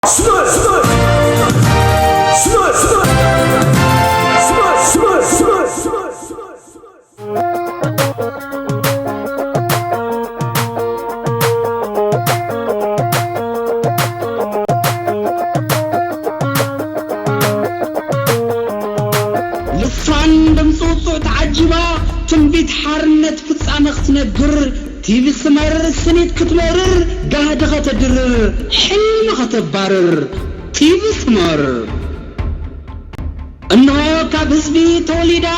Smurf, Smurf. Smurf, Smurf. Smurf, Smurf. Smurf, Smurf. Smurf, Smurf. ልሳን ድምፂ ውፁዕ ተዓጂባ ትንቢት ሓርነት ፍጻመ ክትነግር፣ ቲቪ ስመር ስኒት ክትመርር፣ ጋህዲ ከተድርር፣ ሕልሚ ከተባርር። ቲቪ ስመር እንሆ ካብ ህዝቢ ተወሊዳ፣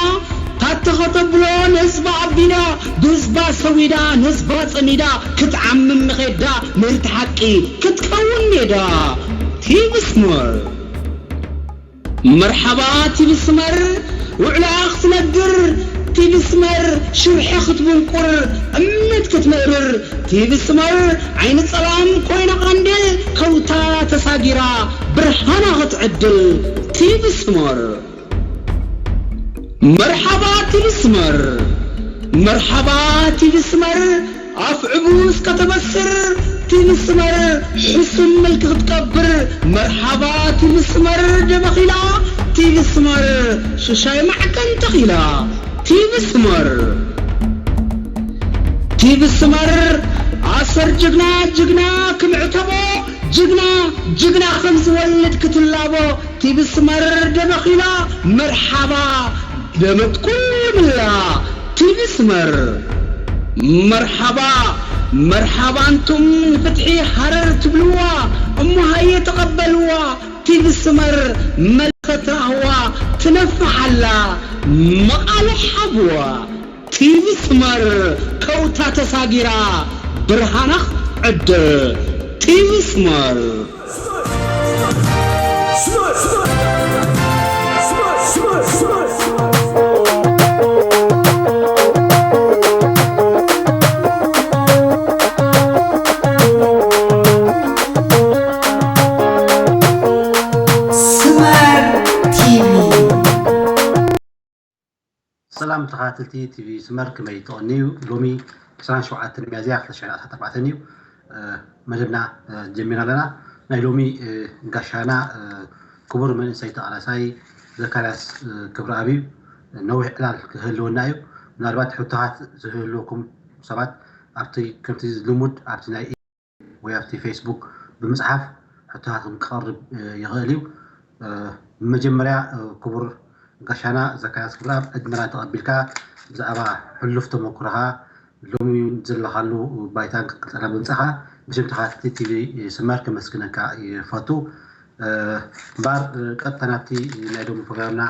ታተ ከተብሎ ንህዝባ ኣቢዳ፣ ብህዝባ ሰዊዳ፣ ንህዝባ ጸሚዳ፣ ክትዓምም ንኸዳ፣ ምርት ሓቂ ክትከውን ሜዳ። ቲቪ ስመር። መርሓባ ቲቪ ስመር፣ ውዕላ ክትነግር፣ ቲቪ ስመር፣ ሽርሒ ክትብንቁር፣ እምነት ክትምእርር፣ ቲቪ ስመር፣ ዓይኒ ጸላም ኮይና ቐንዴል፣ ከውታ ተሳጊራ፣ ብርሃና ክትዕድል። ቲቪ ስመር። መርሓባ ቲቪ ስመር። መርሓባ ቲቪ ስመር። ኣፍዕቡ እስከ ተበስር ቲቪ ስመር። ሕሱም መልክ ክትቀብር። መርሓባ ቲቪ ስመር። ደበኺላ ቲቪ ስመር። ሽሻይ ማዕከን ተኺላ ቲቪ ስመር። ቲቪ ስመር። ኣሰር ጅግና ጅግና ክምዕተቦ ጅግና ጅግና ከም ዝወልድ ክትላቦ ቲቪ ስመር ደበኺላ መርሓባ ደመት ኩሉ ምላ ቲቪ ስመር መርሓባ መርሓባ ኣንቱም ንፍትሒ ሃረር ትብልዋ እሞ ሃየ ተቐበልዋ ቲቪ ስመር መልኸት ራህዋ ትነፍሓላ መቓሎ ሓብዋ ቲቪ ስመር ከውታ ተሳጊራ ብርሃና ዕድር ቲቪ ስመር ስመር ቲቪ ሰላም ተኸታተልቲ ቲቪ ስመር ከመይ ትቐንዩ? ሎሚ ዕስራን ሸውዓተን ሚያዝያ ክልተ ሽሕን ዓሰርተ ኣርባዕተን እዩ። መደብና ጀሚርና ኣለና። ናይ ሎሚ ጋሻና ክቡር መንእሰይ ተቓላሳይ ዘካርያስ ክብረኣብ እዩ። ነዊሕ ዕላል ክህልወና እዩ። ምናልባት ሕቶታት ዝህልወኩም ሰባት ኣብቲ ከምቲ ልሙድ ኣብቲ ናይ ወይ ኣብቲ ፌስቡክ ብምፅሓፍ ሕቶታትኩም ክቐርብ ይኽእል እዩ። ብመጀመርያ ክቡር ጋሻና ዘካርያስ ክብረኣብ ዕድመና ተቐቢልካ ብዛዕባ ሕሉፍ ተመኩሮኻ ሎሚ ዘለኻሉ ባይታን ክትገልፀልና ብምምፃእኻ ብሽም ተኸታተልቲ ቲቪ ስመር ከመስግነካ ይፈቱ። እምበኣር ቀጥታ ናብቲ ናይ ሎሚ ፕሮግራምና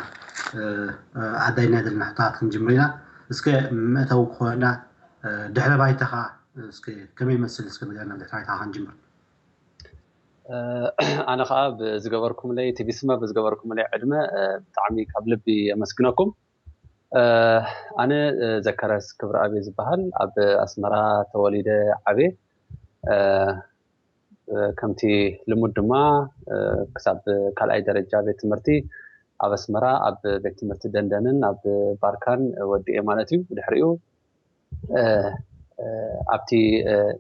ኣዳይና ዘለና ሕቶታት ክንጅምር ኢና። እስከ መእተዊ ክኾነና ድሕረ ባይታኻ እስከ ከመይ ይመስል እስከ ንገረና ብድሕረ ባይታኻ ክንጅምር። ኣነ ከዓ ብዝገበርኩምለይ ቲቪ ስመር ብዝገበርኩምለይ ዕድመ ብጣዕሚ ካብ ልቢ የመስግነኩም። ኣነ ዘካርያስ ክብረኣብ ዝበሃል ኣብ ኣስመራ ተወሊደ ዓብየ። ከምቲ ልሙድ ድማ ክሳብ ካልኣይ ደረጃ ቤት ትምህርቲ ኣብ ኣስመራ ኣብ ቤት ትምህርቲ ደንደንን ኣብ ባርካን ወዲኤ ማለት እዩ። ብድሕሪኡ ኣብቲ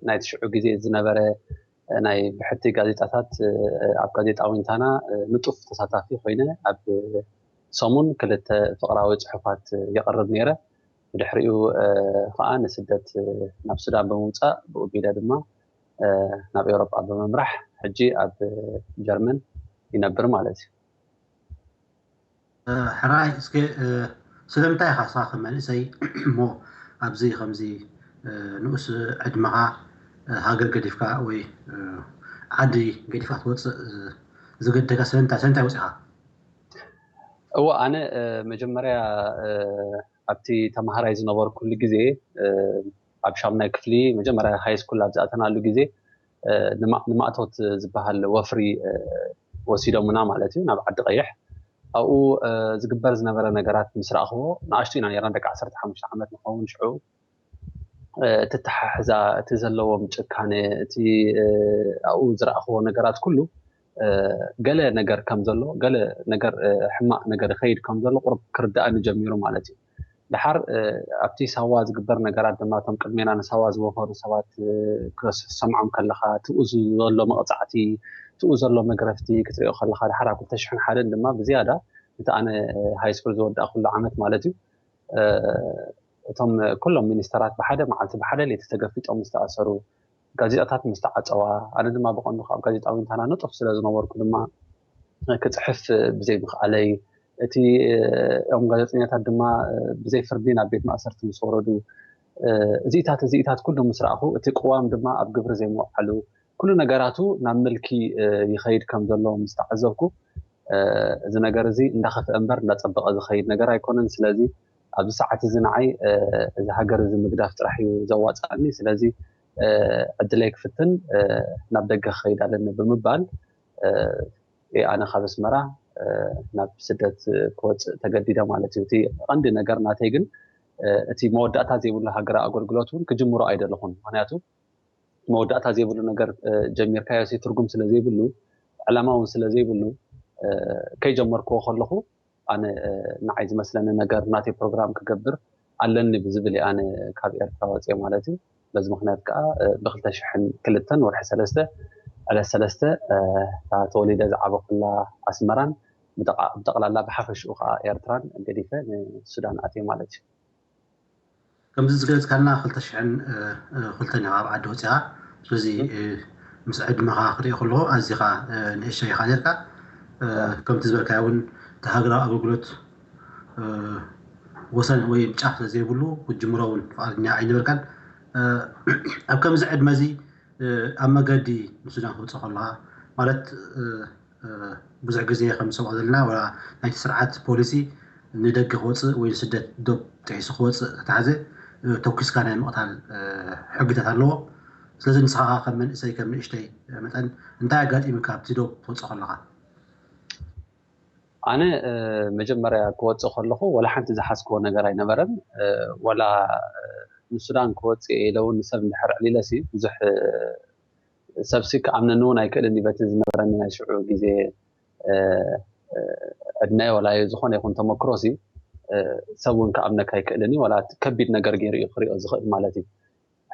ናይ ትሽዑ ግዜ ዝነበረ ናይ ብሕቲ ጋዜጣታት ኣብ ጋዜጣ ዊንታና ንጡፍ ተሳታፊ ኮይነ ኣብ ሰሙን ክልተ ፍቕራዊ ፅሑፋት የቕርብ ነይረ። ብድሕሪኡ ከዓ ንስደት ናብ ሱዳን ብምውፃእ ብኡ ቢለ ድማ ናብ ኤውሮጳ ብምምራሕ ሕጂ ኣብ ጀርመን ይነብር ማለት እዩ። ሕራይ እስከ ስለምንታይ ኢኻ ንስኻ ከም መንእሰይ እሞ ኣብዚ ከምዚ ንኡስ ዕድመኻ ሃገር ገዲፍካ ወይ ዓዲ ገዲፍካ ክትወፅእ ዝገደካ ስለምንታይ ስለምንታይ ወፂኻ? እወ ኣነ መጀመርያ ኣብቲ ተምሃራይ ዝነበርኩሉ ግዜ ኣብ ሻምናይ ክፍሊ መጀመርያ ሃይ ስኩል ኣብ ዝኣተናሉ ግዜ ንማእቶት ዝበሃል ወፍሪ ወሲዶምና ማለት እዩ ናብ ዓዲ ቀይሕ ኣብኡ ዝግበር ዝነበረ ነገራት ምስ ረኣኽዎ ንኣሽቱ ኢና ነርና ደቂ ዓሰርተ ሓሙሽተ ዓመት ንኸውን ሽዑ ትተሓሕዛ እቲ ዘለዎም ጭካነ እቲ ኣብኡ ዝረኣኽዎ ነገራት ኩሉ ገለ ነገር ከም ዘሎ ገለ ነገር ሕማቕ ነገር ይኸይድ ከም ዘሎ ቁሩብ ክርድኣኒ ጀሚሩ ማለት እዩ። ድሓር ኣብቲ ሳዋ ዝግበር ነገራት ድማ እቶም ቅድሜና ንሳዋ ዝወፈሩ ሰባት ክሰምዖም ከለካ ትኡ ዘሎ መቕፃዕቲ፣ ትኡ ዘሎ መግረፍቲ ክትሪኦ ከለካ ድሓር ኣብ ክልተ ሽሕን ሓደን ድማ ብዝያዳ እቲ ኣነ ሃይስኩል ዝወዳእኩሉ ዓመት ማለት እዩ እቶም ኩሎም ሚኒስተራት ብሓደ መዓልቲ ብሓደ ለይቲ ተገፊጦም ዝተኣሰሩ፣ ጋዜጣታት ምስ ተዓፀዋ፣ ኣነ ድማ ብቐንዱ ካብ ጋዜጣዊ እንታና ንጡፍ ስለ ዝነበርኩ ድማ ክፅሕፍ ብዘይ ምኽኣለይ፣ እቲ እም ጋዜጠኛታት ድማ ብዘይ ፍርዲ ናብ ቤት ማእሰርቲ ምስ ወረዱ፣ እዚኢታት እዚኢታት ኩሉ ምስ ረኣኹ፣ እቲ ቅዋም ድማ ኣብ ግብሪ ዘይምውዓሉ፣ ኩሉ ነገራቱ ናብ ምልኪ ይኸይድ ከም ዘሎ ምስ ተዓዘብኩ፣ እዚ ነገር እዚ እንዳኸፍአ እምበር እንዳፀበቐ ዝኸይድ ነገር ኣይኮነን። ስለዚ ኣብዚ ሰዓት እዚ ንዓይ እዚ ሃገር እዚ ምግዳፍ ጥራሕ እዩ ዘዋፅኣኒ። ስለዚ ዕድለይ ክፍትን ናብ ደገ ክኸይድ ኣለኒ ብምባል ኣነ ካብ ኣስመራ ናብ ስደት ክወፅእ ተገዲደ ማለት እዩ። እቲ ቀንዲ ነገር ናተይ ግን እቲ መወዳእታ ዘይብሉ ሃገራዊ ኣገልግሎት እውን ክጅምሮ ኣይደለኹን። ምክንያቱ መወዳእታ ዘይብሉ ነገር ጀሚርካዮ ትርጉም ስለ ዘይብሉ፣ ዕላማ እውን ስለ ዘይብሉ፣ ከይጀመርክዎ ከለኹ ኣነ ንዓይ ዝመስለኒ ነገር ናተይ ፕሮግራም ክገብር ኣለኒ ብዝብል እየ ኣነ ካብ ኤርትራ ወፅየ ማለት እዩ። በዚ ምክንያት ከዓ ብክልተ ሽሕን ክልተን ወርሒ ሰለስተ ዕለት ሰለስተ ተወሊደ ዝዓበኩላ ኣስመራን ብጠቕላላ ብሓፈሽኡ ከዓ ኤርትራን ገዲፈ ንሱዳን ኣትየ ማለት እዩ። ከምዚ ዝገለፅካልና ክልተ ሽሕን ክልተን ኢኻ ኣብ ዓዲ ወፂኻ። ስለዚ ምስ ዕድመኻ ክሪኦ ከለኹ ኣዚኻ ንእሽተይ ኢኻ ነርካ። ከምቲ ዝበልካዮ እውን እቲ ሃገራዊ ኣገልግሎት ወሰን ወይ ጫፍ ስለዘይብሉ ክትጅምሮ እውን ፍቓደኛ ኣይነበርካን። ኣብ ከምዚ ዕድመ እዚ ኣብ መገዲ ንሱዳን ክወፅእ ከለኻ ማለት ብዙሕ ግዜ ከም ንሰምዖ ዘለና ዋላ ናይቲ ስርዓት ፖሊሲ ንደገ ክወፅእ ወይ ንስደት ዶብ ጥሒሱ ክወፅእ ተታሕዘ ተኩስካ ናይ ምቕታል ሕግታት ኣለዎ። ስለዚ ንስኻ ከም መንእሰይ ከም ንእሽተይ መጠን እንታይ ኣጋጢሙካ ኣብቲ ዶብ ትወፅእ ከለኻ? ኣነ መጀመርያ ክወፅእ ከለኹ ዋላ ሓንቲ ዝሓዝክዎ ነገር ኣይነበረን። ዋላ ንሱዳን ክወፅእ ኢለ እውን ንሰብ እንድሕር ዕሊለሲ ብዙሕ ሰብሲ ክኣምነኒ እውን ኣይክእልን እዩ በቲ ዝነበረኒ ናይ ሽዑ ግዜ ዕድመ ወላ ዝኾነ ይኹን ተመክሮሲ ሰብ እውን ክኣምነካ ኣይክእልን እዩ። ዋላ ከቢድ ነገር ገይሩ እዩ ክሪኦ ዝኽእል ማለት እዩ።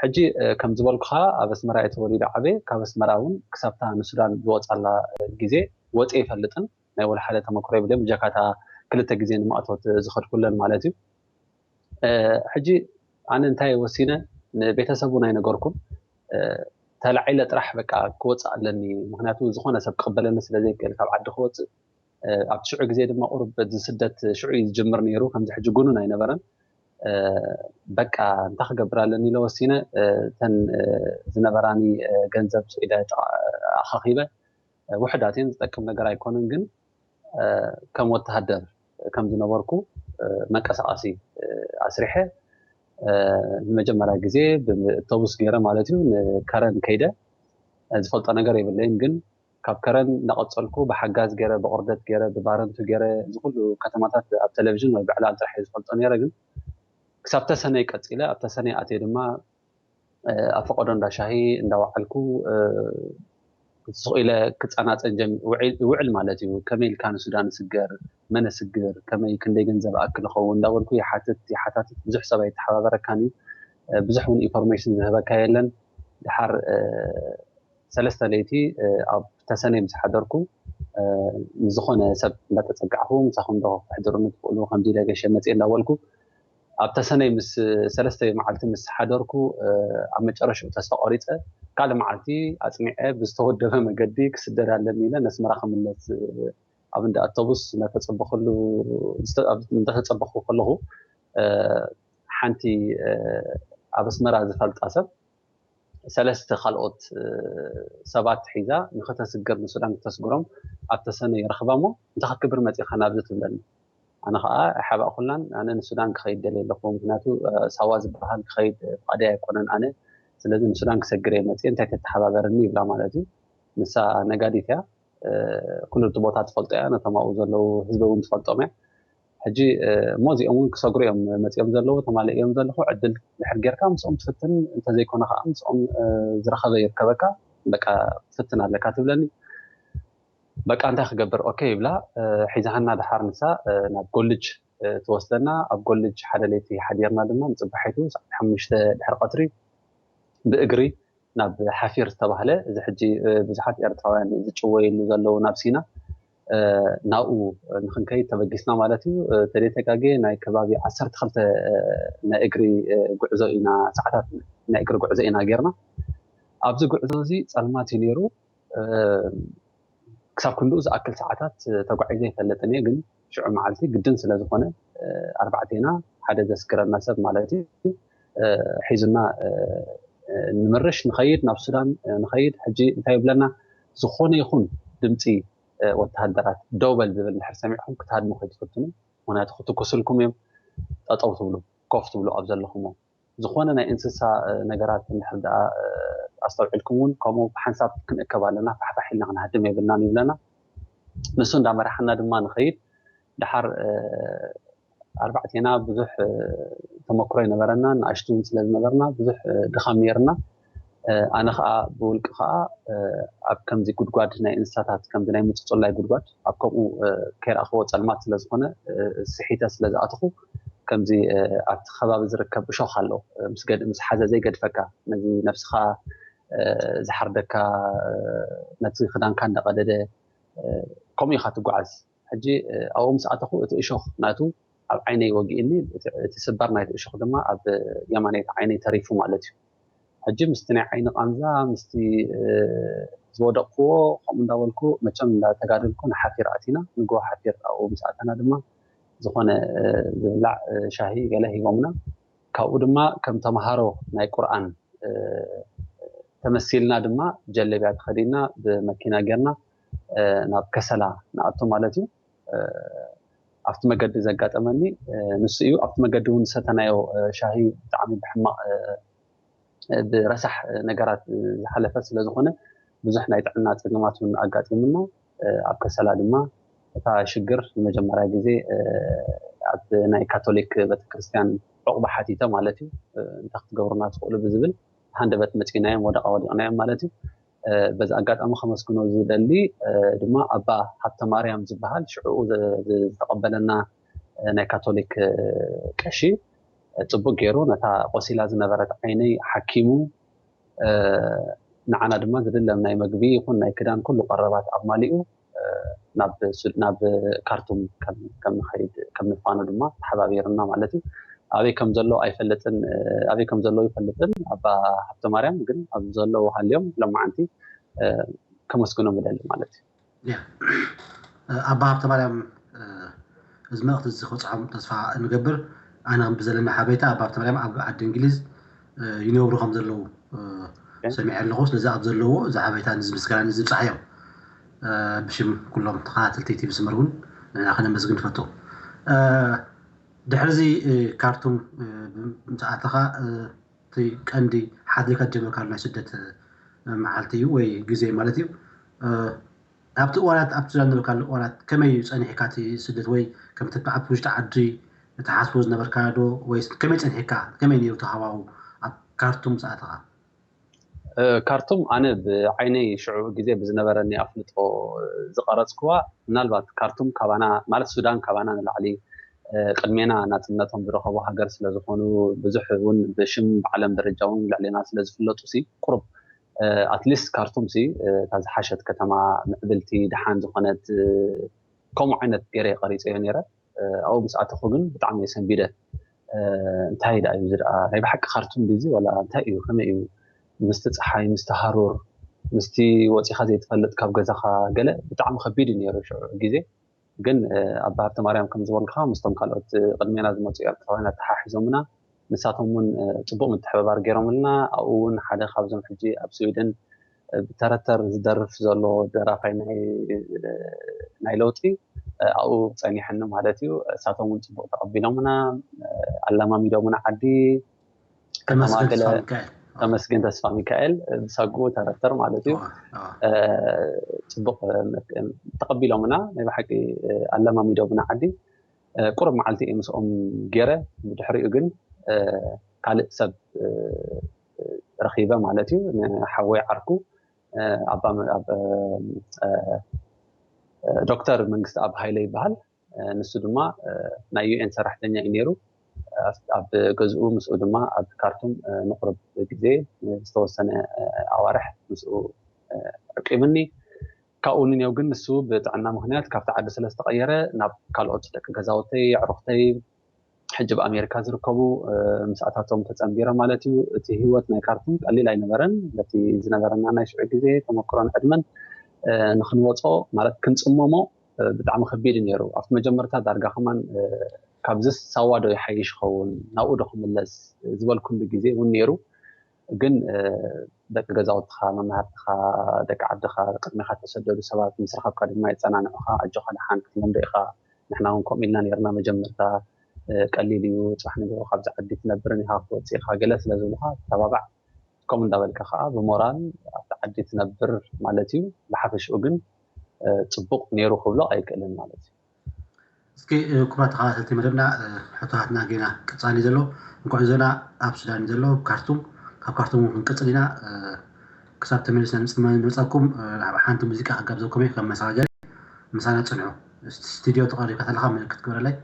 ሕጂ ከም ዝበልኩኻ ኣብ ኣስመራ እየ ተወሊደ ዓብየ። ካብ ኣስመራ እውን ክሳብታ ንሱዳን ዝወፃላ ግዜ ወፀ ይፈልጥን ናይ ወላ ሓደ ተመክሮ የብለይ ብጀካታ ክልተ ግዜ ንማእቶት ዝኸድኩለን ማለት እዩ። ሕጂ ኣነ እንታይ ወሲነ ንቤተሰብ እውን ኣይነገርኩን። ተላዒለ ጥራሕ በቃ ክወፅእ ኣለኒ። ምክንያቱ ዝኾነ ሰብ ክቕበለኒ ስለዘይክእል ካብ ዓዲ ክወፅእ ኣብቲ ሽዑ ግዜ ድማ ቁሩብ በዚ ስደት ሽዑ እዩ ዝጅምር ነይሩ። ከምዚ ሕጂ ጉኑን ኣይነበረን። በቃ እንታይ ክገብር ኣለኒ ኢለ ወሲነ። እተን ዝነበራኒ ገንዘብ ስዒደ ኣኻኺበ ውሕዳት እየን ዝጠቅም ነገር ኣይኮነን ግን ከም ወተሃደር ከም ዝነበርኩ መንቀሳቐሲ ኣስሪሐ ንመጀመርያ ግዜ ብተቡስ ገይረ ማለት እዩ ንከረን ከይደ ዝፈልጦ ነገር የብለይን ግን ካብ ከረን እናቐፀልኩ ብሓጋዝ ገይረ ብቑርደት ገይረ ብባረንቱ ገይረ እዚ ኩሉ ከተማታት ኣብ ቴሌቪዥን ወይ ብዕላል ጥራሕ ዝፈልጦ ነይረ ግን ክሳብ ተሰነይ ቀፂለ ኣብ ተሰነይ ኣትየ ድማ ኣብ ፈቐዶ እንዳ ሻሂ እንዳወዓልኩ ስቕ ኢለ ክፀናፀን ይውዕል ማለት እዩ። ከመይ ኢልካ ንሱዳን ስገር፣ መን ስግር፣ ከመይ ክንደይ ገንዘብ ኣክል ኸውን እንዳበልኩ ይሓትት ይሓታትት ብዙሕ ሰብ ኣይተሓባበረካን እዩ። ብዙሕ እውን ኢንፎርሜሽን ዝህበካ የለን። ድሓር ሰለስተ ለይቲ ኣብ ተሰነይ ምስ ሓደርኩ ምስ ዝኾነ ሰብ እንዳተፀጋዕኹ ምሳኹም ዶ ክትሕድሩኒ ትኽእሉ ከምዚ ኢለ ገሸ መፅየ እንዳበልኩ ኣብ ተሰነይ ምስ ሰለስተ መዓልቲ ምስ ሓደርኩ ኣብ መጨረሽኡ ተስፋ ቆሪፀ ካልእ መዓልቲ ኣፅኒዐ ብዝተወደበ መገዲ ክስደድ ኣለኒ ኢለ ነስመራ ክምለስ ኣብ እንዳ ኣቶቡስ እንዳተፀበኽሉ እንዳተፀበኽኩ ከለኹ ሓንቲ ኣብ ኣስመራ ዝፈልጣ ሰብ ሰለስተ ካልኦት ሰባት ሒዛ ንኸተስግር ንሱዳን ክተስግሮም ኣብ ተሰነ ይረኽባ እሞ እንታይ ክትገብር መፂኻ ናብዚ ትብለኒ ኣነ ከዓ ሓባእ ኩላን ኣነ ንሱዳን ክኸይድ ደልየ ኣለኹ ምክንያቱ ሳዋ ዝበሃል ክኸይድ ፍቃደይ ኣይኮነን ኣነ ስለዚ ንሱዳን ክሰግር እየ መፅየ እንታይ ተተሓባበርኒ ይብላ ማለት እዩ ንሳ ነጋዲት እያ ኩሉ እቲ ቦታ ትፈልጦ እያ ነቶም ኣብኡ ዘለዉ ህዝቢ እውን ትፈልጦም እያ ሕጂ እሞ እዚኦም እውን ክሰግሩ እዮም መፂኦም ዘለዉ ተማለ እዮም ዘለኹ ዕድል ድሕር ጌርካ ምስኦም ትፍትን እንተዘይኮነ ከዓ ምስኦም ዝረኸበ ይርከበካ በቃ ትፍትን ኣለካ ትብለኒ በቃ እንታይ ክገብር ኦኬ ይብላ ሒዛሃና ድሓር ንሳ ናብ ኮልጅ ትወስደና። ኣብ ጎልጅ ሓደ ለይቲ ሓዲርና ድማ ንፅባሒቱ ሰዓት ሓሙሽተ ድሕሪ ቀትሪ ብእግሪ ናብ ሓፊር ዝተባህለ፣ እዚ ሕጂ ብዙሓት ኤርትራውያን ዝጭወይሉ ዘለዉ ናብ ሲና፣ ናብኡ ንክንከይድ ተበጊስና ማለት እዩ። ተደተጋጌ ናይ ከባቢ ዓሰርተ ክልተ ናይ እግሪ ጉዕዞ ኢና፣ ሰዓታት ናይ እግሪ ጉዕዞ ኢና ጌርና። ኣብዚ ጉዕዞ እዚ ጸልማት እዩ ነይሩ። ክሳብ ክንድኡ ዝኣክል ሰዓታት ተጓዒዘ ይፈልጥን እየ፣ ግን ሽዑ መዓልቲ ግድን ስለ ዝኾነ ኣርባዕቴና፣ ሓደ ዘስክረና ሰብ ማለት እዩ፣ ሒዙና፣ ንምርሽ ንኸይድ፣ ናብ ሱዳን ንኸይድ። ሕጂ እንታይ ይብለና? ዝኾነ ይኹን ድምፂ ወተሃደራት ደው በል ዝብል እንድሕር ሰሚዕኩም ክትሃድሙ ከይትፍትኑ፣ ምክንያቱ ክትኩስልኩም እዮም። ጠጠው ትብሉ፣ ኮፍ ትብሉ ኣብ ዘለኹሞ። ዝኾነ ናይ እንስሳ ነገራት እንድሕር ደኣ ኣስተውዒልኩም እውን ከምኡ ብሓንሳብ ክንእከብ ኣለና፣ ፋሕፋሕ ኢልና ክንሃድም የብልናን ይብለና። ንሱ እንዳመርሓና ድማ ንኸይድ። ደሓር ኣርባዕቴና ብዙሕ ተመክሮ ይነበረና፣ ንኣሽቱ እውን ስለ ዝነበርና ብዙሕ ድኻም ነይርና። ኣነ ከዓ ብውልቂ ከዓ ኣብ ከምዚ ጉድጓድ ናይ እንስሳታት፣ ከምዚ ናይ ምፅፁላይ ጉድጓድ ኣብ ከምኡ ከይረኣኽዎ፣ ፀልማት ስለ ዝኾነ፣ ስሒተ ስለ ዝኣተኹ፣ ከምዚ ኣብቲ ከባቢ ዝርከብ እሾኽ ኣሎ፣ ምስ ገድ-፣ ምስ ሓዘዘ ይገድፈካ፣ ነዚ ነብስኻ ዝሓርደካ፣ ነቲ ክዳንካ እንዳቐደደ፣ ከምኡ ኢኻ ትጓዓዝ። ሕጂ ኣብኡ ምስ ኣተኹ እቲ እሾኽ ናቱ ኣብ ዓይነይ ወጊእኒ፣ እቲ፣ እቲ ስባር ናይቲ እሾኽ ድማ ኣብ የማነይቲ ዓይነይ ተሪፉ ማለት እዩ። ሕጂ ምስቲ ናይ ዓይኒ ቃንዛ፣ ምስቲ ዝወደቕክዎ፣ ከምኡ እንዳበልኩ መቸም እንዳተጋደልኩ ንሓፊር ኣቲና። ንግሆ ሓፊር ኣብኡ ምስ ኣተና ድማ ዝኾነ ዝብላዕ ሻሂ ገለ ሂቦምና። ካብኡ ድማ ከም ተምሃሮ ናይ ቁርኣን ተመሲልና ድማ ጀለብያ ተኸዲና ብመኪና ጌርና ናብ ከሰላ ንኣቱ ማለት እዩ። ኣብቲ መገዲ ዘጋጠመኒ ንሱ እዩ። ኣብቲ መገዲ እውን ዝሰተናዮ ሻሂ ብጣዕሚ ብሕማቕ፣ ብረሳሕ ነገራት ዝሓለፈ ስለ ዝኾነ ብዙሕ ናይ ጥዕና ጸገማት እውን ኣጋጢሙና። ኣብ ከሰላ ድማ እታ ሽግር ንመጀመርያ ግዜ ኣብ ናይ ካቶሊክ ቤተክርስትያን ዑቕባ ሓቲተ ማለት እዩ። እንታይ ክትገብሩና ትኽእሉ ብዝብል ሃንደበት መጺእናዮም፣ ወደቓ ወዲቕናዮም ማለት እዩ። በዚ ኣጋጣሚ ከመስግኖ ዝደሊ ድማ ኣባ ሃብተ ማርያም ዝበሃል ሽዕኡ ዘ-፣ ዘ-፣ ዝተቐበለና ናይ ካቶሊክ ቀሺ ጽቡቅ ገይሩ ነታ ቆሲላ ዝነበረት ዓይነይ ሓኪሙ፣ ንዓና ድማ ዝድለም ናይ መግቢ ይኹን ናይ ክዳን ኩሉ ቀረባት ኣማሊኡ ናብ ሱድ-፣ ናብ ካርቱም ከም፣ ከም ንኸይድ፣ ከም ንፋኖ ድማ ተሓባቢሩና ማለት እዩ። ኣበይ ከም ዘሎ ኣይፈልጥን፣ ኣበይ ከም ዘሎ ይፈልጥን። ኣባ ሃብተ ማርያም ግን ኣብ ዘለዉ ሃልዮም ሎማዓንቲ ከመስግኖም እደሊ ማለት እዩ። ያ። ኣባ ሃብተ ማርያም፣ እዚ መልእኽቲ እዚ ክበጽሖም ተስፋ ንገብር። ኣነ ከም ብዘለና ሓበሬታ ኣባ ሃብተ ማርያም ኣብ ዓዲ እንግሊዝ ይነብሩ ከም ዘለዉ ሰሚዐ ኣለኹ። ስለዚ ኣብ ዘለዎ እዚ ሓበሬታ፣ እዚ ምስጋና እዚ ይብጻሕ እዮም። ብሽም ኩሎም ተኸታተልቲ ቲቪ ስመር እውን ንዕና ከነመስግን ንፈቱ። ድሕሪ እዚ ካርቱም ምስ ኣተኻ፣ እቲ ቀንዲ ሓዲርካ ዝጀመርካሉ ናይ ስደት መዓልቲ እዩ ወይ ግዜ ማለት እዩ። ኣብቲ እዋናት፣ ኣብቲ ሱዳን ዝነበርካሉ እዋናት ከመይ እዩ ጸኒሕካ እቲ ስደት? ወይ ከምቲ ኣብ ውሽጢ ዓዲ ትሓስቦ ዝነበርካ ዶ? ወይስ ከመይ ጸኒሕካ? ከመይ ነይሩ እቲ ሃዋሁ ኣብ ካርቱም ምስ ኣተኻ? ካርቱም ኣነ ብዓይነይ ሽዑ ግዜ ብዝነበረኒ ኣፍልጦ ዝቐረጽክዋ፣ ምናልባት ካርቱም ካባና፣ ማለት ሱዳን ካባና ንላዕሊ ቅድሜና ናጽነቶም ዝረኸቡ ሃገር ስለ ዝኾኑ፣ ብዙሕ እውን ብሽም ብዓለም ደረጃ እውን ልዕሌና ስለ ዝፍለጡ ሲ፣ ቁሩብ ኣትሊስት ካርቱም ሲ እታ ዝሓሸት ከተማ፣ ምዕብልቲ፣ ደሓን ዝኾነት፣ ከምኡ ዓይነት ገይረ ቀሪጸዮ ነይረ። ኣብኡ ምስ ኣተኹ ግን ብጣዕሚ እየ ሰንቢደ። እንታይ ደኣ እዩ እዚ ደኣ? ናይ ብሓቂ ካርቱም ድዩ እዚ ዋላ እንታይ እዩ? ከመይ እዩ? ምስቲ ጸሓይ፣ ምስቲ ሃሩር፣ ምስቲ ወጺኻ ዘይትፈልጥ ካብ ገዛኻ፣ ገለ ብጣዕሚ ከቢድ እዩ ነይሩ ሽዑ ግዜ። ግን ኣባ ሃብተ ማርያም ከም ዝበልካ ምስቶም ካልኦት ቅድሜና ዝመጹ ኤርትራውያን ኣተሓሒዞምና። ንሳቶም እውን ጽቡቕ ምትሕብባር ገይሮምልና። ኣብኡ እውን ሓደ ካብዞም ሕጂ ኣብ ስዊድን ብተረተር ዝደርፍ ዘሎ ደራፋይ ናይ፣ ናይ ለውጢ ኣብኡ ጸኒሐኒ ማለት እዩ። እሳቶም እውን ጽቡቕ ተቐቢሎምና፣ ኣለማሚዶምና ዓዲ። ከተማ ተመስገን ገለ ተስፋ ሚካኤል። ተመስገን ተስፋ ሚካኤል ብሳጉኡ ተረተር ማለት እዩ። እዋ፣ እዋ። ጽቡቕ ተቐቢሎምና፣ ናይ ብሓቂ ኣለማሚዶምና ዓዲ። ቁሩብ መዓልቲ እየ ምስኦም ገይረ፣ ብድሕሪኡ ግን ካልእ ሰብ ረኺበ ማለት እዩ። ንሓወይ ዓርኩ ኣባ መ-፣ ኣብ፣ ዶክተር መንግስቲ ኣብ ሃይለ ይበሃል። ንሱ ድማ ናይ ዩ ኤን ሰራሕተኛ እዩ ነይሩ። ኣብ ገዝኡ ምስኡ ድማ ኣብ ካርቱም ንቁርብ ግዜ ዝተወሰነ ኣዋርሕ ምስኡ ዕቂብኒ። ካብኡ ንኔው ግን ንሱ ብጥዕና ምክንያት ካብቲ ዓዲ ስለ ዝተቐየረ ናብ ካልኦት ደቂ ገዛውተይ ኣዕሩኽተይ ሕጂ ኣብ ኣሜሪካ ዝርከቡ ምሳኣታቶም ተጸንቢረ ማለት እዩ። እቲ ህይወት ናይ ካርቱም ቀሊል ኣይነበረን። በቲ ዝነበረና ናይ ሽዑ ግዜ ተመክሮን ዕድመን ንክንወጾ ማለት ክንጽመሞ ብጣዕሚ ከቢድ እዩ ነይሩ። ኣብቲ መጀመርታ ዳርጋ ከማን ካብዚ ሳዋ ዶ ይሓይሽ ይኸውን ናብኡ ዶ ክምለስ ዝበልኩሉ ግዜ እውን ነይሩ። ግን ደቂ ገዛውትኻ፣ መማህርትኻ፣ ደቂ ዓድኻ፣ ቅድሜኻ ተሰደዱ ሰባት ምስ ረኸብካ ድማ የጸናንዑኻ። ኣጆኻ ደሓን ክትለምዶ ኢኻ። ንሕና እውን ከምኡ ኢልና ነይርና መጀመርታ። ቀሊል እዩ፣ ጽባሕ ንግሆ ካብዚ ዓዲ ትነብርን ኢኻ ክትወጽእ ኢኻ ገለ ስለ ዝብሉኻ ተባባዕ። ከምኡ እንዳበልካ ከዓ ብሞራል ኣብቲ ዓዲ ትነብር ማለት እዩ። ብሓፈሽኡ ግን ጽቡቕ ነይሩ ክብሎ ኣይክእልን ማለት እዩ። እስኪ ክቡራት ተኸታተልቲ መደብና ሕቶታትና ጌና ቀጻሊ ዘሎ እንኳዕ ዞና ኣብ ሱዳን ዘሎ ካርቱም ካብ ካርቱም ክንቀጽል ኢና። ክሳብ ተመሊስና ንመጻኩም ሓንቲ ሙዚቃ ክጋብዘኩም እየ ከም መሰጋገሪ ምሳና ጽንሑ። ስቱዲዮ ተቐሪብካ ተለኻ ምልክት ግበረለይ።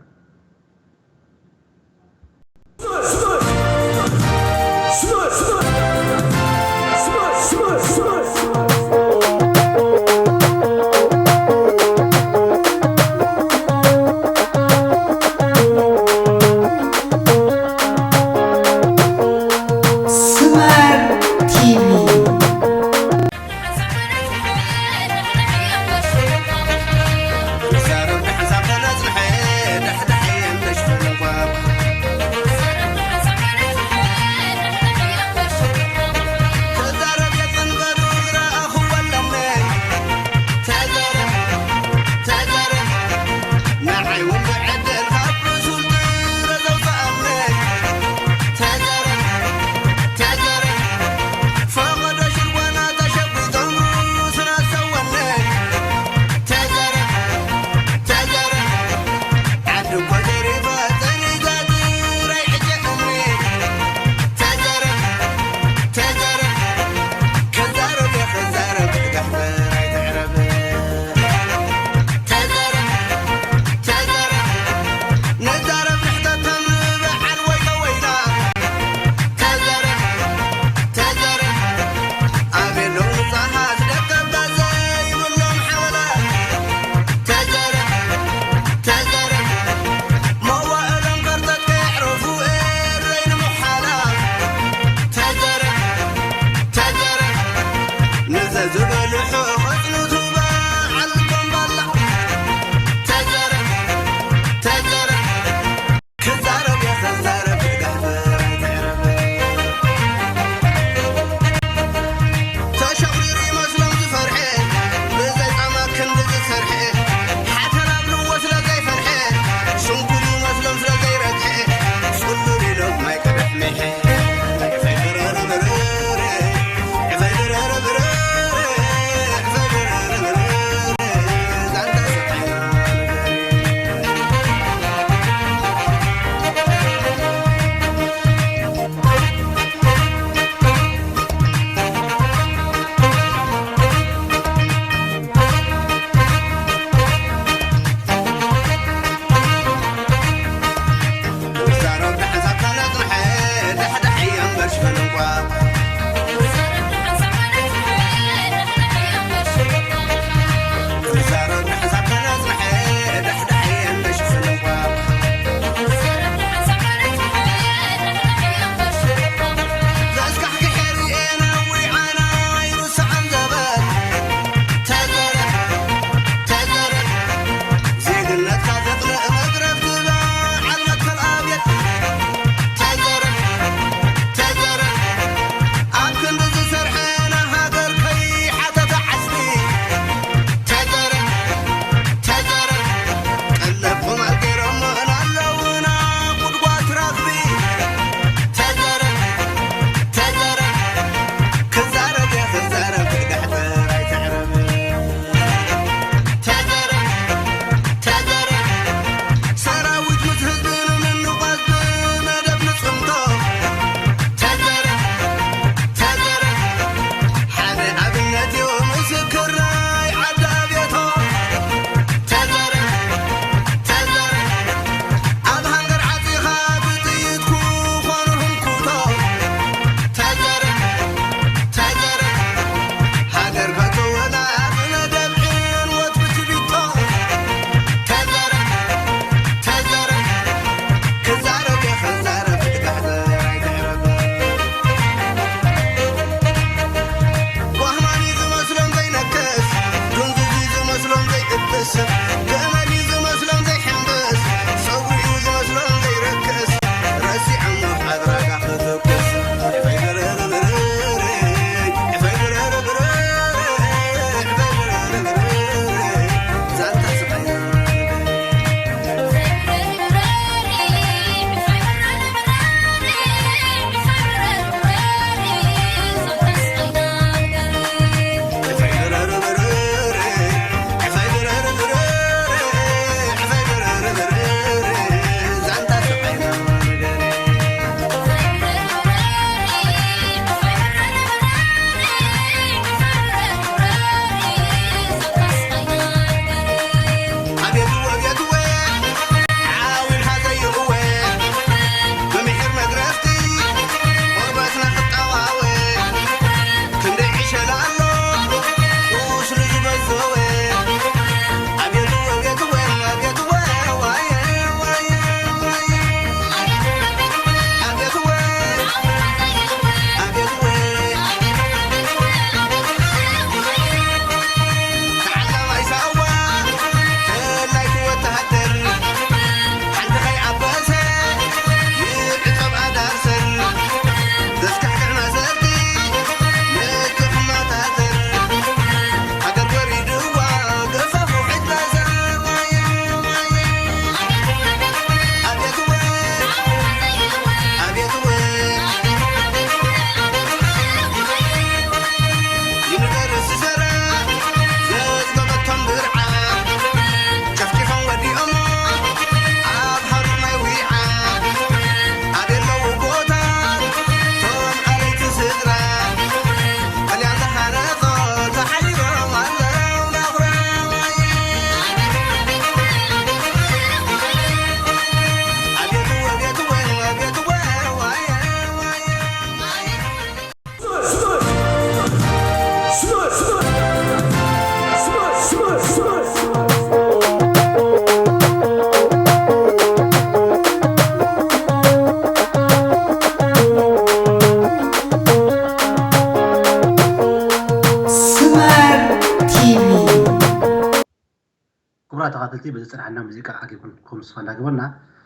መዓልቲ በዚ ጽንሓና ሙዚቃ ዓጊብኩም ክምስፋ እንዳገበርና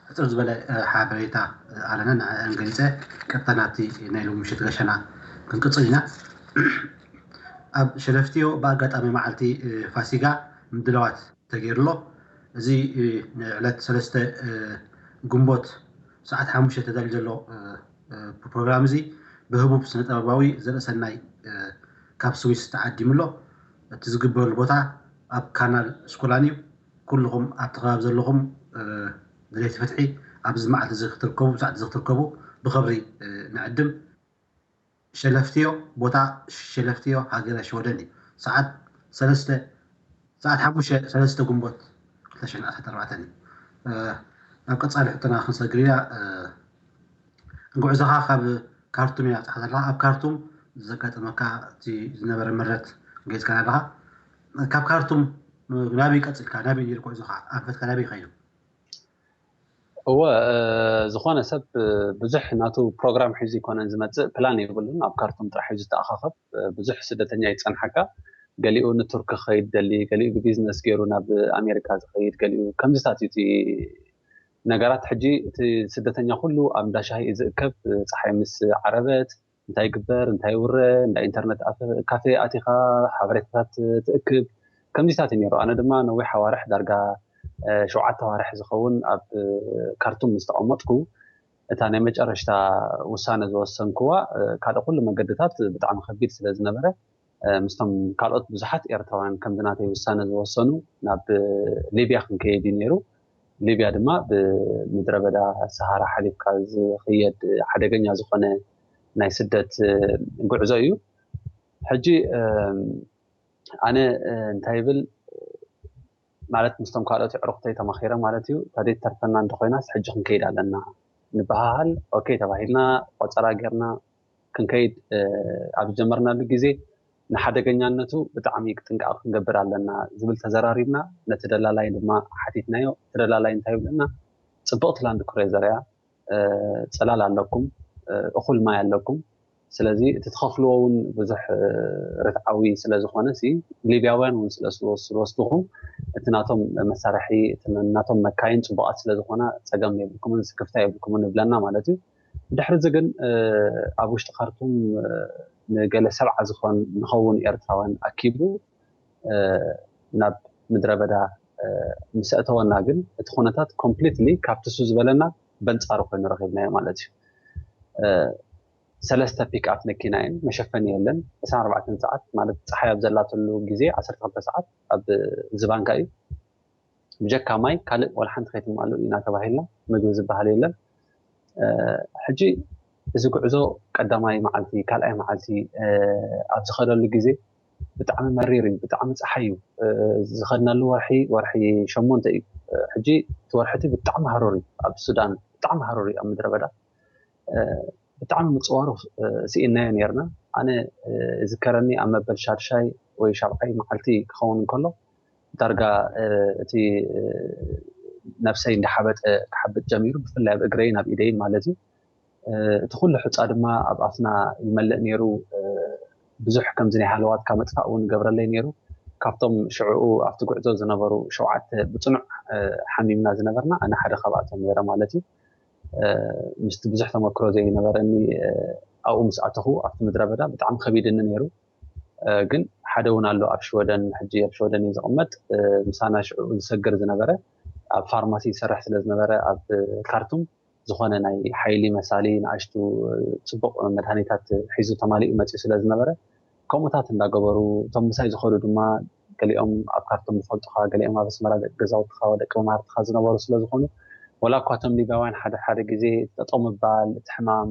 ሕጽር ዝበለ ሓበሬታ ኣለና። ንዕን ገሊጸ ቀጥታ ናብቲ ናይ ሎሚ ምሽት ገሸና ክንቅጽል ኢና። ኣብ ሸለፍትዮ ብኣጋጣሚ መዓልቲ ፋሲጋ ምድላዋት ተገይሩ ኣሎ። እዚ ንዕለት ሰለስተ ግንቦት ሰዓት ሓሙሽተ ተዳልዩ ዘሎ ፕሮግራም እዚ ብህቡብ ስነ ጥበባዊ ዘርእሰናይ ካብ ስዊስ ተዓዲሙ ኣሎ። እቲ ዝግበረሉ ቦታ ኣብ ካናል ስኩላን እዩ። ኩልኹም ኣብቲ ከባቢ ዘለኹም ድሌቲ ፍትሒ ኣብዚ መዓልቲ እዚ ክትርከቡ፣ ብሰዓት እዚ ክትርከቡ ብኽብሪ ንዕድም። ሸለፍትዮ፣ ቦታ ሸለፍትዮ፣ ሃገረ ሽወደን እዩ። ሰዓት ሰለስተ፣ ሰዓት ሓሙሽተ፣ ሰለስተ ግንቦት ክልተ ሽሕን ዓሰርተ ኣርባዕተን እዩ። ናብ ቀጻሊ ሕቶና ክንሰግር ኢና። ጉዕዞኻ ካብ ካርቱም እያ ትሓዛ ኣለኻ። ኣብ ካርቱም ዘጋጠመካ እቲ ዝነበረ መረት ገይጽካና ኣለኻ። ካብ ካርቱም ናበይ ቀጽልካ? ናበይ ነይሩ ጉዕዞኻ? ኣንፈትካ ናበይ ከይዱ? እወ፣ ዝኾነ ሰብ ብዙሕ ናቱ ፕሮግራም ሒዙ ይኮነን ዝመጽእ፣ ፕላን የብሉን። ኣብ ካርቱም ጥራሕ እዩ ዝተኣኻኸብ። ብዙሕ ስደተኛ ይጸንሓካ። ገሊኡ ንቱርክ ክኸይድ ደሊ፣ ገሊኡ ብቢዝነስ ገይሩ ናብ ኣሜሪካ ዝኸይድ፣ ገሊኡ ከምዚታት እዩ እቲ ነገራት። ሕጂ እቲ ስደተኛ ኩሉ ኣብ እንዳ ሻሂ እዩ ዝእከብ። ጸሓይ ምስ ዓረበት እንታይ ይግበር እንታይ ይውረ፣ እንዳ ኢንተርነት ካፌ ኣቲኻ ሓበሬታታት ትእክብ፣ ከምዚታት እዩ ነይሩ። ኣነ ድማ ነዊሕ ኣዋርሕ ዳርጋ ሸውዓተ ኣዋርሕ ዝኸውን ኣብ ካርቱም ምስ ተቐመጥኩ፣ እታ ናይ መጨረሽታ ውሳነ ዝወሰንኩዋ፣ ካልእ ኩሉ መገድታት ብጣዕሚ ከቢድ ስለ ዝነበረ፣ ምስቶም ካልኦት ብዙሓት ኤርትራውያን ከምዚ ናተይ ውሳነ ዝወሰኑ ናብ ሊብያ ክንከይድ እዩ ነይሩ። ሊብያ ድማ ብምድረ በዳ ሰሃራ ሓሊፍካ ዝኽየድ ሓደገኛ ዝኾነ ናይ ስደት ጉዕዞ እዩ። ሕጂ ኣነ እንታይ ይብል ማለት ምስቶም ካልኦት ኣዕሩኽተይ ተማኺረ ማለት እዩ። እታ ዘይትተርፈና እንተኾይናስ ሕጂ ክንከይድ ኣለና ንበሃሃል። ኦኬ ተባሂልና ቆጸራ ጌርና ክንከይድ ኣብ ዝጀመርናሉ ግዜ ንሓደገኛነቱ ብጣዕሚ ጥንቃቐ ክንገብር ኣለና ዝብል ተዘራሪብና። ነቲ ደላላይ ድማ ሓቲትናዮ። እቲ ደላላይ እንታይ ይብለና? ጽብቕቲ ላንድ ክሩዘር እያ፣ ጽላል ኣለኩም፣ እኹል ማይ ኣለኩም። ስለዚ እቲ ትኸፍልዎ እውን ብዙሕ ርትዓዊ ስለ ዝኾነ ሲ ሊብያውያን እውን ስለ ዝወስድኹም እቲ ናቶም መሳርሒ ናቶም መካይን ጽቡቓት ስለ ዝኾና ጸገም የብልኩምን ስክፍታ የብልኩምን ይብለና ማለት እዩ። ብድሕሪ እዚ ግን ኣብ ውሽጢ ካርቱም ንገለ ሰብዓ ዝኾን ንኸውን ኤርትራውያን ኣኪቡ ናብ ምድረ በዳ ምስ ኣእተወና ግን እቲ ኩነታት ኮምፕሊትሊ ካብቲ እሱ ዝበለና በንጻሩ ኮይኑ ረኺብናዮ ማለት እዩ። ሰለስተ ፒክኣፕ መኪና እየን፣ መሸፈኒ የለን። ዕስራን ኣርባዕተን ሰዓት ማለት ፀሓይ ኣብ ዘላትሉ ግዜ ዓሰርተ ክልተ ሰዓት ኣብ ዝባንካ እዩ። ብጀካ ማይ ካልእ ዋላ ሓንቲ ከይትመኣሉ ኢና ተባሂልና፣ ምግቢ ዝበሃል የለን። ሕጂ እዚ ጉዕዞ ቀዳማይ መዓልቲ ካልኣይ መዓልቲ ኣብ ዝኸደሉ ግዜ ብጣዕሚ መሪር እዩ፣ ብጣዕሚ ፀሓይ እዩ። ዝኸድናሉ ወርሒ ወርሒ ሸሞንተ እዩ። ሕጂ እቲ ወርሒ እቲ ብጣዕሚ ሃሩር እዩ፣ ኣብ ሱዳን ብጣዕሚ ሃሩር እዩ ኣብ ምድረ በዳ። ብጣዕሚ ምፅዋሩ ስኢናዮ ነርና። ኣነ ዝከረኒ ኣብ መበል ሻድሻይ ወይ ሻብዓይ መዓልቲ ክኸውን እንከሎ ዳርጋ እቲ ነብሰይ እንዳሓበጠ ክሓብጥ ጀሚሩ፣ ብፍላይ ኣብ እግረይን ኣብ ኢደይን ማለት እዩ። እቲ ኩሉ ሑፃ ድማ ኣብ ኣፍና ይመልእ ነይሩ። ብዙሕ ከምዚ ናይ ሃለዋትካ መጥፋእ እውን ይገብረለይ ነይሩ። ካብቶም ሽዕኡ ኣብቲ ጉዕዞ ዝነበሩ ሸውዓተ ብፅኑዕ ሓሚምና ዝነበርና ኣነ ሓደ ካብኣቶም ነይረ ማለት እዩ። ምስቲ ብዙሕ ተመክሮ ዘይነበረኒ ኣብኡ ምስ ኣተኹ ኣብቲ ምድረ በዳ ብጣዕሚ ከቢድኒ ነይሩ። ግን ሓደ እውን ኣሎ ኣብ ሽወደን፣ ሕጂ ኣብ ሽወደን እዩ ዝቕመጥ፣ ምሳና ሽዑ ዝሰግር ዝነበረ፣ ኣብ ፋርማሲ ይሰርሕ ስለ ዝነበረ ኣብ ካርቱም ዝኾነ ናይ ሓይሊ መሳሊ ንኣሽቱ ፅቡቕ መድሃኒታት ሒዙ ተማሊኡ መፂኡ ስለ ዝነበረ ከምኡታት እንዳገበሩ እቶም ምሳይ ዝኸዱ ድማ ገሊኦም ኣብ ካርቱም ዝፈልጡኻ፣ ገሊኦም ኣብ ኣስመራ ደቂ ገዛውትኻ ደቂ መማርትኻ ዝነበሩ ስለ ዝኾኑ ወላ እኳ እቶም ሊብያውያን ሓደ ሓደ ግዜ ጠጠው ምባል እቲ ሕማም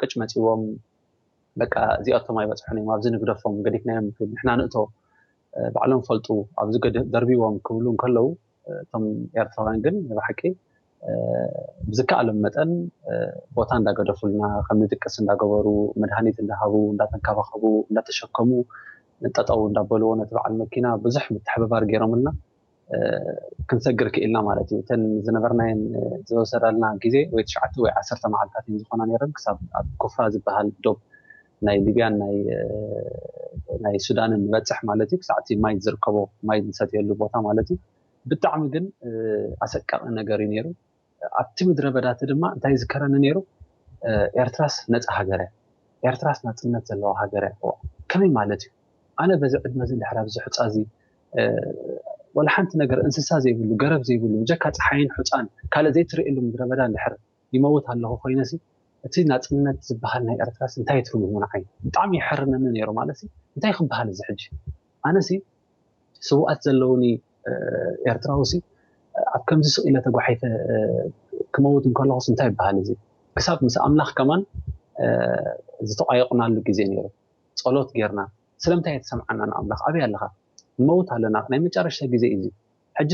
ቅጭ መፂዎም በቃ እዚኣቶም ኣይበፅሑን እዮም፣ ኣብዚ ንግደፎም፣ ገዲፍናዮም ንኽድ፣ ንሕና ንእቶ፣ ባዕሎም ፈልጡ፣ ኣብዚ ደርቢዎም ክብሉ እንከለዉ እቶም ኤርትራውያን ግን ብሓቂ ብዝከኣሎም መጠን ቦታ እንዳገደፉልና ከም ንድቅስ እንዳገበሩ መድሃኒት እንዳሃቡ እንዳተንከባኸቡ እንዳተሸከሙ ጠጠው እንዳበልዎ ነቲ በዓል መኪና ብዙሕ ምትሕብባር ገይሮምልና ክንሰግር ክኢልና ማለት እዩ። እተን ዝነበርናየን ዝወሰዳልና ግዜ ወይ ትሽዓተ ወይ ዓሰርተ መዓልታት እየን ዝኾና ነይረን ክሳብ ኣብ ኩፍራ ዝበሃል ዶብ ናይ ሊብያን ናይ ናይ ሱዳንን ንበፅሕ ማለት እዩ። ክሳዕ እቲ ማይ ዝርከቦ ማይ ዝሰትየሉ ቦታ ማለት እዩ። ብጣዕሚ ግን ኣሰቃቂ ነገር እዩ ነይሩ። ኣብቲ ምድረ በዳቲ ድማ እንታይ ዝከረኒ ነይሩ? ኤርትራስ ነፃ ሃገር እያ፣ ኤርትራስ ናፅነት ዘለዋ ሃገር እያ። ከመይ ማለት እዩ? ኣነ በዚ ዕድመ እዚ ድሕር ኣብዚ ሑፃ እዚ ወላ ሓንቲ ነገር፣ እንስሳ ዘይብሉ፣ ገረብ ዘይብሉ፣ ብጀካ ፀሓይን ሑፃን ካልእ ዘይትርእየሉ ምድረ በዳ እንድሕር ይመውት ኣለኹ ኮይነሲ፣ እቲ ናፅነት ዝበሃል ናይ ኤርትራስ እንታይ ትርጉሙ ንዓይ? ብጣዕሚ ይሕርነኒ ነይሩ። ማለት እንታይ ክበሃል እዚ ሕጂ? ኣነሲ ስውኣት ዘለውኒ ኤርትራውሲ ኣብ ከምዚ ስቕ ኢለ ተጓሒፈ ክመውት እንከለኹስ እንታይ ይበሃል እዚ? ክሳብ ምስ ኣምላኽ ከማን ዝተቋየቕናሉ ግዜ ነይሩ። ጸሎት ጌርና፣ ስለምንታይ እየ ተሰምዓና ንኣምላኽ? ኣበይ ኣለኻ? ንመውት ኣለና፣ ናይ መጨረሽታ ግዜ እዩ እዚ። ሕጂ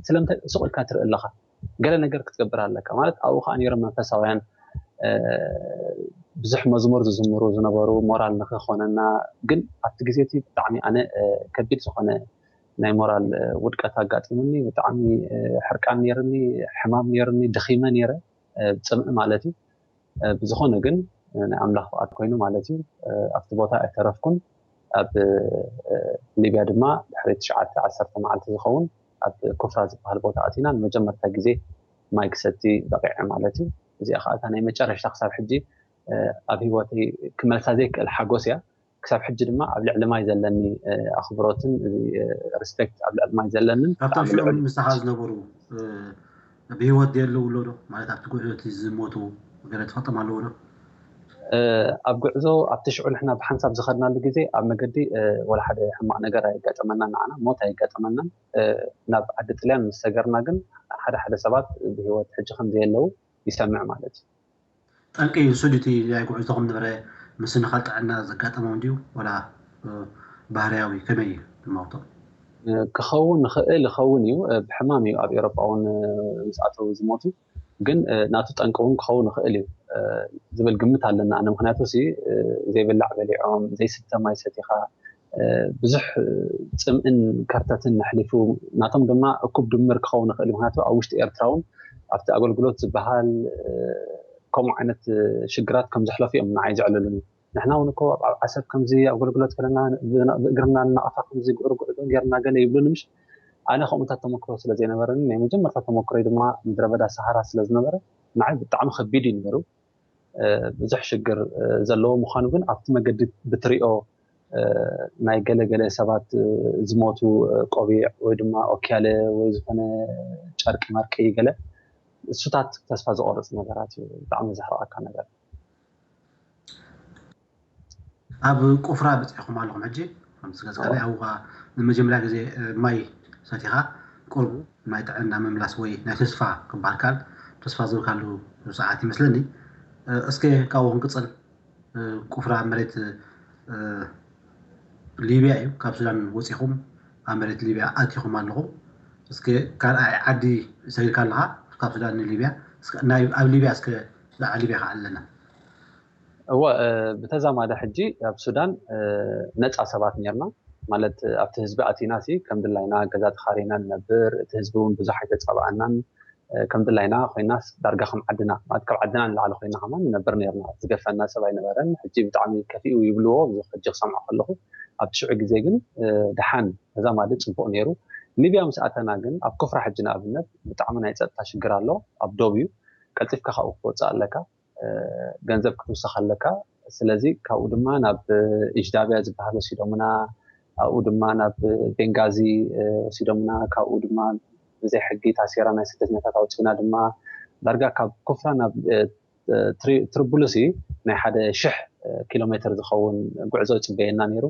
ስለምንታይ ስቕ ኢልካ ትርኢ ኣለኻ? ገለ ነገር ክትገብር ኣለካ። ማለት ኣብኡ ከዓ ነይሮም መንፈሳውያን ብዙሕ መዝሙር ዝዝምሩ ዝነበሩ፣ ሞራል ንክኾነና። ግን ኣብቲ ግዜ እቲ ብጣዕሚ ኣነ ከቢድ ዝኾነ ናይ ሞራል ውድቀት ኣጋጢሙኒ። ብጣዕሚ ሕርቃን ነይርኒ፣ ሕማም ነይርኒ፣ ደኺመ ነይረ፣ ብፅምኢ ማለት እዩ። ብዝኾነ ግን ናይ ኣምላኽ ፍቓድ ኮይኑ ማለት እዩ፣ ኣብቲ ቦታ ኣይተረፍኩን። ኣብ ሊብያ ድማ ድሕሪ ትሽዓተ ዓሰርተ መዓልቲ ዝኸውን ኣብ ኩፍራ ዝበሃል ቦታ ኣቲና ንመጀመርታ ግዜ ማይ ክሰቲ በቂዐ ማለት እዩ። እዚኣ ከዓ እታ ናይ መጨረሽታ ክሳብ ሕጂ ኣብ ህይወተይ ክመልሳ ዘይክእል ሓጎስ እያ። ክሳብ ሕጂ ድማ ኣብ ልዕሊ ማይ ዘለኒ ኣኽብሮትን ሪስፔክት ኣብ ልዕሊ ማይ ዘለንን ኣብቶም ሽዑ ምሳኻ ዝነበሩ ብህይወት ዘየለዉ ኣሎ ዶ? ማለት ኣብቲ ጉዕዞ እቲ ዝሞቱ ገለ ትፈልጦም ኣለዎ ዶ? ኣብ ጉዕዞ ኣብቲ ሽዑ ንሕና ብሓንሳብ ዝኸድናሉ ግዜ ኣብ መገዲ ወላ ሓደ ሕማቕ ነገር ኣይጋጠመናን፣ ንዓና ሞት ኣይጋጠመናን። ናብ ዓዲ ጥልያን ምስ ሰገርና ግን ሓደ ሓደ ሰባት ብህይወት ሕጂ ከም ዘየለዉ ይሰምዕ ማለት እዩ። ጠንቂ ንሱ ድዩ እቲ ናይ ጉዕዞኹም ነበረ? ምስንኻል ጥዕና ዘጋጠሞም ድዩ ወላ ባህርያዊ ከመይ እዩ ድማውቶም? ክኸውን ይኽእል ይኸውን እዩ። ብሕማም እዩ ኣብ ኤውሮጳ እውን ምስ ኣተው ዝሞቱ። ግን ናቱ ጠንቂ እውን ክኸውን ይኽእል እዩ ዝብል ግምት ኣለና ኣነ። ምክንያቱ ሲ ዘይብላዕ በሊዖም፣ ዘይስተ ማይ ሰቲኻ፣ ብዙሕ ፅምእን ከርተትን ኣሕሊፉ፣ ናቶም ድማ እኩብ ድምር ክኸውን ይኽእል። ምክንያቱ ኣብ ውሽጢ ኤርትራ እውን ኣብቲ ኣገልግሎት ዝበሃል ከምኡ ዓይነት ሽግራት ከም ዘሕለፉ እዮም ንዓይ ዘዕልሉኒ። ንሕና እውን እኮ ኣብ ዓሰብ ከምዚ ኣገልግሎት ከለና ብእግርና እናቐፋ ከምዚ ጉዕር ጉዕዞ ጌርና ገለ ይብሉኒ ምሽ። ኣነ ከምኡታት ተመክሮ ስለ ዘይነበረኒ ናይ መጀመርታ ተመክሮይ ድማ ምድረ በዳ ሰሃራ ስለ ዝነበረ ንዓይ ብጣዕሚ ከቢድ እዩ ነይሩ። ብዙሕ ሽግር ዘለዎ ምዃኑ ግን ኣብቲ መገዲ ብትሪኦ ናይ ገለ ገለ ሰባት ዝሞቱ ቆቢዕ ወይ ድማ ኦኪያለ ወይ ዝኾነ ጨርቂ መርቂ ገለ እሱታት ተስፋ ዘቆርፅ ነገራት እዩ። ብጣዕሚ ዘሕርቐካ ነገር። ኣብ ቁፍራ በፂሕኹም ኣለኹም ሕጂ ከምዚ ገዝካለይ ኣብኡ ከዓ ንመጀመርያ ግዜ ማይ ሰቲኻ ቁርቡ ናይ ጥዕና ምምላስ ወይ ናይ ተስፋ ክበሃል ከኣል ተስፋ ዝብካሉ ሰዓት ይመስለኒ። እስከ ካብኡ ክንቅፅል ቁፍራ መሬት ሊብያ እዩ። ካብ ሱዳን ወፂኹም ኣብ መሬት ሊብያ ኣቲኹም ኣለኹም። እስከ ካልኣይ ዓዲ ሰጊርካ ኣለኻ ካብ ሱዳን ንሊብያ። ኣብ ሊብያ እስከ ብዛዕባ ሊብያ ከዓ ኣለና። እወ ብተዛማደ ሕጂ ኣብ ሱዳን ነፃ ሰባት ነርና። ማለት ኣብቲ ህዝቢ ኣቲና ሲ ከም ድላይና ገዛ ተኻሪና ንነብር። እቲ ህዝቢ እውን ብዙሕ ኣይተፃብኣናን። ከም ድላይና ኮይና ዳርጋ ከም ዓድና ማለት ካብ ዓድና ንላዕሊ ኮይና ከማን ንነብር ነርና። ዝገፈና ሰብ ኣይነበረን። ሕጂ ብጣዕሚ ከፊኡ ይብልዎ ሕጂ ክሰምዖ ከለኹ። ኣብቲ ሽዑ ግዜ ግን ደሓን ተዛማዲ ፅቡቅ ነይሩ። ሊብያ ምስ ኣተና ግን ኣብ ኩፍራ ሕጂ ንኣብነት ብጣዕሚ ናይ ፀጥታ ሽግር ኣሎ። ኣብ ዶብ እዩ። ቀልጢፍካ ካብኡ ክትወፅእ ኣለካ። ገንዘብ ክትውስኽ ኣለካ። ስለዚ ካብኡ ድማ ናብ ኢጅዳብያ ዝበሃል ወሲዶምና። ኣብኡ ድማ ናብ ቤንጋዚ ወሲዶምና። ካብኡ ድማ ብዘይ ሕጊ ታሲራ ናይ ስደተኛታት ኣውፂና ድማ ዳርጋ ካብ ኩፍራ ናብ ትሪቡሉሲ ናይ ሓደ ሽሕ ኪሎ ሜትር ዝኸውን ጉዕዞ ይፅበየና ነይሩ።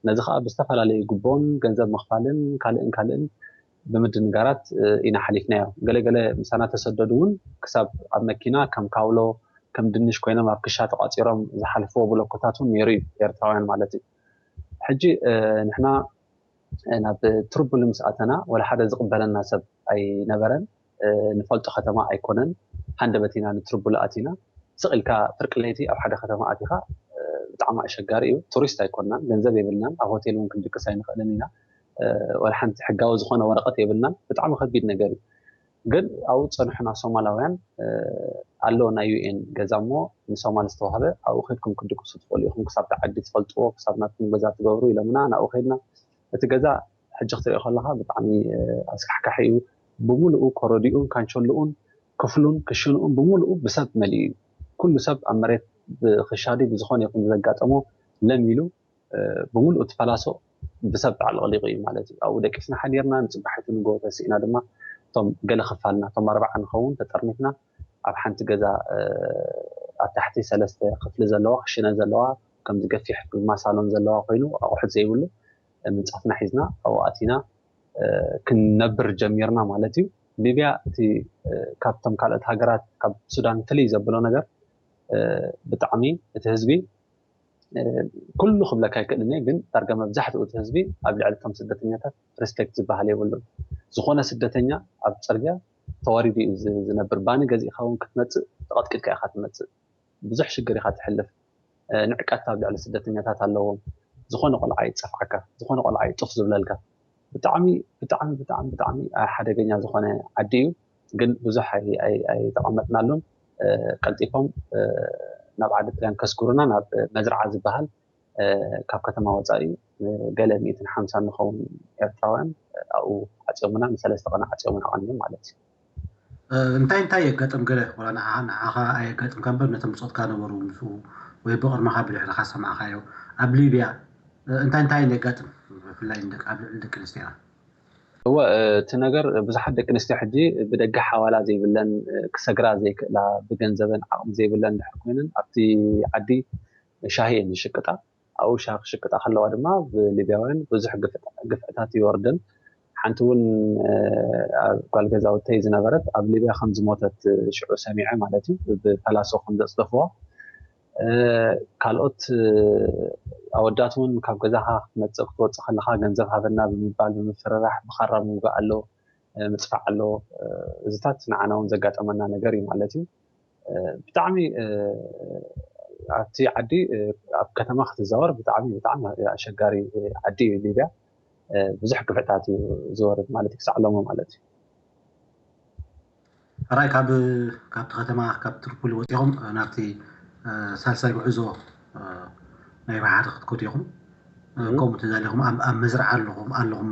ነዚ ከዓ ብዝተፈላለዩ ጉቦን ገንዘብ ምኽፋልን ካልእን ካልእን ብምድንጋራት ኢና ሓሊፍናዮ። ገለገለ ምሳና ተሰደዱ እውን ክሳብ ኣብ መኪና ከም ካውሎ ከም ድንሽ ኮይኖም ኣብ ክሻ ተቋፂሮም ዝሓልፍዎ ብሎኮታት እውን ነይሩ እዩ፣ ኤርትራውያን ማለት እዩ። ሕጂ ንሕና ናብ ትርቡል ምስ ኣተና ወላ ሓደ ዝቕበለና ሰብ ኣይነበረን። ንፈልጦ ከተማ ኣይኮነን። ሃንደበት ኢና ንትርቡል ኣቲና። ስቕ ኢልካ ፍርቂ ለይቲ ኣብ ሓደ ከተማ ኣቲኻ ብጣዕሚ ኣሸጋሪ እዩ። ቱሪስት ኣይኮንናን፣ ገንዘብ የብልናን፣ ኣብ ሆቴል እውን ክንድቅስ ኣይንኽእልን ኢና። ወላ ሓንቲ ሕጋዊ ዝኾነ ወረቐት የብልናን። ብጣዕሚ ከቢድ ነገር እዩ። ግን ኣብኡ ዝፀንሑና ሶማላውያን ኣሎ ናይ ዩኤን ገዛ እሞ ንሶማል ዝተዋህበ ኣብኡ ከድኩም ክትድቅሱ ትኽእሉ ኢኹም፣ ክሳብ እቲ ዓዲ ትፈልጥዎ፣ ክሳብ ናትኩም ገዛ ትገብሩ ኢሎምና። ናብኡ ከድና። እቲ ገዛ ሕጂ ክትሪኦ ከለኻ ብጣዕሚ ኣስካሕካሒ እዩ። ብምሉኡ ኮረዲኡን ካንቸልኡን ክፍሉን ክሽንኡን ብምሉኡ ብሰብ መሊኡ እዩ። ኩሉ ሰብ ኣብ መሬት ብክሻዲ ብዝኾነ ይኹን ዘጋጠሞ ለሚሉ ብምሉኡ እቲ ፓላሶ ብሰብ ተዓልቕሊቑ እዩ ማለት እዩ። ኣብኡ ደቂስና ሓዲርና ንፅባሒቱ ንጎ ተሲእና ድማ እቶም ገለ ክፋልና እቶም ኣርባዓ ንኸውን ተጠርኒፍና ኣብ ሓንቲ ገዛ ኣብ ታሕቲ ሰለስተ ክፍሊ ዘለዋ ክሽነ ዘለዋ ከምዚ ገፊሕ ድማ ሳሎን ዘለዋ ኮይኑ ኣቑሑት ዘይብሉ ምንፃፍና ሒዝና ኣብኡ ኣቲና ክንነብር ጀሚርና ማለት እዩ። ሊብያ እቲ ካብቶም ካልኦት ሃገራት ካብ ሱዳን ፍልይ ዘብሎ ነገር ብጣዕሚ እቲ ህዝቢ ኩሉ ክብለካ ኣይክእልን እየ፣ ግን ዳርጋ መብዛሕትኡ እቲ ህዝቢ ኣብ ልዕሊ እቶም ስደተኛታት ሪስፔክት ዝበሃል የብሉን። ዝኾነ ስደተኛ ኣብ ፅርግያ ተዋሪዱ እዩ ዝነብር። ባኒ ገዚእካ እውን ክትመፅእ ተቐጥቂጥካ ኢኻ ትመፅእ። ብዙሕ ሽግር ኢኻ ትሕልፍ። ንዕቀት ኣብ ልዕሊ ስደተኛታት ኣለዎም። ዝኾነ ቆልዓ ይፀፍዓካ፣ ዝኾነ ቆልዓ ይጡፍ ዝብለልካ። ብጣዕሚ ብጣዕሚ ብጣዕሚ ብጣዕሚ ሓደገኛ ዝኾነ ዓዲ እዩ። ግን ብዙሕ ኣይተቐመጥናሉን። ቀልጢፎም ናብ ዓዲ ጥልያን ከስግሩና ናብ መዝርዓ ዝበሃል ካብ ከተማ ወፃኢ ገለ ሚእትን ሓምሳ ንኸውን ኤርትራውያን ኣብኡ ዓፅዮምና ንሰለስተ ቀን ዓፅዮምና ቀኒዮም ማለት እዩ። እንታይ እንታይ የጋጥም ገለ ወላ ንዓኻ ኣየጋጥምካ እምበር ነቶም ብፆትካ ነበሩ ምስኡ ወይ ብቕድመኻ ብድሕርኻ ሰማዕካዮ ኣብ ሊብያ እንታይ እንታይ የጋጥም ብፍላይ ኣብ ልዕሊ ደቂ ኣንስትዮና? እወ እቲ ነገር ብዙሓት ደቂ ኣንስትዮ ሕጂ ብደገ ሓዋላ ዘይብለን ክሰግራ ዘይክእላ ብገንዘበን ዓቕሚ ዘይብለን ድሕር ኮይነን ኣብቲ ዓዲ ሻሂ እየን ዝሽቅጣ። ኣብኡ ሻሂ ክሽቅጣ ከለዋ ድማ ብሊብያውያን ብዙሕ ግፍዕታት ይወርደን። ሓንቲ እውን ጓል ገዛውተይ ዝነበረት ኣብ ሊብያ ከም ዝሞተት ሽዑ ሰሚዐ ማለት እዩ። ብፈላሶ ከም ዘፅደፍዋ ካልኦት ኣወዳት እውን ካብ ገዛኻ ክትመፅእ ክትወፅእ ከለኻ ገንዘብ ሃበና ብምባል ብምፍርራሕ ብኻራ ምውጋእ ኣሎ፣ ምፅፋዕ ኣሎ። እዚታት ንዓና እውን ዘጋጠመና ነገር እዩ ማለት እዩ። ብጣዕሚ ኣብቲ ዓዲ ኣብ ከተማ ክትዛወር ብጣዕሚ ብጣዕሚ ኣሸጋሪ ዓዲ እዩ ሊብያ። ብዙሕ ግፍዕታት እዩ ዝወርድ ማለት እዩ ክሳዕ ሎሚ ማለት እዩ። ሕራይ ካብ ካብቲ ከተማ ካብ ትርፖሊ ወፂኹም ናብቲ ሳልሳይ ጉዕዞ ናይ ባሕሪ ክትከዱ ኢኹም። ከምኡ ተዛሊኹም ኣብ መዝርዓ ኣለኹም ኣለኹም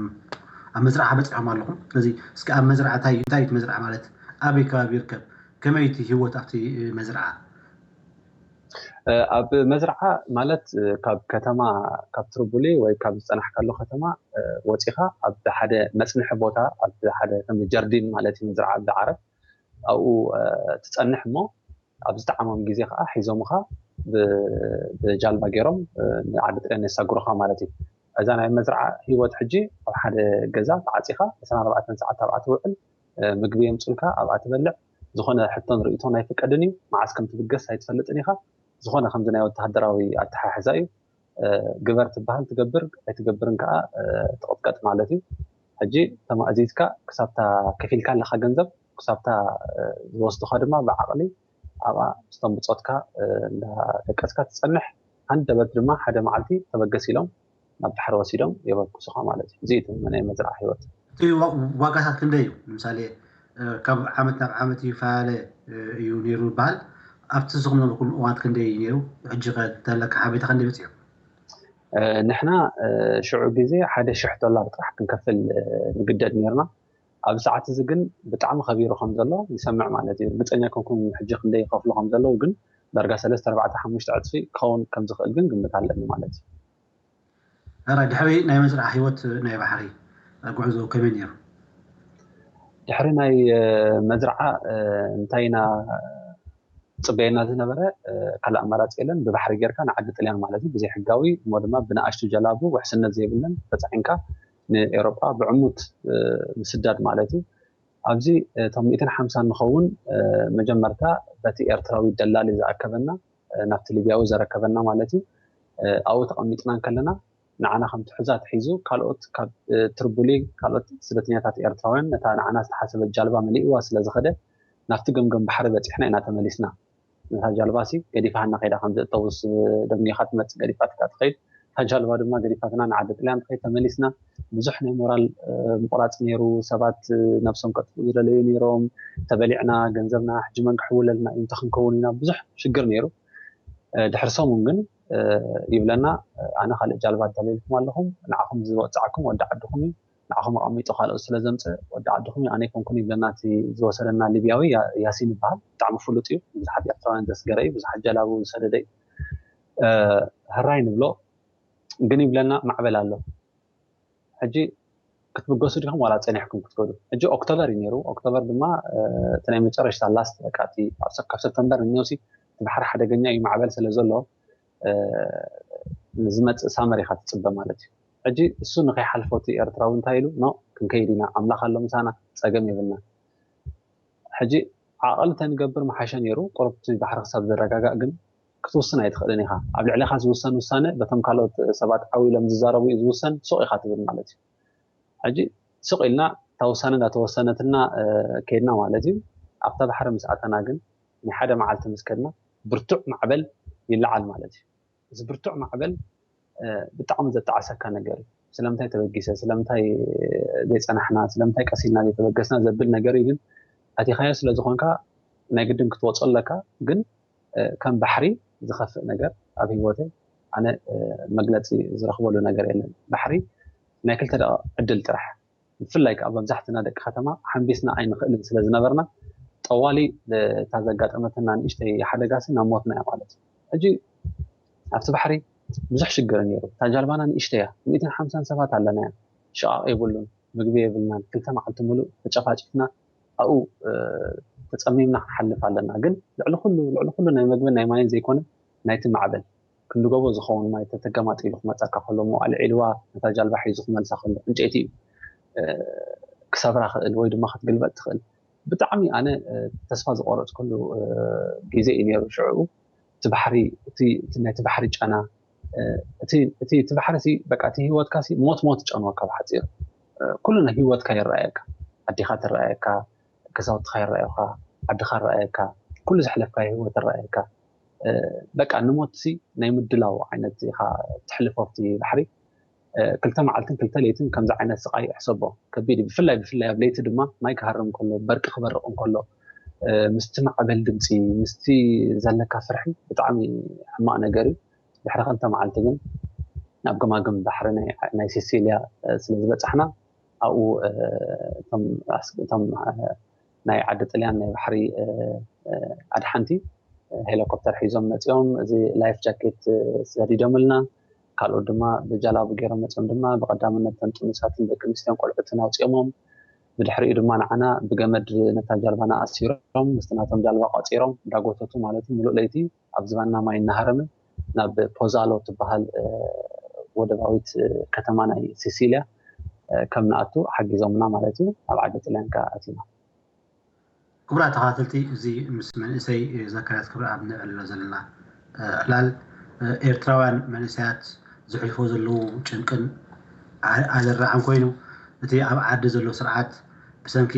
ኣብ መዝርዓ በፂሖም ኣለኹም። ስለዚ እስኪ ኣብ መዝርዓ እንታይ እንታይ እቲ መዝርዓ ማለት ኣበይ ከባቢ ይርከብ? ከመይ እቲ ህይወት ኣብቲ መዝርዓ? ኣብ መዝርዓ ማለት ካብ ከተማ ካብ ትርቡሊ ወይ ካብ ዝፀናሕካሉ ከተማ ወፂኻ ኣብ ሓደ መፅንሒ ቦታ ኣብ ሓደ ከም ጀርዲን ማለት እዩ መዝርዓ ብዓረብ ኣብኡ ትፀንሕ እሞ ኣብ ዝጠዓሞም ግዜ ከዓ ሒዞምኻ ብጃልባ ገይሮም ንዓዲ ጥልያን የሳግሩኻ ማለት እዩ። እዛ ናይ መዝርዓ ህይወት ሕጂ ኣብ ሓደ ገዛ ተዓፂኻ ዕስራን ኣርባዕተን ሰዓት ኣብኣ ትውዕል፣ ምግቢ የምፁልካ ኣብኣ ትበልዕ፣ ዝኾነ ሕቶን ርእይቶን ኣይፍቀድን እዩ። መዓስ ከም ትብገስ ኣይትፈልጥን ኢኻ። ዝኾነ ከምዚ ናይ ወተሃደራዊ ኣተሓሕዛ እዩ። ግበር ትበሃል ትገብር፣ ኣይትገብርን ከዓ ትቕጥቀጥ ማለት እዩ። ሕጂ ተማእዚዝካ ክሳብታ ከፊልካ ኣለካ ገንዘብ ክሳብታ ዝወስዱካ ድማ ብዓቕሊ ኣብኣ ምስቶም ብፆትካ እንዳደቀስካ ትፀንሕ። ሃንደበት ድማ ሓደ መዓልቲ ተበገስ ኢሎም ናብ ባሕሪ ወሲዶም የበግሱኻ ማለት እዩ። እዚ እዩ ናይ መዝርዓ ህይወት። እቲ ዋጋታት ክንደይ እዩ? ንምሳሌ ካብ ዓመት ናብ ዓመት ይፈላለ እዩ ነይሩ ይበሃል። ኣብቲ ዝኹም ነበርኩም እዋት ክንደይ እዩ ነይሩ? ሕጂ ከተለካ ሓበሬታ ክንደይ በፂሑ? ንሕና ሽዑ ግዜ ሓደ ሽሕ ዶላር ጥራሕ ክንከፍል ንግደድ ነርና። ኣብ ሰዓት እዚ ግን ብጣዕሚ ከቢሩ ከም ዘሎ ይሰምዕ ማለት እዩ። ርግፀኛ ኮንኩም ሕጂ ክንደይ ይኸፍሉ ከም ዘለዉ ግን ዳርጋ ሰለስተ ኣርባዕተ ሓሙሽተ ዕፅፊ ክኸውን ከም ዝኽእል ግን ግምት ኣለኒ ማለት እዩ። ሕራይ ድሕሪ ናይ መዝርዓ ህይወት ናይ ባሕሪ ጉዕዞ ከመይ ነይሩ? ድሕሪ ናይ መዝርዓ እንታይ ኢና ፅበየና ዝነበረ ካልእ ኣማራፂ የለን። ብባሕሪ ጌርካ ንዓዲ ጥልያን ማለት እዩ ብዘይሕጋዊ እሞ ድማ ብንኣሽቱ ጀላቡ ውሕስነት ዘይብለን ተፃዒንካ ንኤሮጳ ብዕሙት ምስዳድ ማለት እዩ። ኣብዚ እቶም ሚእትን ሓምሳን ንኸውን መጀመርታ በቲ ኤርትራዊ ደላሊ ዝኣከበና ናብቲ ሊብያዊ ዘረከበና ማለት እዩ። ኣብኡ ተቐሚጥና እንከለና ንዓና ከም ትሑዛት ሒዙ ካልኦት ካብ ትርቡሊ ካልኦት ስደተኛታት ኤርትራውያን ነታ ንዓና ዝተሓሰበት ጃልባ መሊእዋ ስለ ዝኸደ ናብቲ ገምገም ባሕሪ በፂሕና ኢና ተመሊስና። ነታ ጃልባሲ ገዲፋና ከይዳ ከም ዘእተውስ ደሚኻ ትመፅእ ገዲፋትካ ትኸይድ እታ ጃልባ ድማ ገዲፋትና ንዓዲ ጥልያን ትኸይድ ተመሊስና። ብዙሕ ናይ ሞራል ምቁራፅ ነይሩ። ሰባት ነብሶም ከጥፍኡ ዝደለዩ ነይሮም። ተበሊዕና ገንዘብና ሕጂ መን ክሕውለልና እዩ እንታይ ክንከውን ኢና ብዙሕ ሽግር ነይሩ። ድሕሪ ሰሙን ግን ይብለና ኣነ ካልእ ጃልባ ኣዳለልኩም ኣለኹም ንዓኹም ዝወፅዓኩም ወዲ ዓድኹም እዩ ንዓኹም ኣቐሚጡ ካልኦት ስለ ዘምፅእ ወዲ ዓድኹም ኣነ ኣይኮንኩን ይብለና። እቲ ዝወሰደና ሊብያዊ ያሲን ይበሃል። ብጣዕሚ ፍሉጥ እዩ። ብዙሓት ኤርትራውያን ዘስገረ እዩ። ብዙሓት ጀላቡ ዝሰደደ እዩ። ሕራይ ንብሎ ግን ይብለና ማዕበል ኣሎ። ሕጂ ክትብገሱ ዲኹም ዋላ ፀኒሕኩም ክትከዱ? ሕጂ ኦክቶበር እዩ ነይሩ። ኦክቶበር ድማ እቲ ናይ መጨረሽታ ላስት በቃ ካብ ሰፕተምበር ንነውሲ እቲ ባሕሪ ሓደገኛ እዩ ማዕበል ስለ ዘሎ ንዝመፅእ ሳመር ኢኻ ትፅበ ማለት እዩ። ሕጂ እሱ ንኸይሓልፎ እቲ ኤርትራዊ እንታይ ኢሉ ኖ ክንከይድ ኢና ኣምላኽ ኣሎ ምሳና ፀገም የብልና። ሕጂ ዓቐል እንተንገብር መሓሸ ነይሩ። ቁሩብ እቲ ባሕሪ ክሳብ ዝረጋጋእ ግን ክትውስን ኣይትኽእልን ኢኻ። ኣብ ልዕሊኻ ዝውሰን ውሳነ በቶም ካልኦት ሰባት ዓው ኢሎም ዝዛረቡ እዩ ዝውሰን። ሱቕ ኢኻ ትብል ማለት እዩ። ሕጂ ሱቕ ኢልና እታ ውሳነ እንዳተወሰነትና ከይድና ማለት እዩ። ኣብታ ባሕሪ ምስ ኣተና ግን ናይ ሓደ መዓልቲ ምስ ከድና ብርቱዕ ማዕበል ይለዓል ማለት እዩ። እዚ ብርቱዕ ማዕበል ብጣዕሚ ዘጣዕሰካ ነገር እዩ። ስለምንታይ ተበጊሰ፣ ስለምንታይ ዘይፀናሕና፣ ስለምንታይ ቀሲልና ዘይተበገስና ዘብል ነገር እዩ። ግን ኣቲኻዮ ስለዝኾንካ ናይ ግድን ክትወፆ ኣለካ። ግን ከም ባሕሪ ዝኸፍእ ነገር ኣብ ህይወተይ ኣነ መግለፂ ዝረኽበሉ ነገር የለን። ባሕሪ ናይ ክልተ ደቂቕ ዕድል ጥራሕ። ብፍላይ ከዓ መብዛሕትና ደቂ ከተማ ሓምቢስና ኣይንኽእልን ስለ ዝነበርና ጠዋሊ እታ ዘጋጠመትና ንእሽተይ ሓደጋሲ ናብ ሞትና እያ ማለት እዩ። ሕጂ ኣብቲ ባሕሪ ብዙሕ ሽግር ነይሩ። እታ ጃልባና ንእሽተይ እያ፣ ሚእትን ሓምሳን ሰባት ኣለና እያ። ሽቓቕ የብሉን፣ ምግቢ የብልናን። ክልተ መዓልቲ ሙሉእ ተጨፋጭፍና ኣብኡ ተፀሚምና ክንሓልፍ ኣለና። ግን ልዕሊ ኩሉ ልዕሊ ኩሉ ናይ ምግብን ናይ ማይን ዘይኮነ ናይቲ ማዕበል ክንዲ ጎቦ ዝኸውን ማይ ተተገማጢሉ ክመፀካ ከሎ መዋዕሊ ዒልዋ ነታ ጃልባ ሒዙ ክመልሳ ከሎ ዕንጨይቲ እዩ ክሰብራ ክእል ወይ ድማ ክትግልበጥ ትኽእል። ብጣዕሚ ኣነ ተስፋ ዝቆረፅኩሉ ግዜ እዩ ነይሩ። ሽዕኡ እቲ ባሕሪ ናይቲ ባሕሪ ጫና እቲ ባሕሪ በቃ እቲ ህይወትካ ሞት ሞት ጨንወካ ብሓፂሩ ኩሉ ናይ ህይወትካ ይረኣየካ። ኣዲኻ ትረኣየካ፣ ገዛውትኻ ይረኣዩኻ፣ ዓድኻ ይረኣየካ፣ ኩሉ ዘሕለፍካዮ ህይወት ይረኣየካ። በቃ ንሞት ሲ ናይ ምድላው ዓይነት ኢኻ ትሕልፎ ኣብቲ ባሕሪ። ክልተ መዓልትን ክልተ ለይትን ከምዚ ዓይነት ስቓይ እሕሰቦ ከቢድ እዩ። ብፍላይ ብፍላይ ኣብ ለይቲ ድማ ማይ ክሃርም ከሎ፣ በርቂ ክበርቕ እንከሎ፣ ምስቲ ማዕበል ድምፂ፣ ምስቲ ዘለካ ፍርሒ ብጣዕሚ ሕማቕ ነገር እዩ። ድሕሪ ክልተ መዓልቲ ግን ናብ ገማግም ባሕሪ ናይ ሲሲልያ ስለ ዝበፃሕና ኣብኡ እቶም ናይ ዓዲ ጥልያን ናይ ባሕሪ ኣድሓንቲ ሄሊኮፕተር ሒዞም መፂኦም። እዚ ላይፍ ጃኬት ሰዲዶምልና፣ ካልኦት ድማ ብጃላቡ ገይሮም መፂኦም ድማ ብቀዳምነት እተን ጥኑሳትን ደቂ ኣንስትዮን ቆልዑትን ኣውፂኦሞም። ብድሕሪኡ ድማ ንዓና ብገመድ ነታ ጃልባና ኣሲሮም ምስቲ ናቶም ጃልባ ቆፂሮም እንዳጎተቱ ማለት እዩ። ሙሉእ ለይቲ ኣብ ዝባንና ማይ እናሃረመ ናብ ፖዛሎ ትበሃል ወደባዊት ከተማ ናይ ሲሲልያ ከም ንኣቱ ሓጊዞምና ማለት እዩ። ኣብ ዓዲ ጥልያን ከዓ ኣቲና። ክቡራት ተኸታተልቲ፣ እዚ ምስ መንእሰይ ዘካርያስ ክብረኣብ ነዕልሎ ዘለና ዕላል ኤርትራውያን መንእሰያት ዘሕልፎ ዘለዉ ጭንቅን ኣደራዕን ኮይኑ፣ እቲ ኣብ ዓዲ ዘሎ ስርዓት ብሰንኪ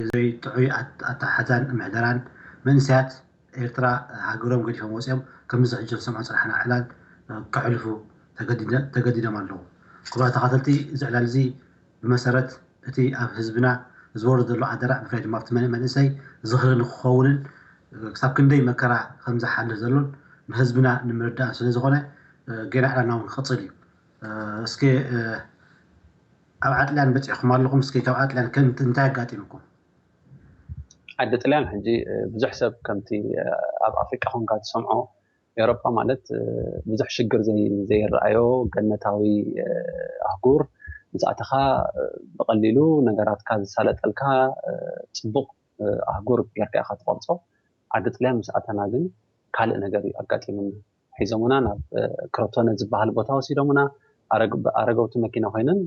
ዘይጥዑይ ኣተሓሕዛን ምሕደራን መንእሰያት ኤርትራ ሃገሮም ገዲፎም ወፂኦም ከምዚ ሕጂ ክንሰምዖ ዝፀናሕና ዕላል ከሕልፉ ተገዲዶም ኣለዉ። ክቡራት ተኸታተልቲ፣ እዚ ዕላል እዚ ብመሰረት እቲ ኣብ ህዝብና ዝወርድ ዘሎ ኣደራዕ ብፍላይ ድማ ኣብቲ መንእሰይ ዝኽሪ ንክኸውንን ክሳብ ክንደይ መከራ ከም ዝሓልፍ ዘሎን ንህዝብና ንምርዳእ ስለ ዝኾነ ጌና ዕላልና እውን ክቕፅል እዩ። እስኪ ኣብ ዓጥልያን በፂሕኩም ኣለኹም። እስኪ ካብ ዓጥልያን እንታይ ኣጋጢምኩም? ዓዲ ጥልያን ሕጂ ብዙሕ ሰብ ከምቲ ኣብ ኣፍሪቃ ኮንካ ትሰምዖ ኤውሮጳ ማለት ብዙሕ ሽግር ዘይረኣዮ ገነታዊ ኣህጉር ምስ ኣተኻ ብቐሊሉ ነገራትካ ዝሳለጠልካ ፅቡቕ ኣህጉር ጌርካ ኢኻ ትቐርፆ። ዓዲ ጥልያን ምስ ኣተና ግን ካልእ ነገር እዩ ኣጋጢሙና። ሒዞምና ናብ ክሮቶነ ዝበሃል ቦታ ወሲዶምና። ኣረገውቲ መኪና ኮይነን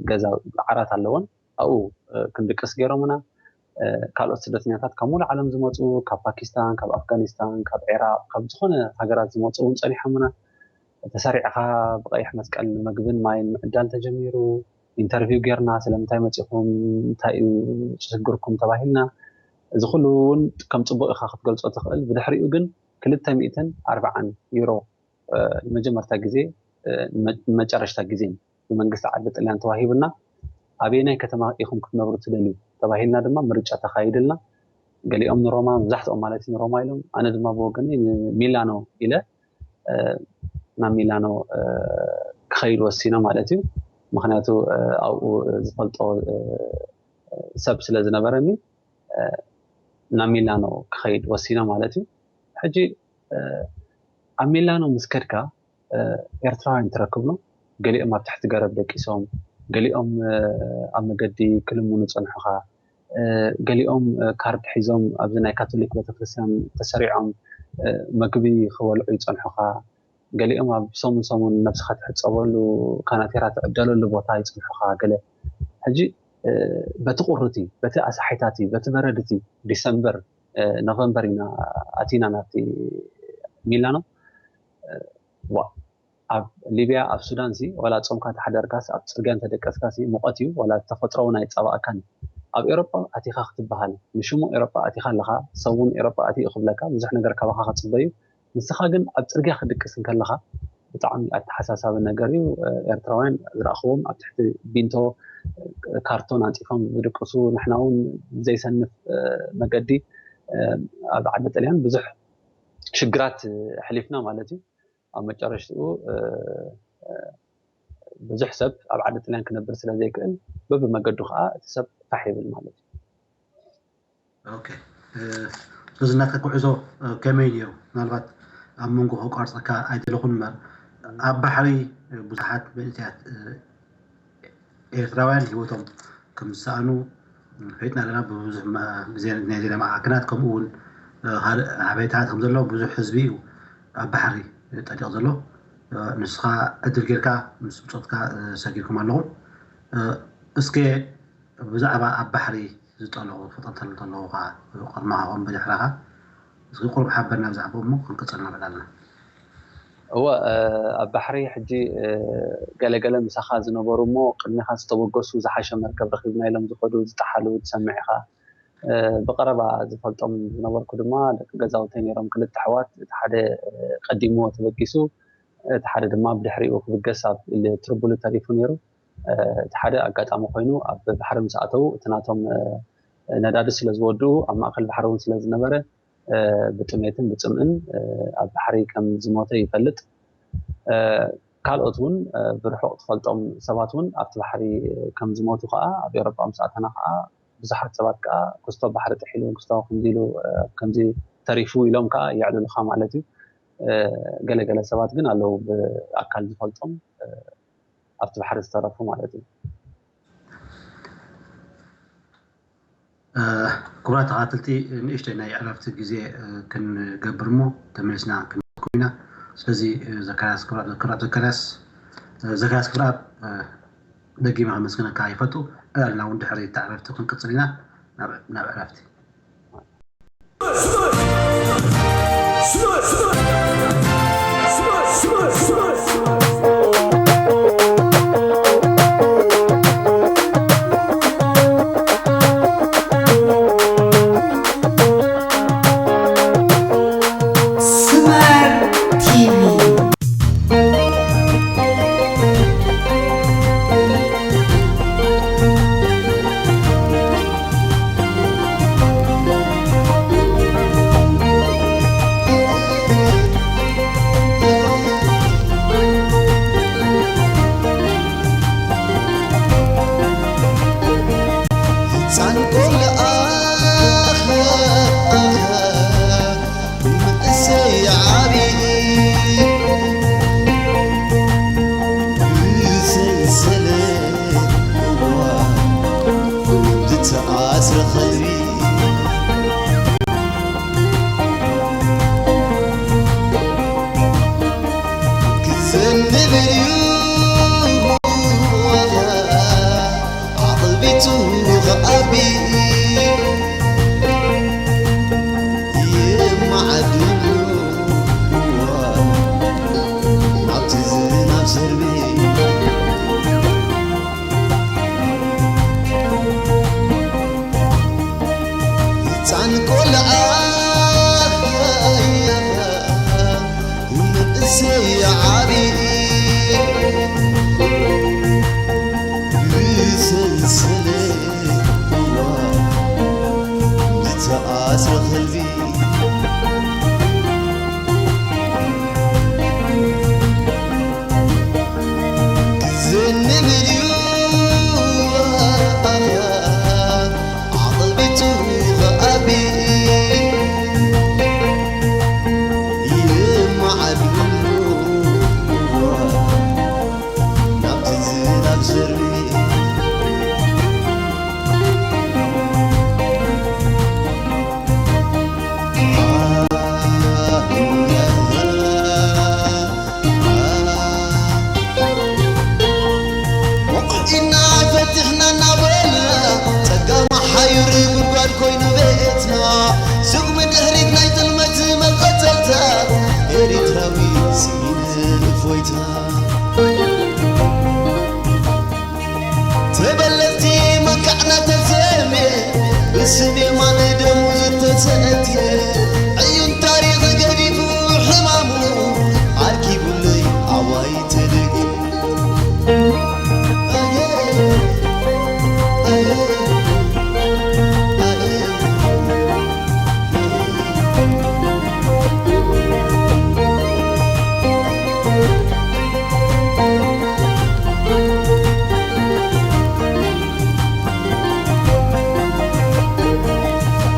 ገዛ ዓራት ኣለወን ኣብኡ ክንድቅስ ገይሮምና። ካልኦት ስደተኛታት ካብ ሙሉ ዓለም ዝመፁ ካብ ፓኪስታን፣ ካብ ኣፍጋኒስታን፣ ካብ ዒራቅ፣ ካብ ዝኾነ ሃገራት ዝመፁ እውን ፀኒሖምና። ተሰሪዕኻ ብቀይሕ መስቀል ምግብን ማይን ምዕዳል ተጀሚሩ። ኢንተርቪው ጌርና ስለምንታይ መፂኹም እንታይ እዩ ሽግርኩም ተባሂልና። እዚ ኩሉ እውን ከም ፅቡቅ ኢኻ ክትገልፆ ትኽእል። ብድሕሪኡ ግን ክልተ ሚእትን ኣርባዓን ዩሮ ንመጀመርታ ግዜ ንመጨረሽታ ግዜ ብመንግስቲ ዓዲ ጥልያን ተዋሂቡና። ኣበየናይ ከተማ ኢኹም ክትነብሩ ትደልዩ ተባሂልና ድማ ምርጫ ተኻይድልና። ገሊኦም ንሮማ፣ መብዛሕትኦም ማለት እዩ ንሮማ ኢሎም፣ ኣነ ድማ ብወገነይ ንሚላኖ ኢለ ናብ ሚላኖ ክኸይድ ወሲነ ማለት እዩ። ምክንያቱ ኣብኡ ዝፈልጦ ሰብ ስለ ዝነበረኒ ናብ ሚላኖ ክኸይድ ወሲነ ማለት እዩ። ሕጂ ኣብ ሚላኖ ምስ ከድካ ኤርትራውያን ትረክብ ነው። ገሊኦም ኣብ ትሕቲ ገረብ ደቂሶም፣ ገሊኦም ኣብ መገዲ ክልምኑ ጸንሑኻ፣ ገሊኦም ካርድ ሒዞም ኣብዚ ናይ ካቶሊክ ቤተክርስትያን ተሰሪዖም መግቢ ክበልዑ ይጸንሑኻ። ገሊኦም ኣብ ሰሙን ሰሙን ነብስኻ ትሕጸበሉ ካናቴራ ትዕደለሉ ቦታ ይጽንሑኻ። ገለ ሕጂ በቲ ቁርቲ፣ በቲ ኣሳሒታቲ፣ በቲ በረድቲ ዲሰምበር ኖቨምበር ኢና ኣቲና ናብቲ ሚላኖ። ዋ ኣብ ሊብያ ኣብ ሱዳን ሲ ወላ ጾምካ ተሓደርካስ ኣብ ጽርግያ እንተደቀስካ ሲ ሙቐት እዩ፣ ወላ ተፈጥሮ እውን ኣይጻባእካን። ኣብ ኤሮጳ ኣቲኻ ክትበሃል ንሽሙ ኤሮጳ ኣቲኻ ኣለኻ፣ ሰብ እውን ኤሮጳ ኣቲ ክብለካ ብዙሕ ነገር ካባኻ ክጽበዩ። ንስኻ ግን ኣብ ጽርግያ ክድቅስ እንከለኻ ብጣዕሚ ኣተሓሳሳቢ ነገር እዩ። ኤርትራውያን ዝረእኽዎም ኣብ ትሕቲ ቢንቶ ካርቶን ኣንጺፎም ዝድቅሱ፣ ንሕና እውን ዘይሰንፍ መገዲ ኣብ ዓዲ ጥልያን ብዙሕ ሽግራት ሕሊፍና ማለት እዩ። ኣብ መጨረሽትኡ ብዙሕ ሰብ ኣብ ዓዲ ጥልያን ክነብር ስለ ዘይክእል በብመገዱ ከዓ እቲ ሰብ ፋሕ ይብል ማለት እዩ። ኦኬ፣ እዚ ናትካ ጉዕዞ ከመይ ነይሩ? ምናልባት ኣብ መንጎ ከቋርፀካ ኣይደለኹን እምበር ኣብ ባሕሪ ብዙሓት መንእሰያት ኤርትራውያን ህይወቶም ከም ዝሰኣኑ ፈሊጥና ኣለና። ብብዙሕ ግዜ ናይ ዜና ማዕከናት ከምኡ እውን ካልእ ሓበሬታታት ከም ዘሎ ብዙሕ ህዝቢ እዩ ኣብ ባሕሪ ጠሊቕ ዘሎ። ንስኻ ዕድል ጌርካ ምስ ብጾትካ ሰጊርኩም ኣለኹም። እስከ ብዛዕባ ኣብ ባሕሪ ዝጠለቑ ፈጠንተሉ ዘለዉ ከዓ ቅድማኻ ከም ብድሕራኻ እስኪ ቁሩብ ሓበርና ብዛዕባኡ እሞ ክንቅጽል ንኽእል ኣለና። እወ ኣብ ባሕሪ ሕጂ ገለገለ ምሳኻ ዝነበሩ እሞ ቅድሚኻ ዝተበገሱ ዝሓሸ መርከብ ረኺብና ኢሎም ዝኸዱ ዝጠሓሉ ትሰምዕ ኢኻ። ብቐረባ ዝፈልጦም ዝነበርኩ ድማ ደቂ ገዛውተይ ነይሮም ክልተ ኣሕዋት፣ እቲ ሓደ ቀዲምዎ ተበጊሱ፣ እቲ ሓደ ድማ ብድሕሪኡ ክብገስ ኣብ ትርቡሉ ተሪፉ ነይሩ። እቲ ሓደ ኣጋጣሚ ኮይኑ ኣብ ባሕሪ ምስ ኣተዉ እቲ ናቶም ነዳዲ ስለ ዝወድኡ ኣብ ማእከል ባሕሪ እውን ስለ ዝነበረ ብጥሜትን ብጽምእን ኣብ ባሕሪ ከም ዝሞተ ይፈልጥ። ካልኦት እውን ብርሑቕ ትፈልጦም ሰባት እውን ኣብቲ ባሕሪ ከም ዝሞቱ ከዓ ኣብ ኤውሮጳ ምስ ኣተና ከዓ ብዙሓት ሰባት ከዓ ክስቶ ባሕሪ ጥሒሉ ክስቶ ከምዚ ኢሉ ከምዚ ተሪፉ ኢሎም ከዓ የዕልሉኻ ማለት እዩ። ገለገለ ሰባት ግን ኣለዉ ብኣካል ዝፈልጦም ኣብቲ ባሕሪ ዝተረፉ ማለት እዩ። ክቡራት ተኸታተልቲ ንእሽተይ ናይ ዕረፍቲ ግዜ ክንገብር እሞ ተመሊስና ክንመፅኩም ኢና። ስለዚ ዘካርያስ ክብረኣብ ዘካርያስ ዘካርያስ ክብረኣብ ደጊመ ከመስግነካ ይፈቱ። ዕላልና እውን ድሕሪ እታ ዕረፍቲ ክንቅፅል ኢና። ናብ ዕረፍቲ። ዳዊት ስኢነ እፎይታ። ተበለጽቲ መካዕና ተሰምየ፣ ብስም የማነ ደሙ ዝተሰእትየ። ዕዩን ታሪኽ ገዲፉ ሕማሙ፣ ኣርኪቡለይ ኣዋይ ተደጊሙ።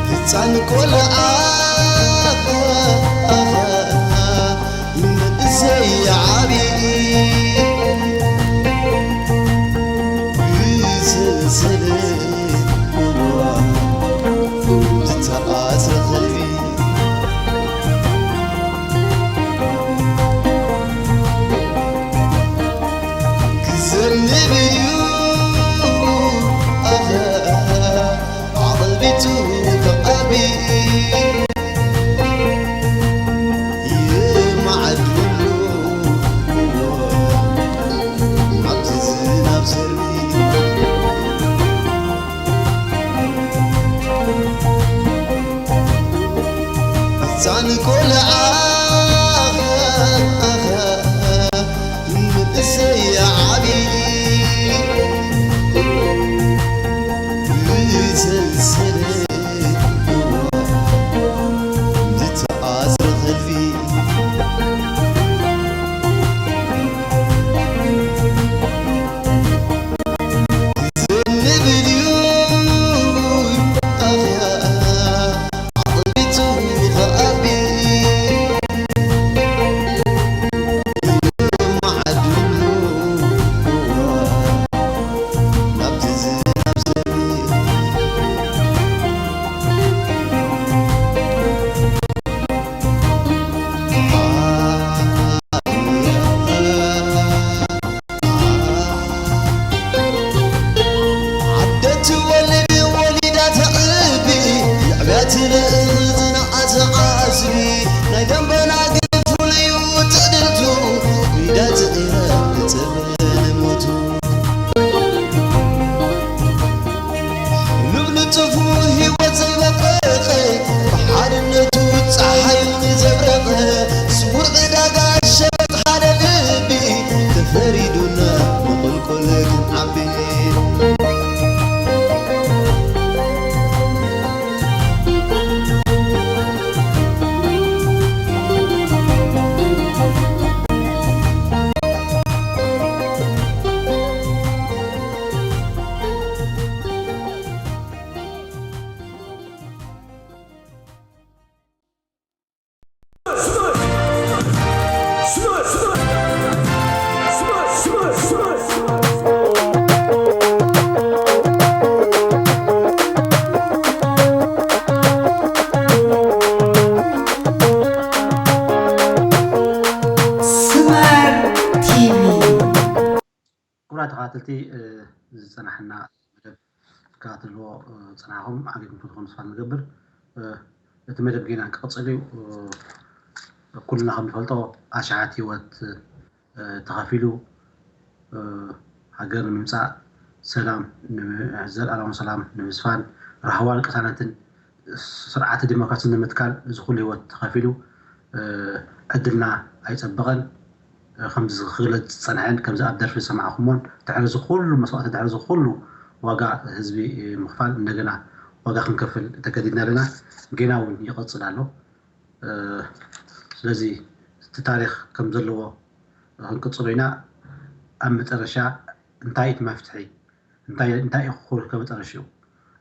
ህፃን ቆልዓ መንእሰይ ዓብዪ ብዝሰለ እዋ ዝተኣስረ ከልቢ ክዘንብ እዩ ኣኸ ዓቕቢቱ ተቐቢ ይማዕድሉ እዎ ናብዚ ዝናብ ዘርቢ ህፃን ቆልዓ ንእሰይ ዓብዪ ብሰንሰለት ዝተኣስረ ከልቢ ዓደት ወልድ ወሊዳ ተዕቢ የዕብያ ትልእዝና ኣተዓስቢ ናይ ደንበና ግፍልዩ ትዕድልቱ ሜዳ ትኢረ ትብል ሞቱ ልብ ንጥፉ ህይወት ዘይበቀቀ ብሓድነቱ ፀሓዩ ንዘብረቐ ስውር ዕዳጋ ሸበጥ ሓደ ልቢ ተፈሪዱና ንቁልቁል ክንዓቢ ስመር ቲቪ። ክቡራት ተኸታተልቲ፣ እ፣ ዝጸናሕና መደብ ትከታተልዎ፣ እ፣ ዝጸናሕኩም ዓቢኩም ከም ትኾኑ ተስፋ ንገብር። እ፣ እቲ መደብ ጌና ክቕጽል እዩ። እ፣ ኩልና ከም ንፈልጦ ኣሽሓት ህይወት፣ እ፣ ተኸፊሉ፣ እ፣ ሃገር ንምምጻእ፣ ሰላም ን-፣ ዘልኣለማዊ ሰላም ንምስፋን፣ ራህዋን ቅሳነትን ስርዓተ ዲሞክራሲ ንምትካል እዚ ኩሉ ህይወት ተኸፊሉ፣ እ፣ ዕድልና ኣይጸበቐን። እ፣ ከምዚ ክግለጽ ዝጸንሐን ከምዚ ኣብ ደርፊ ዝሰማዕኩሞን ድሕሪ እዚ ኩሉ መስዋእቲ፣ ድሕሪ እዚ ኩሉ ዋጋ ህዝቢ፣ እ፣ ምኽፋል እንደገና ዋጋ ክንከፍል ተገዲድና ኣለና። ጌና እውን ይቐጽል ኣሎ። እ፣ ስለዚ እቲ ታሪኽ ከም ዘለዎ ክንቅጽሎ ኢና። ኣብ መጨረሻ እንታይ እቲ መፍትሒ? እንታይ፣ እንታይ እዩ ክኾን ከመጠረሽኡ?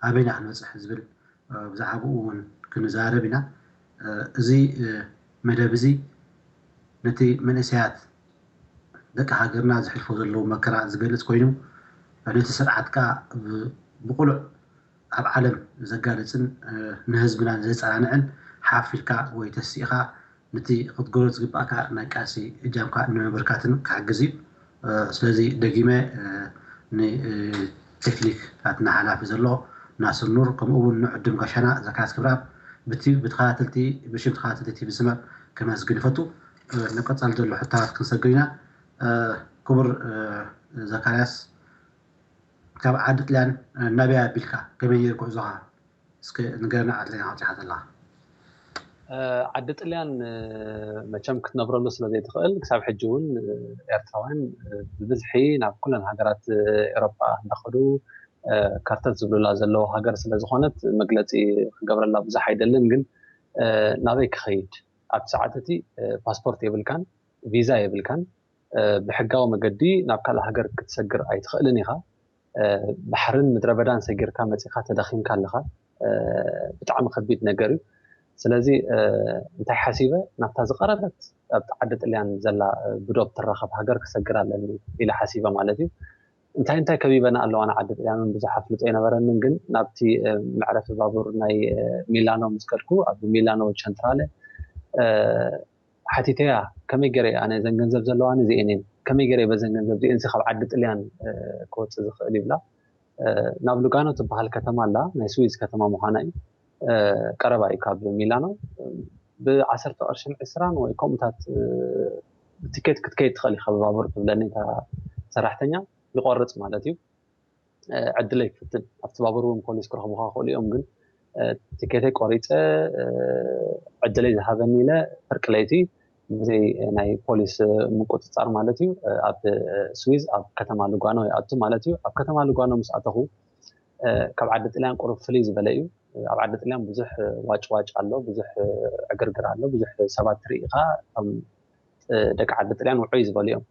ኣበይና ክንበጽሕ ዝብል፣ እ፣ ብዛዕባኡ እውን ክንዛረብ ኢና። እ፣ እዚ፣ እ፣ መደብ እዚ ነቲ መንእሰያት ደቂ ሃገርና ዘሕልፎ ዘለዉ መከራ ዝገልጽ ኮይኑ፣ ነቲ ስርዓት ከኣ ብ-፣ ብቕሉዕ ኣብ ዓለም ዘጋልጽን፣ እ፣ ንህዝብና ዘጸናንዕን ሓፍ ኢልካ ወይ ተሲእኻ ነቲ ክትገብሮ ዝግባእካ ናይ ቃልሲ እጃምካ ንምብርካትን ክሕግዝ እዩ። እ፣ ስለዚ ደጊመ፣ እ፣ ን-፣ እ፣ ቴክኒክ ናትና ሓላፊ ዘሎ ናስር ኑር፣ ከምኡ እውን ንዕዱም ጋሻና ዘካያት ክብረኣብ ብቲ-፣ ብተኸታተልቲ፣ ብሽም ተኸታተልቲ ቲቪ ስመር ከመስግን ይፈቱ። ንቀጻል ዘሎ ሕቶታት ክንሰግር ኢና። ክቡር ዘካርያስ፣ ካብ ዓዲ ጥልያን ናበይ ኣቢልካ፣ ከመይ ነይሩ ጉዕዞኻ? እስከ ንገረና፣ ዓዲ ጥልያን ኣውጺኻ ዘለኻ። ዓዲ ጥልያን መቸም ክትነብረሉ ስለ ዘይትኽእል፣ ክሳብ ሕጂ እውን ኤርትራውያን ብብዝሒ ናብ ኩለን ሃገራት ኤሮጳ እንዳኸዱ ከርተት ዝብሉላ ዘለዉ ሃገር ስለ ዝኾነት፣ መግለጺ ክገብረላ ብዙሕ ኣይደልን። ግን ናበይ ክኸይድ? ኣብቲ ሰዓት እቲ ፓስፖርት የብልካን፣ ቪዛ የብልካን፣ ብሕጋዊ መገዲ ናብ ካልእ ሃገር ክትሰግር ኣይትኽእልን ኢኻ። ባሕርን ምድረ በዳን ሰጊርካ መጺኻ ተዳኺምካ ኣለኻ። ብጣዕሚ ከቢድ ነገር እዩ። ስለዚ እንታይ ሓሲበ፣ ናብታ ዝቐረበት ኣብቲ ዓዲ ጥልያን ዘላ ብዶብ ትራኸብ ሃገር ክሰግር ኣለኒ ኢለ ሓሲበ ማለት እዩ። እንታይ እንታይ ከቢበና ኣለዋ ንዓዲ ጥልያን እውን ብዙሕ ኣፍልጦ ኣይነበረንን። ግን ናብቲ መዕረፊ ባቡር ናይ ሚላኖ ምስ ከድኩ፣ ኣብ ሚላኖ ቸንትራለ ሓቲተያ፣ ከመይ ገይረ ኣነ፣ እዘን ገንዘብ ዘለዋኒ እዚኤን እየን፣ ከመይ ገይረ በዘን ገንዘብ እዚኤን ካብ ዓዲ ጥልያን ክወፅእ ዝኽእል ይብላ። ናብ ሉጋኖ ትበሃል ከተማ ኣላ፣ ናይ ስዊዝ ከተማ ምዃና እዩ። ቀረባ እዩ ካብ ሚላኖ። ብዓሰርተ ቅርሽን ዕስራን ወይ ከምኡታት ትኬት ክትከይድ ትኽእል ኢኻ ብባቡር ትብለኒ እታ ሰራሕተኛ። ይቆርፅ ማለት እዩ። ዕድለይ ክፍትን፣ ኣብቲ ባቡር እውን ፖሊስ ክረኽቡኻ ክኽእሉ እዮም። ግን ትኬተይ ቆሪፀ፣ ዕድለይ ዝሃበኒ ኢለ ፍርቂ ለይቲ ብዘይ ናይ ፖሊስ ምቁፅፃር ማለት እዩ፣ ኣብ ስዊዝ ኣብ ከተማ ሉጋኖ ይኣቱ ማለት እዩ። ኣብ ከተማ ሉጋኖ ምስ ኣተኹ፣ ካብ ዓዲ ጥልያን ቁሩብ ፍልይ ዝበለ እዩ። ኣብ ዓዲ ጥልያን ብዙሕ ዋጭዋጭ ኣሎ፣ ብዙሕ ዕግርግር ኣሎ፣ ብዙሕ ሰባት ትርኢ ኢኻ። እቶም ደቂ ዓዲ ጥልያን ውዑይ ዝበሉ እዮም።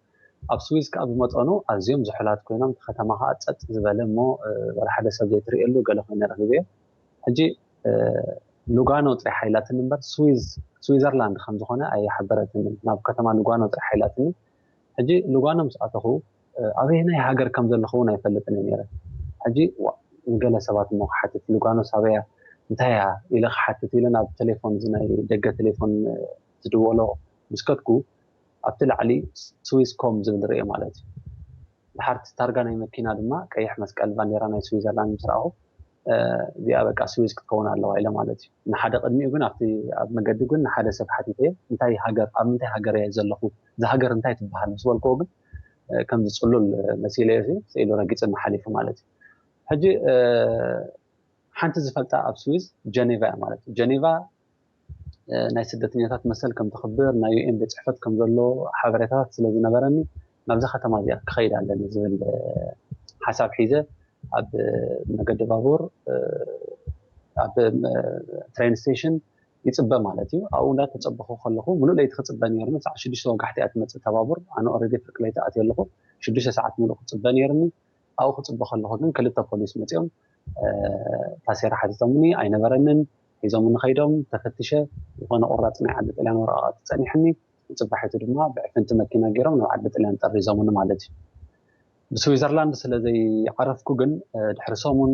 ኣብ ስዊዝ ከዓ ብመጠኑ ኣዝዮም ዝሑላት ኮይኖም፣ እቲ ከተማ ከዓ ጸጥ ዝበለ እሞ፣ ወላ ሓደ ሰብ ዘይትርእየሉ ገለ ኮይኑ ረኺበዮ። ሕጂ ሉጋኖ ጥራሕ ሓይላትኒ እምበር፣ ስዊዝ፣ ስዊዘርላንድ ከም ዝኾነ ኣይሓበረትንን። ናብ ከተማ ሉጋኖ ጥራሕ ሓይላትኒ። ሕጂ ሉጋኖ ምስ ኣተኹ፣ ኣበየናይ ሃገር ከም ዘለኹ እውን ኣይፈልጥን እየ ነይረ። ሕጂ፣ ዋ፣ ንገለ ሰባት እሞ ክሓትት፣ ሉጋኖ ሳበያ፣ እንታይ እያ ኢለ ክሓትት ኢለ ናብ ቴሌፎን፣ እዚ ናይ ደገ ቴሌፎን ዝድወሎ ምስ ከድኩ፣ ኣብቲ ላዕሊ ስዊስ ኮም ዝብል ርእየ ማለት እዩ። ድሓር እቲ ታርጋ ናይ መኪና ድማ ቀይሕ መስቀል፣ ባንዴራ ናይ ስዊዘርላንድ ምስ ረኣኹ፣ እዚኣ በቃ ስዊዝ ክትከውን ኣለዋ ኢለ ማለት እዩ። ንሓደ ቅድሚኡ ግን ኣብቲ ኣብ መገዲ ግን ንሓደ ሰብ ሓቲተ፣ እንታይ ሃገር፣ ኣብ ምንታይ ሃገር እየ ዘለኹ፣ እዛ ሃገር እንታይ ትበሃል ምስ በልክዎ ግን ከምዚ ጽሉል መሲለዮ፣ ስኢሉ ረጊጽኒ ሓሊፉ ማለት እዩ። ሕጂ ሓንቲ ዝፈልጣ ኣብ ስዊዝ ጀኔቫ እያ ማለት እዩ። ጀኔቫ ናይ ስደተኛታት መሰል ከም ተኽብር፣ ናይ ዩ ኤን ቤት ጽሕፈት ከም ዘሎ ሓበሬታታት ስለ ዝነበረኒ፣ ናብዛ ከተማ እዚኣ ክኸይድ ኣለኒ ዝብል ሓሳብ ሒዘ ኣብ መገዲ ባቡር፣ ኣብ ትሬን ስቴሽን ይጽበ ማለት እዩ። ኣብኡ እንዳተጸበኹ ከለኹ፣ ምሉእ ለይቲ ክጽበ ነይሩኒ። ሰዓት ሽዱሽተ ወጋሕቲ እያ ትመጽእ እታ ባቡር። ኣነ ኦልሬዲ ፍርቂ ለይቲ ኣትየ ኣለኹ። ሽዱሽተ ሰዓት ምሉእ ክጽበ ነይሩኒ። ኣብኡ ክጽበ ከለኹ ግን ክልተ ፖሊስ መጺኦም ታሴራ ሓቲቶምኒ። ኣይነበረንን። ሒዞምኒ ከይዶም፣ ተፈትሸ። ዝኾነ ቁራጽ ናይ ዓዲ ጥልያን ወረቓቕቲ ጸኒሕኒ። ንጽባሒቱ ድማ ብዕፍንቲ መኪና ገይሮም ናብ ዓዲ ጥልያን ጠሪዞምኒ ማለት እዩ። ብስዊዘርላንድ ስለ ዘይዓረፍኩ ግን፣ ድሕሪ ሰሙን፣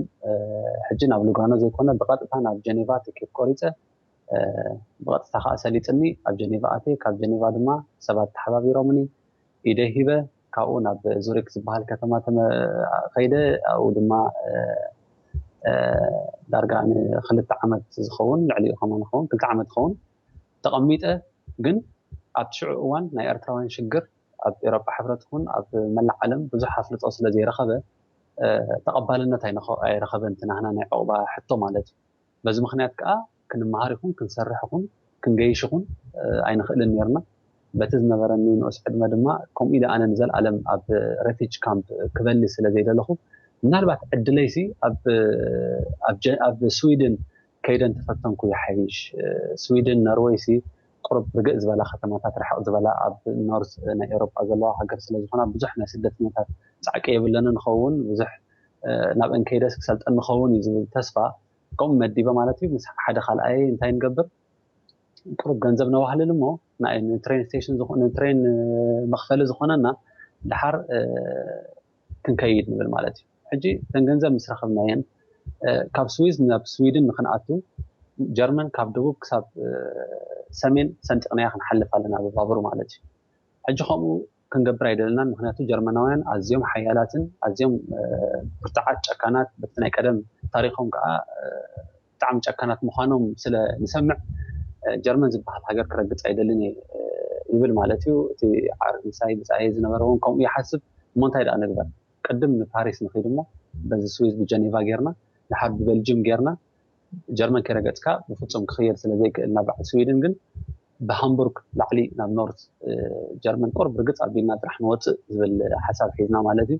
ሕጂ ናብ ሉጋኖ ዘይኮነ ብቐጥታ ናብ ጀኔቫ ትኬት ቆሪጸ፣ ብቐጥታ ከኣ ሰሊጥኒ ኣብ ጀኔቫ ኣትየ። ካብ ጀኔቫ ድማ ሰባት ተሓባቢሮምኒ፣ ኢደይ ሂበ፣ ካብኡ ናብ ዙሪክ ዝበሃል ከተማ ተመ-፣ ከይደ። ኣብኡ ድማ ዳርጋ ንክልተ ዓመት ዝኸውን፣ ልዕሊኡ ከማን ይኸውን፣ ክልተ ዓመት ይኸውን ተቐሚጠ። ግን ኣብቲ ሽዑ እዋን ናይ ኤርትራውያን ሽግር ኣብ ኤውሮጳ ሕብረት ይኹን ኣብ መላእ ዓለም ብዙሕ ኣፍልጦ ስለ ዘይረኸበ፣ ተቐባልነት ኣይነኸ-፣ ኣይረኸበን፣ እቲ ናህና ናይ ዑቕባ ሕቶ ማለት እዩ። በዚ ምኽንያት ከኣ ክንመሃር ይኹን ክንሰርሕ ይኹን ክንገይሽ ይኹን ኣይንኽእልን ነይርና። በቲ ዝነበረኒ ንኡስ ዕድመ ድማ፣ ከምኡ ኢለ ኣነ ንዘለኣለም ኣብ ሬፊጅ ካምፕ ክበሊ ስለ ዘይደለኹ፣ ምናልባት ዕድለይሲ ኣብ፣ ኣብ ጀ-፣ ኣብ ስዊድን ከይደን ተፈተንኩ ይሓይሽ። ስዊድን፣ ኖርወይሲ ቁሩብ ርግእ ዝበላ ከተማታት፣ ርሕቕ ዝበላ፣ ኣብ ኖርዝ ናይ ኤውሮጳ ዘለዋ ሃገር ስለ ዝኾና፣ ብዙሕ ናይ ስደተኛታት ጻዕቂ የብለንን ኸውን፣ ብዙሕ ናብአን ከይደስ ክሰልጠን ንኸውን እዩ ዝብል ተስፋ፣ ከምኡ መዲበ ማለት እዩ። ምስ ሓደ ካልኣየ እንታይ ንገብር፣ ቁሩብ ገንዘብ ነዋህልል እሞ፣ ናይ ንትሬን ስቴሽን ዝኾ-፣ ንትሬን መኽፈሊ ዝኾነና፣ ደሓር ክንከይድ ንብል ማለት እዩ። ሕጂ እተን ገንዘብ ምስ ረኸብናየን፣ ካብ ስዊዝ ናብ ስዊድን ንኽንኣቱ፣ ጀርመን ካብ ደቡብ ክሳብ ሰሜን ሰንጢቕናያ ክንሓልፍ ኣለና ብባቡር ማለት እዩ። ሕጂ ከምኡ ክንገብር ኣይደለናን፣ ምኽንያቱ ጀርመናውያን ኣዝዮም ሓያላትን ኣዝዮም ብርቱዓት ጨካናት፣ በቲ ናይ ቀደም ታሪኾም ከኣ ብጣዕሚ ጨካናት ምዃኖም ስለ ንሰምዕ፣ ጀርመን ዝበሃል ሃገር ክረግጽ ኣይደልን እየ ይብል ማለት እዩ። እቲ ዓር ምሳይ ብፃየ ዝነበረ እውን ከምኡ ይሓስብ። እሞ እንታይ ደኣ ንግበር? ቅድም ንፓሪስ ንኺድ እሞ በዚ ስዊዝ ብጀኔቫ ጌርና፣ ድሓር ብቤልጅም ጌርና፣ ጀርመን ከይረገፅካ ብፍፁም ክኽየድ ስለ ዘይክእል ናብ በዓል ስዊድን ግን ብሃምቡርግ ላዕሊ ናብ ኖርት ጀርመን ቁርብ ርግፅ ኣቢልና ጥራሕ ንወፅእ ዝብል ሓሳብ ሒዝና ማለት እዩ።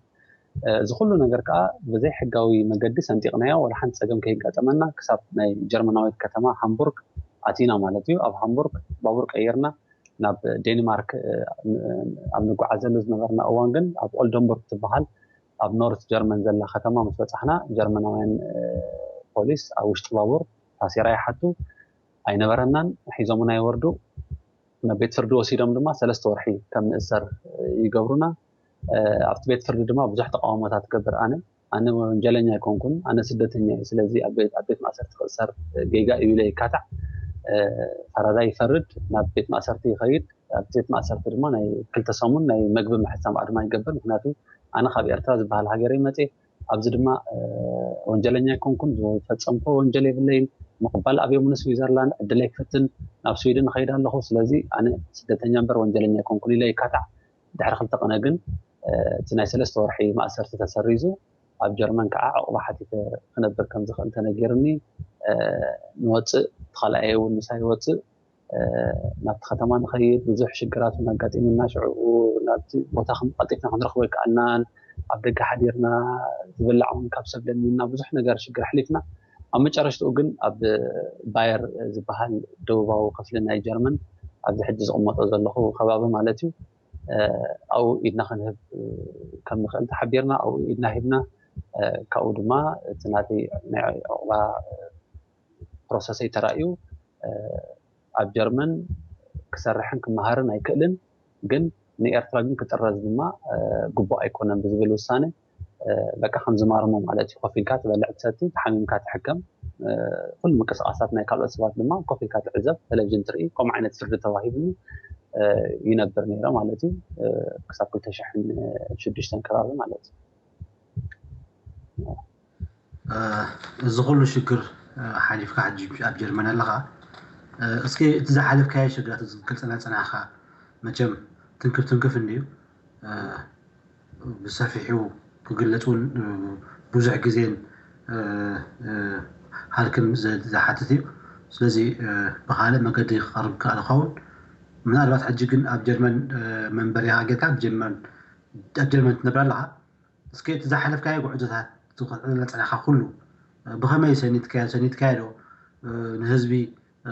እዚ ኩሉ ነገር ከዓ ብዘይ ሕጋዊ መገዲ ሰንጢቕናዮ፣ ወላ ሓንቲ ፀገም ከይጋጠመና ክሳብ ናይ ጀርመናዊት ከተማ ሃምቡርግ ኣቲና ማለት እዩ። ኣብ ሃምቡርግ ባቡር ቀይርና ናብ ዴንማርክ ኣብ ንጓዓዘሉ ዝነበርና እዋን ግን ኣብ ኦልደንቡርግ ትበሃል ኣብ ኖርት ጀርመን ዘላ ከተማ ምስ በፃሕና ጀርመናውያን ፖሊስ ኣብ ውሽጢ ባቡር ታሲራ ይሓቱ ኣይነበረናን። ሒዞምና ይወርዱ። ናብ ቤት ፍርዲ ወሲዶም ድማ ሰለስተ ወርሒ ከም ንእሰር ይገብሩና። ኣብቲ ቤት ፍርዲ ድማ ብዙሕ ተቃውሞታት ትገብር። ኣነ ኣነ ወንጀለኛ ኣይኮንኩን፣ ኣነ ስደተኛ እየ። ስለዚ ኣብ ቤት ኣብ ቤት ማእሰርቲ ክእሰር ጌጋ እዩ ኢለ ይካታዕ። ፈራዳይ ይፈርድ፣ ናብ ቤት ማእሰርቲ ይኸይድ። ኣብቲ ቤት ማእሰርቲ ድማ ናይ ክልተ ሰሙን ናይ መግቢ ምሕሳም ኣድማ ይገብር። ምክንያቱ ኣነ ካብ ኤርትራ ዝበሃል ሃገር እየ መፅየ። ኣብዚ ድማ ወንጀለኛ ኣይኮንኩን፣ ዝፈፀምኮ ወንጀል የብለይን። ምቕባል ኣብዮምኒ ስዊዘርላንድ ዕድለይ ክፍትን ናብ ስዊድን እኸይድ ኣለኹ። ስለዚ ኣነ ስደተኛ እምበር ወንጀለኛ ኣይኮንኩን ኢለ ይካታዕ። ድሕሪ ክልተ ቀነ ግን እቲ ናይ ሰለስተ ወርሒ ማእሰርቲ ተሰሪዙ ኣብ ጀርመን ከዓ ዕቑባ ሓቲተ ክነብር ከም ዝኽእል ተነጊርኒ። ንወፅእ፣ እቲ ካልኣየ እውን ምሳይ ይወፅእ። ናብቲ ከተማ ንኸይድ ብዙሕ ሽግራት እውን ኣጋጢሙና። ሽዑ ናብቲ ቦታ ከም ቀልጢፍና ክንረኽቦ ኣይከኣልናን። ኣብ ደገ ሓዲርና፣ ዝብላዕ እውን ካብ ሰብ ለሚንና ብዙሕ ነገር ሽግር ኣሕሊፍና። ኣብ መጨረሽትኡ ግን ኣብ ባየር ዝበሃል ደቡባዊ ክፍሊ ናይ ጀርመን ኣብዚ ሕጂ ዝቕመጦ ዘለኹ ከባቢ ማለት እዩ ኣብኡ ኢድና ክንህብ ከም ንኽእል ተሓቢርና ኣብኡ ኢድና ሂብና ካብኡ ድማ እቲ ናተይ ናይ ዕቑባ ፕሮሰሰይ ተራእዩ ኣብ ጀርመን ክሰርሕን ክመሃርን ኣይክእልን ግን ንኤርትራ ግን ክጥረዝ ድማ ግቡእ ኣይኮነን ብዝብል ውሳነ በቃ ከም ዝማርሞ ማለት እዩ ኮፍ ኢልካ ትበልዕ ትሰቲ ተሓሚምካ ትሕከም ኩሉ ምንቅስቃሳት ናይ ካልኦት ሰባት ድማ ኮፍ ኢልካ ትዕዘብ ቴሌቪዥን ትርኢ ከምኡ ዓይነት ፍርዲ ተዋሂብኒ ይነብር ነይረ ማለት እዩ ክሳብ ክልተ ሽሕን ሽዱሽተን ከባቢ ማለት እዩ እዚ ኩሉ ሽግር ሓሊፍካ ሕጂ ኣብ ጀርመን ኣለኻ እስኪ እቲ ዝሓለፍካዮ ሽግራት እዚ ክትገልፀና ፀናሕካ መቸም ትንክፍ ትንክፍ እንድዩ ብሰፊሑ ክግለፅ እውን ብዙሕ ግዜን ሃልክን ዝሓትት እዩ ስለዚ ብካልእ መገዲ ክቀርብ ክእል ይኸውን ምናልባት ሕጂ ግን ኣብ ጀርመን መንበሪ ሃገርካ ኣብ ጀርመን ኣብ ጀርመን ትነብር ኣለካ እስኪ እቲ ዝሓለፍካዮ ጉዕዞታት ዝክዕልና ፀናካ ኩሉ ብከመይ ሰኒትካዮ ሰኒትካዮ ዶ ንህዝቢ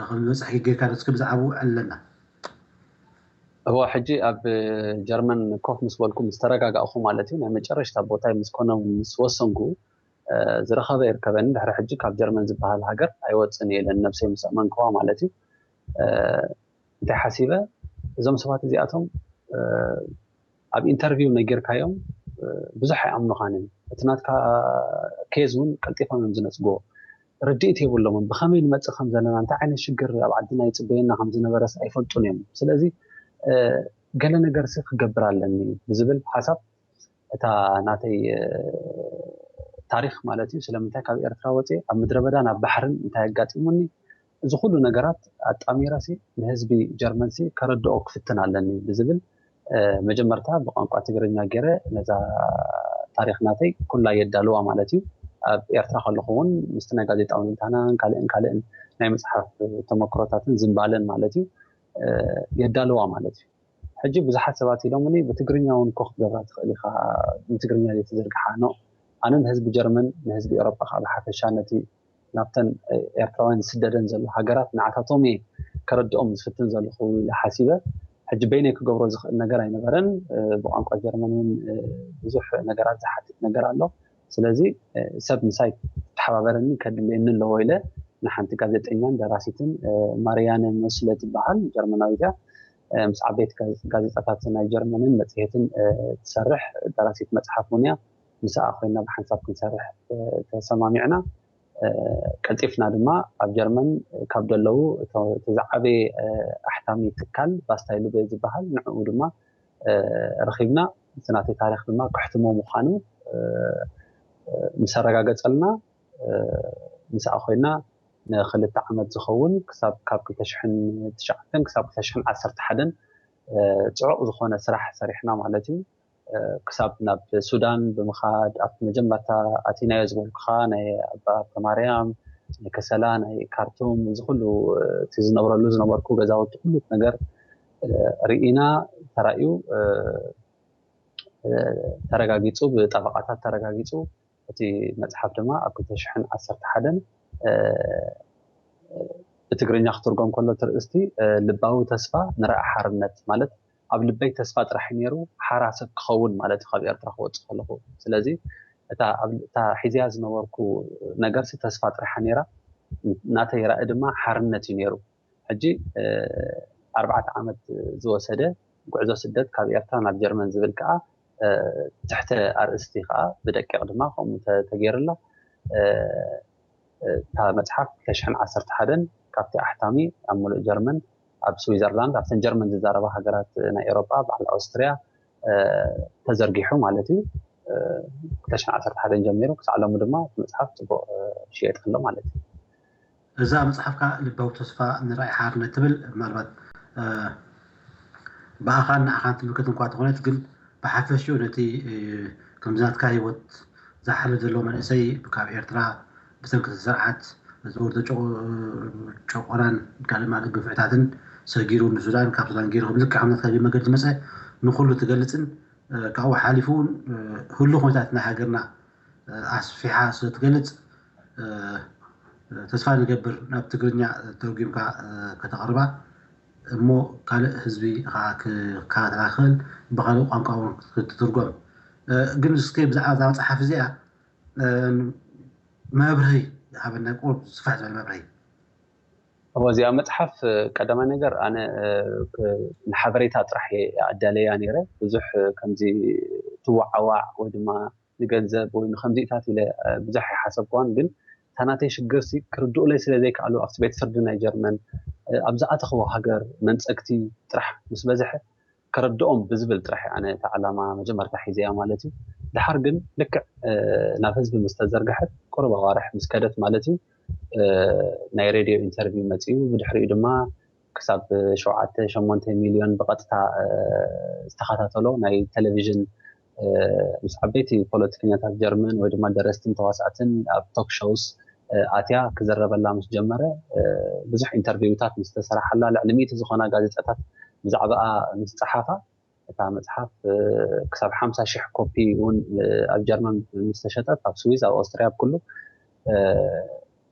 ከም ዝበፅሕ ጌርካ ዶ እስኪ ብዛዕባኡ ኣለና እዋ ሕጂ ኣብ ጀርመን ኮፍ ምስ በልኩ ምስ ተረጋጋእኩ ማለት እዩ ናይ መጨረሽታ ቦታይ ምስ ኮነ ምስ ወሰንኩ ዝረኸበ ይርከበኒ ድሕሪ ሕጂ ካብ ጀርመን ዝበሃል ሃገር ኣይወፅን እየ ኢለን ነብሰይ ምስ ኣመንክዋ ማለት እዩ እንታይ ሓሲበ እዞም ሰባት እዚኣቶም ኣብ ኢንተርቪው ነጊርካዮም ብዙሕ ኣይኣምኑኻን እዮም እቲ ናትካ ኬዝ እውን ቀልጢፎም እዮም ዝነፅግዎ ርድኢት የብሎምን ብኸመይ ንመፅእ ከም ዘለና እንታይ ዓይነት ሽግር ኣብ ዓድና ይፅበየና ከም ዝነበረስ ኣይፈልጡን እዮም ስለዚ ገለ ነገርሲ ክገብር ኣለኒ ብዝብል ሓሳብ እታ ናተይ ታሪክ ማለት እዩ ስለምንታይ ካብ ኤርትራ ወፅየ ኣብ ምድረ በዳ ናብ ባሕርን እንታይ ኣጋጢሙኒ እዚ ኩሉ ነገራት ኣጣሚረሲ ንህዝቢ ጀርመንሲ ከረድኦ ክፍትን ኣለኒ ብዝብል መጀመርታ ብቋንቋ ትግርኛ ገይረ ነዛ ታሪክ ናተይ ኩላ የዳልዋ ማለት እዩ ኣብ ኤርትራ ከለኹ እውን ምስቲ ናይ ጋዜጣ ውንንታናን ካልእን ካልእን ናይ መፅሓፍ ተመክሮታትን ዝንባለን ማለት እዩ የዳልዋ ማለት እዩ ሕጂ ብዙሓት ሰባት ኢሎምኒ ብትግርኛ እውን ኮ ክትገብራ ትኽእል ኢኻ ንትግርኛ ዘይትዝርግሓ ኖ ኣነ ንህዝቢ ጀርመን ንህዝቢ ኤሮጳ ከዓ ብሓፈሻ ነቲ ናብተን ኤርትራውያን ዝስደደን ዘሎ ሃገራት ንዓታቶም እየ ከረድኦም ዝፍትን ዘለኹ ኢለ ሓሲበ ሕጂ በይነይ ክገብሮ ዝኽእል ነገር ኣይነበረን ብቋንቋ ጀርመን እውን ብዙሕ ነገራት ዝሓትት ነገር ኣሎ ስለዚ ሰብ ምሳይ ተሓባበረኒ ከድልየኒ ኣለዎ ኢለ ንሓንቲ ጋዜጠኛን ደራሲትን ማርያነ መስለ ትበሃል ጀርመናዊት እያ ምስ ዓበይቲ ጋዜጣታት ናይ ጀርመንን መፅሄትን ትሰርሕ ደራሲት መፅሓፍ እውን እያ ምስኣ ኮይና ብሓንሳብ ክንሰርሕ ተሰማሚዕና ቀልጢፍና ድማ ኣብ ጀርመን ካብ ደለዉ እቲ ዝዓበየ ኣሕታሚ ትካል ባስታይ ልቤ ዝበሃል ንዕኡ ድማ ረኺብና እቲ ናተይ ታሪክ ድማ ክሕትሞ ምዃኑ ምስ ኣረጋገፀልና ምስኣ ኮይና ንክልተ ዓመት ዝኸውን ክሳብ ካብ ክልተ ሽሕን ትሽዓተን ክሳብ ክልተ ሽሕን ዓሰርተ ሓደን ጽዑቕ ዝኾነ ስራሕ ሰሪሕና ማለት እዩ። ክሳብ ናብ ሱዳን ብምኻድ ኣብቲ መጀመርታ ኣቲናዮ ዝበልኩኻ ናይ ኣባ ሃብተማርያም፣ ናይ ከሰላ፣ ናይ ካርቱም፣ እዚ ኩሉ እቲ ዝነብረሉ ዝነበርኩ ገዛውቲ ኩሉ ነገር ርኢና ተራእዩ ተረጋጊፁ፣ ብጠበቃታት ተረጋጊፁ። እቲ መፅሓፍ ድማ ኣብ ክልተ ሽሕን ዓሰርተ ሓደን ብትግርኛ ክትርጎም ከሎ እቲ ርእስቲ ልባዊ ተስፋ ንረኣ ሓርነት ማለት ኣብ ልበይ ተስፋ ጥራሕ ነይሩ ሓራ ሰብ ክኸውን ማለት ካብ ኤርትራ ክወፅእ ከለኹ። ስለዚ እታ ሒዝያ ዝነበርኩ ነገርሲ ተስፋ ጥራሓ ነይራ፣ ናተይ ራኢ ድማ ሓርነት እዩ ነይሩ። ሕጂ ኣርባዕተ ዓመት ዝወሰደ ጉዕዞ ስደት ካብ ኤርትራ ናብ ጀርመን ዝብል ከዓ ትሕተ ኣርእስቲ ከዓ ብደቂቕ ድማ ከምኡ ተገይርላ። እታ መፅሓፍ ክልተ ሽሕን ዓሰርተ ሓደን ካብቲ ኣሕታሚ ኣብ ሙሉእ ጀርመን ኣብ ስዊዘርላንድ ኣብተን ጀርመን ዝዛረባ ሃገራት ናይ ኤሮጳ በዓል ኣውስትርያ ተዘርጊሑ ማለት እዩ። ክልተ ሽሕን ዓሰርተ ሓደን ጀሚሩ ክሳዕ ሎሚ ድማ እቲ መፅሓፍ ፅቡቕ ሽየጥ ኣሎ ማለት እዩ። እዛ መፅሓፍካ ልባዊ ተስፋ ንራእይ ሓርነት ትብል ምናልባት ብኣኻን ንኣኻን ትምልከት እንኳ ተኾነት ግን ብሓፈሽኡ ነቲ ከምዚ ናትካ ህይወት ዝሓልፍ ዘሎ መንእሰይ ካብ ኤርትራ ብሰንኪ ስርዓት ዝወርዶ ጨቆናን ካልእ ማለት ግፍዕታትን ሰጊሩ ንሱዳን ካብ ሱዳን ገይሩ ልክዕ ከም ናትካ መገዲ መፀ ንኩሉ ትገልፅን ካብኡ ሓሊፉ እውን ህሉ ኩነታት ናይ ሃገርና ኣስፊሓ ስለ ትገልፅ ተስፋ ንገብር ናብ ትግርኛ ተርጉምካ ከተቕርባ እሞ ካልእ ህዝቢ ከዓ ክከታተላ ክኽእል ብካልእ ቋንቋ እውን ክትትርጎም። ግን እስኪ ብዛዕባ እዛ መፅሓፍ እዚኣ መብርሂ ሃበና፣ ቁሩብ ስፍሕ ዝበለ መብርሂ። እወ፣ እዚኣ መፅሓፍ ቀዳማይ ነገር ኣነ ንሓበሬታ ጥራሕ እየ ኣዳለያ ነይረ። ብዙሕ ከምዚ ትዋዓዋዕ ወይ ድማ ንገንዘብ ወይ ንከምዚታት ኢለ ብዙሕ ኣይሓሰብኩዋን። ግን እታ ናተይ ሽግርሲ ክርድኡለይ ስለ ዘይከኣሉ ኣብቲ ቤት ፍርዲ ናይ ጀርመን ኣብ ዝኣተኽዎ ሃገር መንፀግቲ ጥራሕ ምስ በዝሐ ከረድኦም ብዝብል ጥራሕ እየ ኣነ እታ ዕላማ መጀመርታ ሒዘያ ማለት እዩ። ድሓር ግን ልክዕ ናብ ህዝቢ ምስ ተዘርግሐት ቁሩብ ኣዋርሕ ምስ ከደት ማለት እዩ ናይ ሬድዮ ኢንተርቪው መፂኡ። ብድሕሪኡ ድማ ክሳብ ሸውዓተ ሸሞንተ ሚልዮን ብቐጥታ ዝተኸታተሎ ናይ ቴሌቪዥን ምስ ዓበይቲ ፖለቲከኛታት ጀርመን ወይ ድማ ደረስትን ተዋሳእትን ኣብ ቶክ ሾውስ ኣትያ ክዘረበላ ምስ ጀመረ ብዙሕ ኢንተርቪውታት ምስ ተሰራሓላ ልዕሊ ሚእቲ ዝኾና ጋዜጣታት ብዛዕባኣ ምስ ጸሓፋ እታ መጽሓፍ ክሳብ ሓምሳ ሽሕ ኮፒ እውን ኣብ ጀርመን ምስ ተሸጠት ኣብ ስዊዝ ኣብ ኦስትርያ ኣብ ኩሉ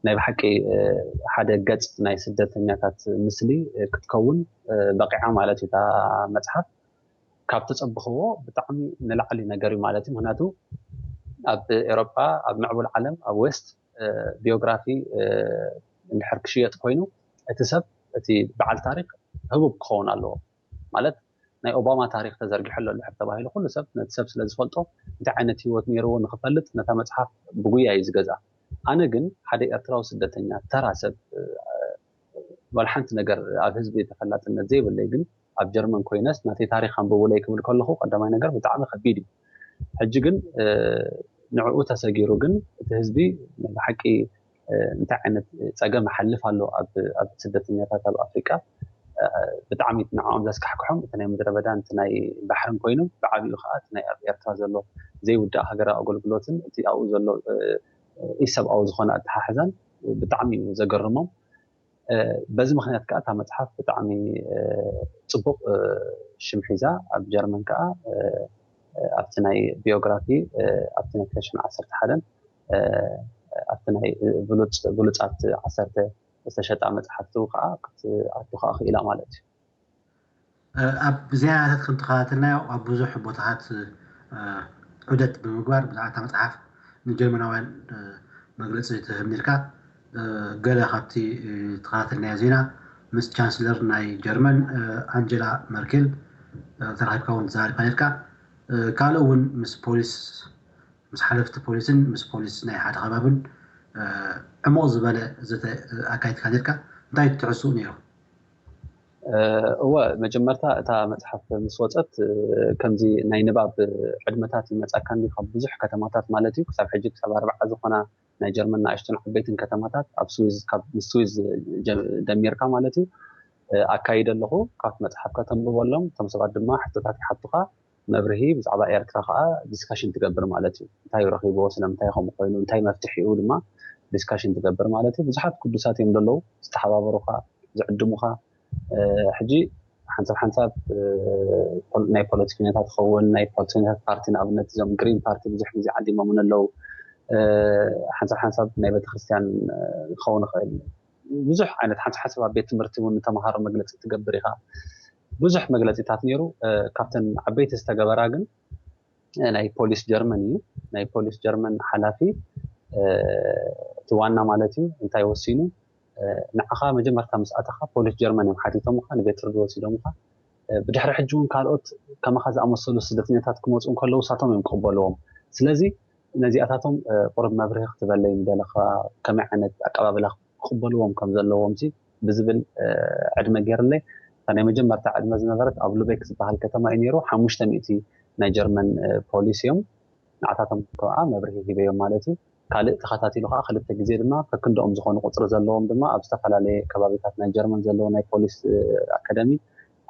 ናይ ብሓቂ ሓደ ገጽ ናይ ስደተኛታት ምስሊ ክትከውን በቂዓ ማለት እዩ እታ መጽሓፍ። ካብ ተጸብኽዎ ብጣዕሚ ንላዕሊ ነገር እዩ ማለት እዩ። ምክንያቱ ኣብ ኤሮጳ ኣብ ምዕቡል ዓለም ኣብ ዌስት ቢዮግራፊ እንድሕር ክሽየጥ ኮይኑ እቲ ሰብ እቲ በዓል ታሪክ ህቡብ ክኸውን ኣለዎ ማለት ናይ ኦባማ ታሪክ ተዘርጊሑ ኣሎ ድሕር ተባሂሉ ኩሉ ሰብ ነቲ ሰብ ስለ ዝፈልጦ እንታይ ዓይነት ህይወት ነይርዎ ንክፈልጥ ነታ መፅሓፍ ብጉያ እዩ ዝገዝኣ። ኣነ ግን ሓደ ኤርትራዊ ስደተኛ ተራ ሰብ ዋላ ሓንቲ ነገር ኣብ ህዝቢ ተፈላጥነት ዘይብለይ ግን ኣብ ጀርመን ኮይነስ ናተይ ታሪክ ኣንብቡለይ ክብል ከለኹ ቀዳማይ ነገር ብጣዕሚ ከቢድ እዩ። ሕጂ ግን ንዕኡ ተሰጊሩ ግን እቲ ህዝቢ ብሓቂ እንታይ ዓይነት ፀገም ይሓልፍ ኣሎ ኣብ ስደተኛታት ኣብ ኣፍሪቃ ብጣዕሚ ንዕኦም ዘስካሕክሖም እቲ ናይ ምድረ በዳን እቲ ናይ ባሕርን ኮይኑ ብዓብኡ ከዓ እቲ ናይ ኣብ ኤርትራ ዘሎ ዘይውዳእ ሃገራዊ ኣገልግሎትን እቲ ኣብኡ ዘሎ ኢሰብኣዊ ዝኾነ ኣተሓሕዛን ብጣዕሚ እዩ ዘገርሞም። በዚ ምክንያት ከዓ እታ መፅሓፍ ብጣዕሚ ፅቡቅ ሽም ሒዛ ኣብ ጀርመን ከዓ ኣብቲ ናይ ቢዮግራፊ ኣብቲ ናይ ክልተ ሽሕን ዓሰርተ ሓደን ኣብቲ ናይ ብሉፃት ዓሰርተ ዝተሸጣ መፅሓፍቲ ከዓ ክትኣቱ ከዓ ክኢላ ማለት እዩ። ኣብ ዜናታት ከም ተኸታተልናዮ ኣብ ብዙሕ ቦታታት ዑደት ብምግባር ብዛዕባ እታ መፅሓፍ ንጀርመናውያን መግለፂ ትህብ ነርካ። ገለ ካብቲ ተኸታተልናዮ ዜና ምስ ቻንስለር ናይ ጀርመን ኣንጀላ መርኬል ተራኺብካ እውን ተዛሪብካ ነርካ። ካልእ እውን ምስ ፖሊስ ምስ ሓለፍቲ ፖሊስን ምስ ፖሊስ ናይ ሓደ ከባብን ዕሙቕ ዝበለ ዘተ ኣካይድካ ነርካ። እንታይ ትሕስኡ ነይሩ? እወ፣ መጀመርታ እታ መፅሓፍ ምስ ወፀት ከምዚ ናይ ንባብ ዕድመታት ይመፃካ እንዲ ካብ ብዙሕ ከተማታት ማለት እዩ ክሳብ ሕጂ ክሳብ ኣርባዓ ዝኾና ናይ ጀርመን ንኣሽቱን ዓበይትን ከተማታት ኣብ ስዊዝ ካብ ምስ ስዊዝ ደሚርካ ማለት እዩ ኣካይደ ኣለኹ። ካብቲ መፅሓፍ ከተንብበሎም፣ እቶም ሰባት ድማ ሕቶታት ይሓቱኻ፣ መብርሂ ብዛዕባ ኤርትራ ከዓ ዲስካሽን ትገብር ማለት እዩ። እንታይ ረኺብዎ፣ ስለምንታይ ከምኡ ኮይኑ፣ እንታይ መፍትሒኡ ድማ ዲስካሽን ትገብር ማለት እዩ። ብዙሓት ቅዱሳት እዮም ዘለዉ ዝተሓባበሩኻ፣ ዝዕድሙኻ። ሕጂ ሓንሳብ ሓንሳብ ናይ ፖለቲከኛታት ክኸውን፣ ናይ ፖለቲከኛታት ፓርቲ፣ ንኣብነት እዞም ግሪን ፓርቲ ብዙሕ ግዜ ዓዲሞምን ኣለዉ። ሓንሳብ ሓንሳብ ናይ ቤተክርስትያን ክኸውን ይኽእል። ብዙሕ ዓይነት ሓንሳብ ሓንሳብ ኣብ ቤት ትምህርቲ እውን ንተምሃሮ መግለፂ ትገብር ኢኻ። ብዙሕ መግለፂታት ነይሩ። ካብተን ዓበይቲ ዝተገበራ ግን ናይ ፖሊስ ጀርመን እዩ። ናይ ፖሊስ ጀርመን ሓላፊ እቲ ዋና ማለት እዩ እንታይ ወሲኑ፣ ንዓኻ መጀመርታ ምስ ኣተኻ ፖሊስ ጀርመን እዮም ሓቲቶምኻ፣ ንቤት ፍርዲ ወሲዶምኻ። ብድሕሪ ሕጂ እውን ካልኦት ከማኻ ዝኣመሰሉ ስደተኛታት ክመፁ እንከለዉ ንሳቶም እዮም ክቕበልዎም። ስለዚ ነዚኣታቶም ቁሩብ መብርሂ ክትበለይ ምደለኻ፣ ከመይ ዓይነት ኣቀባብላ ክቕበልዎም ከም ዘለዎም ሲ ብዝብል ዕድመ ገይርለይ። እታ ናይ መጀመርታ ዕድመ ዝነበረት ኣብ ሉቤክ ዝበሃል ከተማ እዩ ነይሩ። ሓሙሽተ ሚእቲ ናይ ጀርመን ፖሊስ እዮም። ንዓታቶም ከዓ መብርሂ ሂበዮም ማለት እዩ። ካልእ ተኸታቲሉ ከዓ ክልተ ግዜ ድማ ከክንደኦም ዝኾኑ ቁፅሪ ዘለዎም ድማ ኣብ ዝተፈላለየ ከባቢታት ናይ ጀርመን ዘለዉ ናይ ፖሊስ ኣካደሚ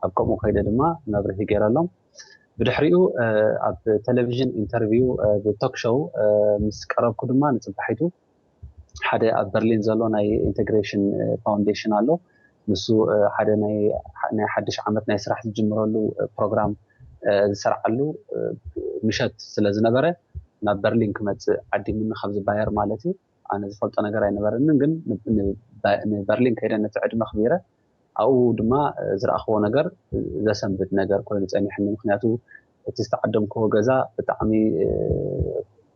ኣብ ከምኡ ከይደ ድማ መብርሂ ገይረሎም። ብድሕሪኡ ኣብ ቴሌቪዥን ኢንተርቪው ብቶክ ሾው ምስ ቀረብኩ ድማ ንፅባሒቱ ሓደ ኣብ በርሊን ዘሎ ናይ ኢንቴግሬሽን ፋውንዴሽን ኣሎ። ንሱ ሓደ ናይ ሓድሽ ዓመት ናይ ስራሕ ዝጅምረሉ ፕሮግራም ዝሰርዓሉ ምሸት ስለ ዝነበረ ናብ በርሊን ክመፅእ ዓዲሙኒ፣ ካብዚ ባየር ማለት እዩ። ኣነ ዝፈልጦ ነገር ኣይነበረንን፣ ግን ንበርሊን ከይደ ነቲ ዕድመ ኣኽቢረ ኣብኡ ድማ ዝረኣኽዎ ነገር ዘሰንብድ ነገር ኮይኑ ጸኒሕኒ። ምኽንያቱ እቲ ዝተዓደምክዎ ገዛ ብጣዕሚ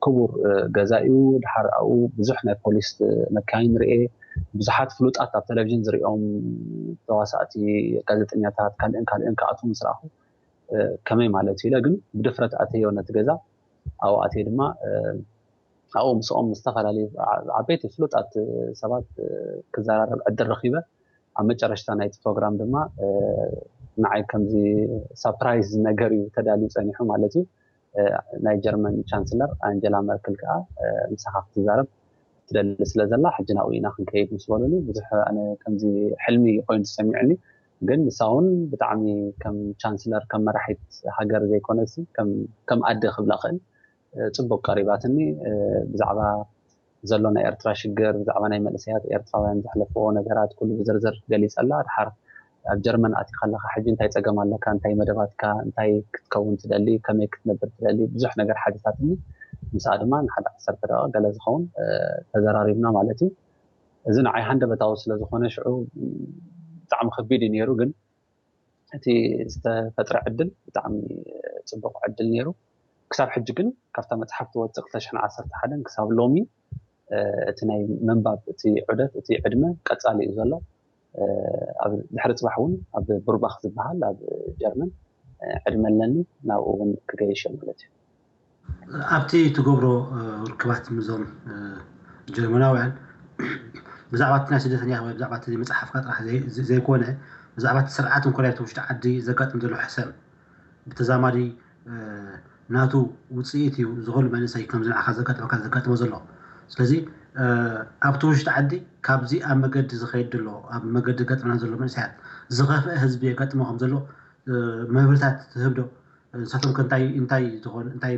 ክቡር ገዛ እዩ። ድሓር ኣብኡ ብዙሕ ናይ ፖሊስ መካይን ርኤ፣ ብዙሓት ፍሉጣት ኣብ ቴሌቪዥን ዝሪኦም ተዋሳእቲ፣ ጋዜጠኛታት፣ ካልእን ካልእን ክኣትዉ ምስ ረኣኹ ከመይ ማለት ኢለ ግን ብድፍረት ኣተዮ ነቲ ገዛ። ኣብኡ ኣትየ ድማ ኣብኡ ምስኦም ዝተፈላለዩ ዓበይቲ ፍሉጣት ሰባት ክዘራረብ ዕድል ረኺበ። ኣብ መጨረሽታ ናይቲ ፕሮግራም ድማ ንዓይ ከምዚ ሳፕራይዝ ነገር እዩ ተዳልዩ ጸኒሑ ማለት እዩ። ናይ ጀርመን ቻንስለር ኣንጀላ መርክል ከዓ ምሳኻ ክትዛረብ ትደሊ ስለ ዘላ ሕጂ ናብኡ ኢና ክንከይድ ምስ በሉኒ፣ ብዙሕ ኣነ ከምዚ ሕልሚ ኮይኑ ተሰሚዑኒ። ግን ንሳ እውን ብጣዕሚ ከም ቻንስለር፣ ከም መራሒት ሃገር ዘይኮነሲ ከም ኣደ ክብላ ክእል ጽቡቅ ቀሪባትኒ። ብዛዕባ ዘሎ ናይ ኤርትራ ሽግር፣ ብዛዕባ ናይ መንእሰያት ኤርትራውያን ዘሕለፍዎ ነገራት ኩሉ ብዝርዝር ገሊጸላ። ድሓር ኣብ ጀርመን ኣቲኻ ኣለኻ ሕጂ እንታይ ጸገም ኣለካ፣ እንታይ መደባትካ፣ እንታይ ክትከውን ትደሊ፣ ከመይ ክትነብር ትደሊ፣ ብዙሕ ነገር ሓቲታትኒ። ምስኣ ድማ ንሓደ ዓሰርተ ደቂቕ ገለ ዝኸውን ተዘራሪብና ማለት እዩ። እዚ ንዓይ ሃንደበታዊ ስለ ዝኾነ ሽዑ ብጣዕሚ ከቢድ እዩ ነይሩ። ግን እቲ ዝተፈጥረ ዕድል ብጣዕሚ ጽቡቕ ዕድል ነይሩ። ክሳብ ሕጂ ግን ካብታ መጽሓፍ ትወጽእ ክልተ ሽሕን ዓሰርተ ሓደን ክሳብ ሎሚ እቲ ናይ ምንባብ እቲ ዑደት እቲ ዕድመ ቀጻሊ እዩ ዘሎ። ኣብ ድሕሪ ጽባሕ እውን ኣብ ቡርባኽ ዝበሃል ኣብ ጀርመን ዕድመ ኣለኒ፣ ናብኡ እውን ክገይሽ ማለት እዩ። ኣብቲ ትገብሮ ርክባት ምዞም ጀርመናውያን ብዛዕባ ናይ ስደተኛ ወይ ብዛዕባ መፅሓፍካ ጥራሕ ዘይኮነ ብዛዕባ እቲ ስርዓት እንኮላይ ውሽጢ ዓዲ ዘጋጥም ዘሎ ሕሰም ብተዛማዲ ናቱ ውፅኢት እዩ ዝኽሉ መንእሰይ ከምዚ ንዓኻ ዘጋጥመካ ዘጋጥሞ ዘሎ። ስለዚ ኣብቲ ውሽጢ ዓዲ ካብዚ ኣብ መገዲ ዝኸይድ ዘሎ ኣብ መገዲ ገጥምና ዘሎ መንእሰያት ዝኸፍአ ህዝቢ የጋጥሞ ከም ዘሎ መብርታት ትህብ ዶ? ንሳቶም ከ እንታይ እንታይ ዝኾነ እንታይ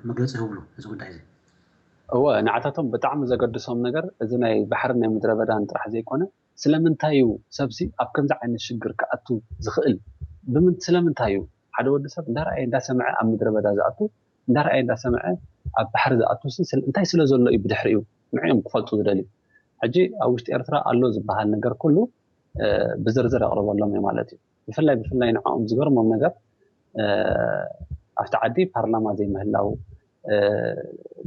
መግለፂ ይህብሉ እዚ ጉዳይ እዚ? እወ ንዓታቶም ብጣዕሚ ዘገድሶም ነገር እዚ ናይ ባሕርን ናይ ምድረ በዳን ጥራሕ ዘይኮነ ስለምንታይ እዩ ሰብሲ ኣብ ከምዚ ዓይነት ሽግር ክኣቱ ዝኽእል? ስለምንታይ እዩ ሓደ ወዲ ሰብ እንዳረኣየ እንዳሰምዐ ኣብ ምድረ በዳ ዝኣቱ እንዳረኣየ እንዳሰምዐ ኣብ ባሕሪ ዝኣቱ እንታይ ስለ ዘሎ እዩ ብድሕሪኡ ንዕኦም ክፈልጡ ዝደልዩ? ሕጂ ኣብ ውሽጢ ኤርትራ ኣሎ ዝበሃል ነገር ኩሉ ብዝርዝር ኣቕርበሎም እየ ማለት እዩ። ብፍላይ ብፍላይ ንዕኦም ዝገርሞም ነገር ኣብቲ ዓዲ ፓርላማ ዘይምህላው፣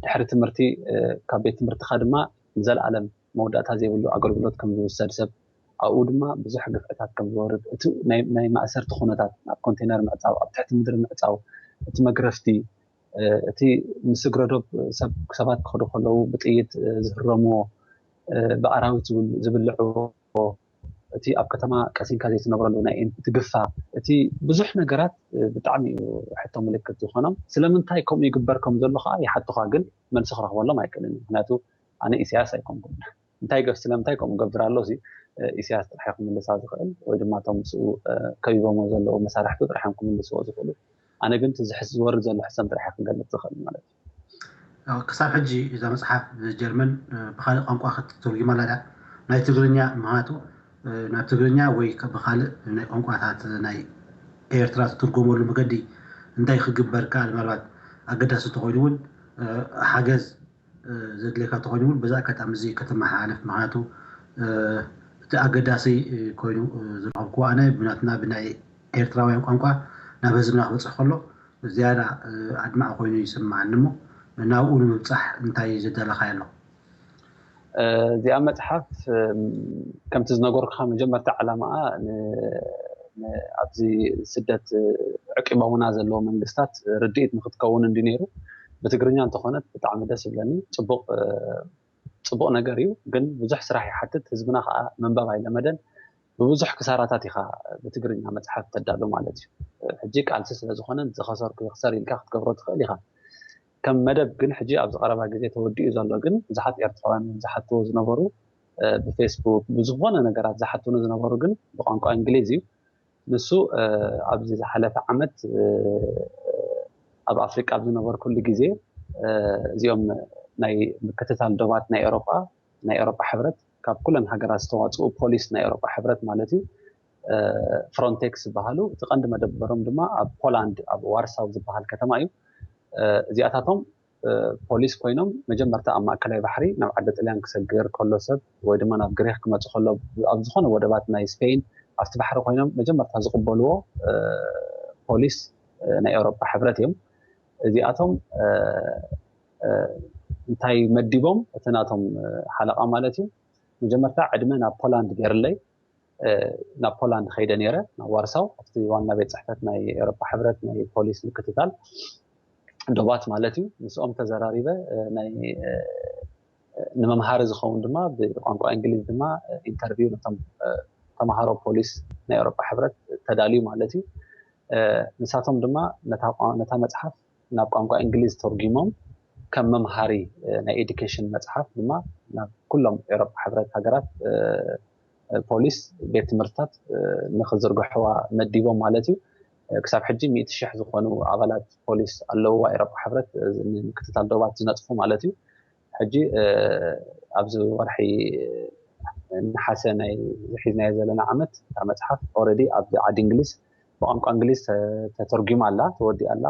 ድሕሪ ትምህርቲ ካብ ቤት ትምህርትኻ ድማ ንዘለኣለም መወዳእታ ዘይብሉ ኣገልግሎት ከም ዝውሰድ ሰብ ኣብኡ ድማ ብዙሕ ግፍዕታት ከም ዝወርድ እቲ ናይ ማእሰርቲ ኩነታት ኣብ ኮንቴነር ምዕፃው ኣብ ትሕቲ ምድሪ ምዕፃው እቲ መግረፍቲ እቲ ምስ እግረዶብ ሰባት ክኸዱ ከለዉ ብጥይት ዝህረምዎ ብኣራዊት ዝብልዕዎ እቲ ኣብ ከተማ ቀሲንካ ዘይትነብረሉ ናይ እቲ ግፋ እቲ ብዙሕ ነገራት ብጣዕሚ እዩ ሕቶ ምልክት ዝኾኖም። ስለምንታይ ከምኡ ይግበር ከም ዘሎ ከዓ ይሓቱኻ፣ ግን መልሲ ክረኽበሎም ኣይክእልን። ምክንያቱ ኣነ ኢሳያስ ኣይኮንኩን። እንታይ ገፍ ስለምንታይ ከምኡ ገብር ኣሎ ሲ ኢሳያስ ጥራሕ ክምልሳ ዝኽእል ወይ ድማ እቶም ምስኡ ከቢቦሞ ዘለዉ መሳርሕቱ ጥራሕ እዮም ክምልስዎ ዝኽእሉ። ኣነ ግን ዝወርድ ዘሎ ሕሰም ጥራሕ ክገልጽ ዝኽእል ማለት እዩ። ክሳብ ሕጂ እዛ መፅሓፍ ብጀርመን ብካልእ ቋንቋ ክትተርጉማ ኣላ ናይ ትግርኛ ምክንያቱ ናብ ትግርኛ ወይ ብካልእ ናይ ቋንቋታት ናይ ኤርትራ ትትርጎመሉ መገዲ እንታይ ክግበር ከኣል ምናልባት ኣገዳሲ ተኮይኑ እውን ሓገዝ ዘድልየካ ተኮይኑ እውን በዚ ኣጋጣሚ እዚ ከተመሓላልፍ ምክንያቱ እቲ ኣገዳሲ ኮይኑ ዝረከብኩዎ ኣነ ብናትና ብናይ ኤርትራውያን ቋንቋ ናብ ህዝብና ክበፅሕ ከሎ ዝያዳ ኣድማዕ ኮይኑ ይስምዓኒ እሞ ናብኡ ንምብፃሕ እንታይ ዘዳለኻዮ ኣሎ? እዚኣ መፅሓፍ ከምቲ ዝነገርኩኻ መጀመርታ ዓላማኣ ኣብዚ ስደት ዕቂቦምና ዘለዎ መንግስታት ርድኢት ንክትከውን እንዲ ነይሩ። ብትግርኛ እንተኾነት ብጣዕሚ ደስ ይብለኒ። ፅቡቅ ነገር እዩ፣ ግን ብዙሕ ስራሕ ይሓትት። ህዝብና ከዓ ምንባብ ኣይለመደን። ብብዙሕ ክሳራታት ኢኻ ብትግርኛ መፅሓፍ ተዳሉ ማለት እዩ። ሕጂ ቃልሲ ስለዝኾነ ዝኸሰርኩ ይኽሰር ኢልካ ክትገብሮ ትኽእል ኢኻ። ከም መደብ ግን ሕጂ ኣብዚ ቀረባ ግዜ ተወዲኡ ዘሎ ግን ብዙሓት ኤርትራውያን ዝሓትዎ ዝነበሩ ብፌስቡክ ብዝኾነ ነገራት ዝሓትኑ ዝነበሩ ግን ብቋንቋ እንግሊዝ እዩ። ንሱ ኣብዚ ዝሓለፈ ዓመት ኣብ ኣፍሪቃ ኣብ ዝነበርኩሉ ግዜ እዚኦም ናይ ምክትታል ዶባት ናይ ኤሮጳ ናይ ኤሮጳ ሕብረት ካብ ኩለን ሃገራት ዝተዋፅኡ ፖሊስ ናይ ኤሮጳ ሕብረት ማለት እዩ ፍሮንቴክስ ዝበሃሉ እቲ ቀንዲ መደበሮም ድማ ኣብ ፖላንድ ኣብ ዋርሳው ዝበሃል ከተማ እዩ። እዚኣታቶም ፖሊስ ኮይኖም መጀመርታ ኣብ ማእከላይ ባሕሪ ናብ ዓዲ ጥልያን ክሰግር ከሎ ሰብ ወይ ድማ ናብ ግሪክ ክመፁ ከሎ ኣብ ዝኾነ ወደባት ናይ ስፔን ኣብቲ ባሕሪ ኮይኖም መጀመርታ ዝቕበልዎ ፖሊስ ናይ ኤውሮጳ ሕብረት እዮም። እዚኣቶም እንታይ መዲቦም እቲ ናቶም ሓለቓ ማለት እዩ መጀመርታ ዕድመ ናብ ፖላንድ ገይርለይ ናብ ፖላንድ ከይደ ነይረ ናብ ዋርሳው ኣብቲ ዋና ቤት ፅሕፈት ናይ ኤውሮጳ ሕብረት ናይ ፖሊስ ምክትታል ዶባት ማለት እዩ ምስኦም ተዘራሪበ ናይ ንመምሃሪ ዝኸውን ድማ ብቋንቋ እንግሊዝ ድማ ኢንተርቪው ነቶም ተምሃሮ ፖሊስ ናይ ኤውሮጳ ሕብረት ተዳልዩ ማለት እዩ ንሳቶም ድማ ነታ መፅሓፍ ናብ ቋንቋ እንግሊዝ ተርጉሞም ከም መምሃሪ ናይ ኤዱኬሽን መፅሓፍ ድማ ናብ ኩሎም ኤውሮጳ ሕብረት ሃገራት ፖሊስ ቤት ትምህርትታት ንክዝርግሕዋ መዲቦም ማለት እዩ ክሳብ ሕጂ ሚእቲ ሽሕ ዝኾኑ ኣባላት ፖሊስ ኣለውዋ ኤውሮጳ ሕብረት ንምክትታል ዶባት ዝነጥፉ ማለት እዩ ሕጂ ኣብዚ ወርሒ ነሓሰ ናይ ዝሒዝናዮ ዘለና ዓመት እታ መፅሓፍ ኦረዲ ኣብ ዓዲ እንግሊዝ ብቋንቋ እንግሊዝ ተተርጉማ ኣላ ተወዲኣ ኣላ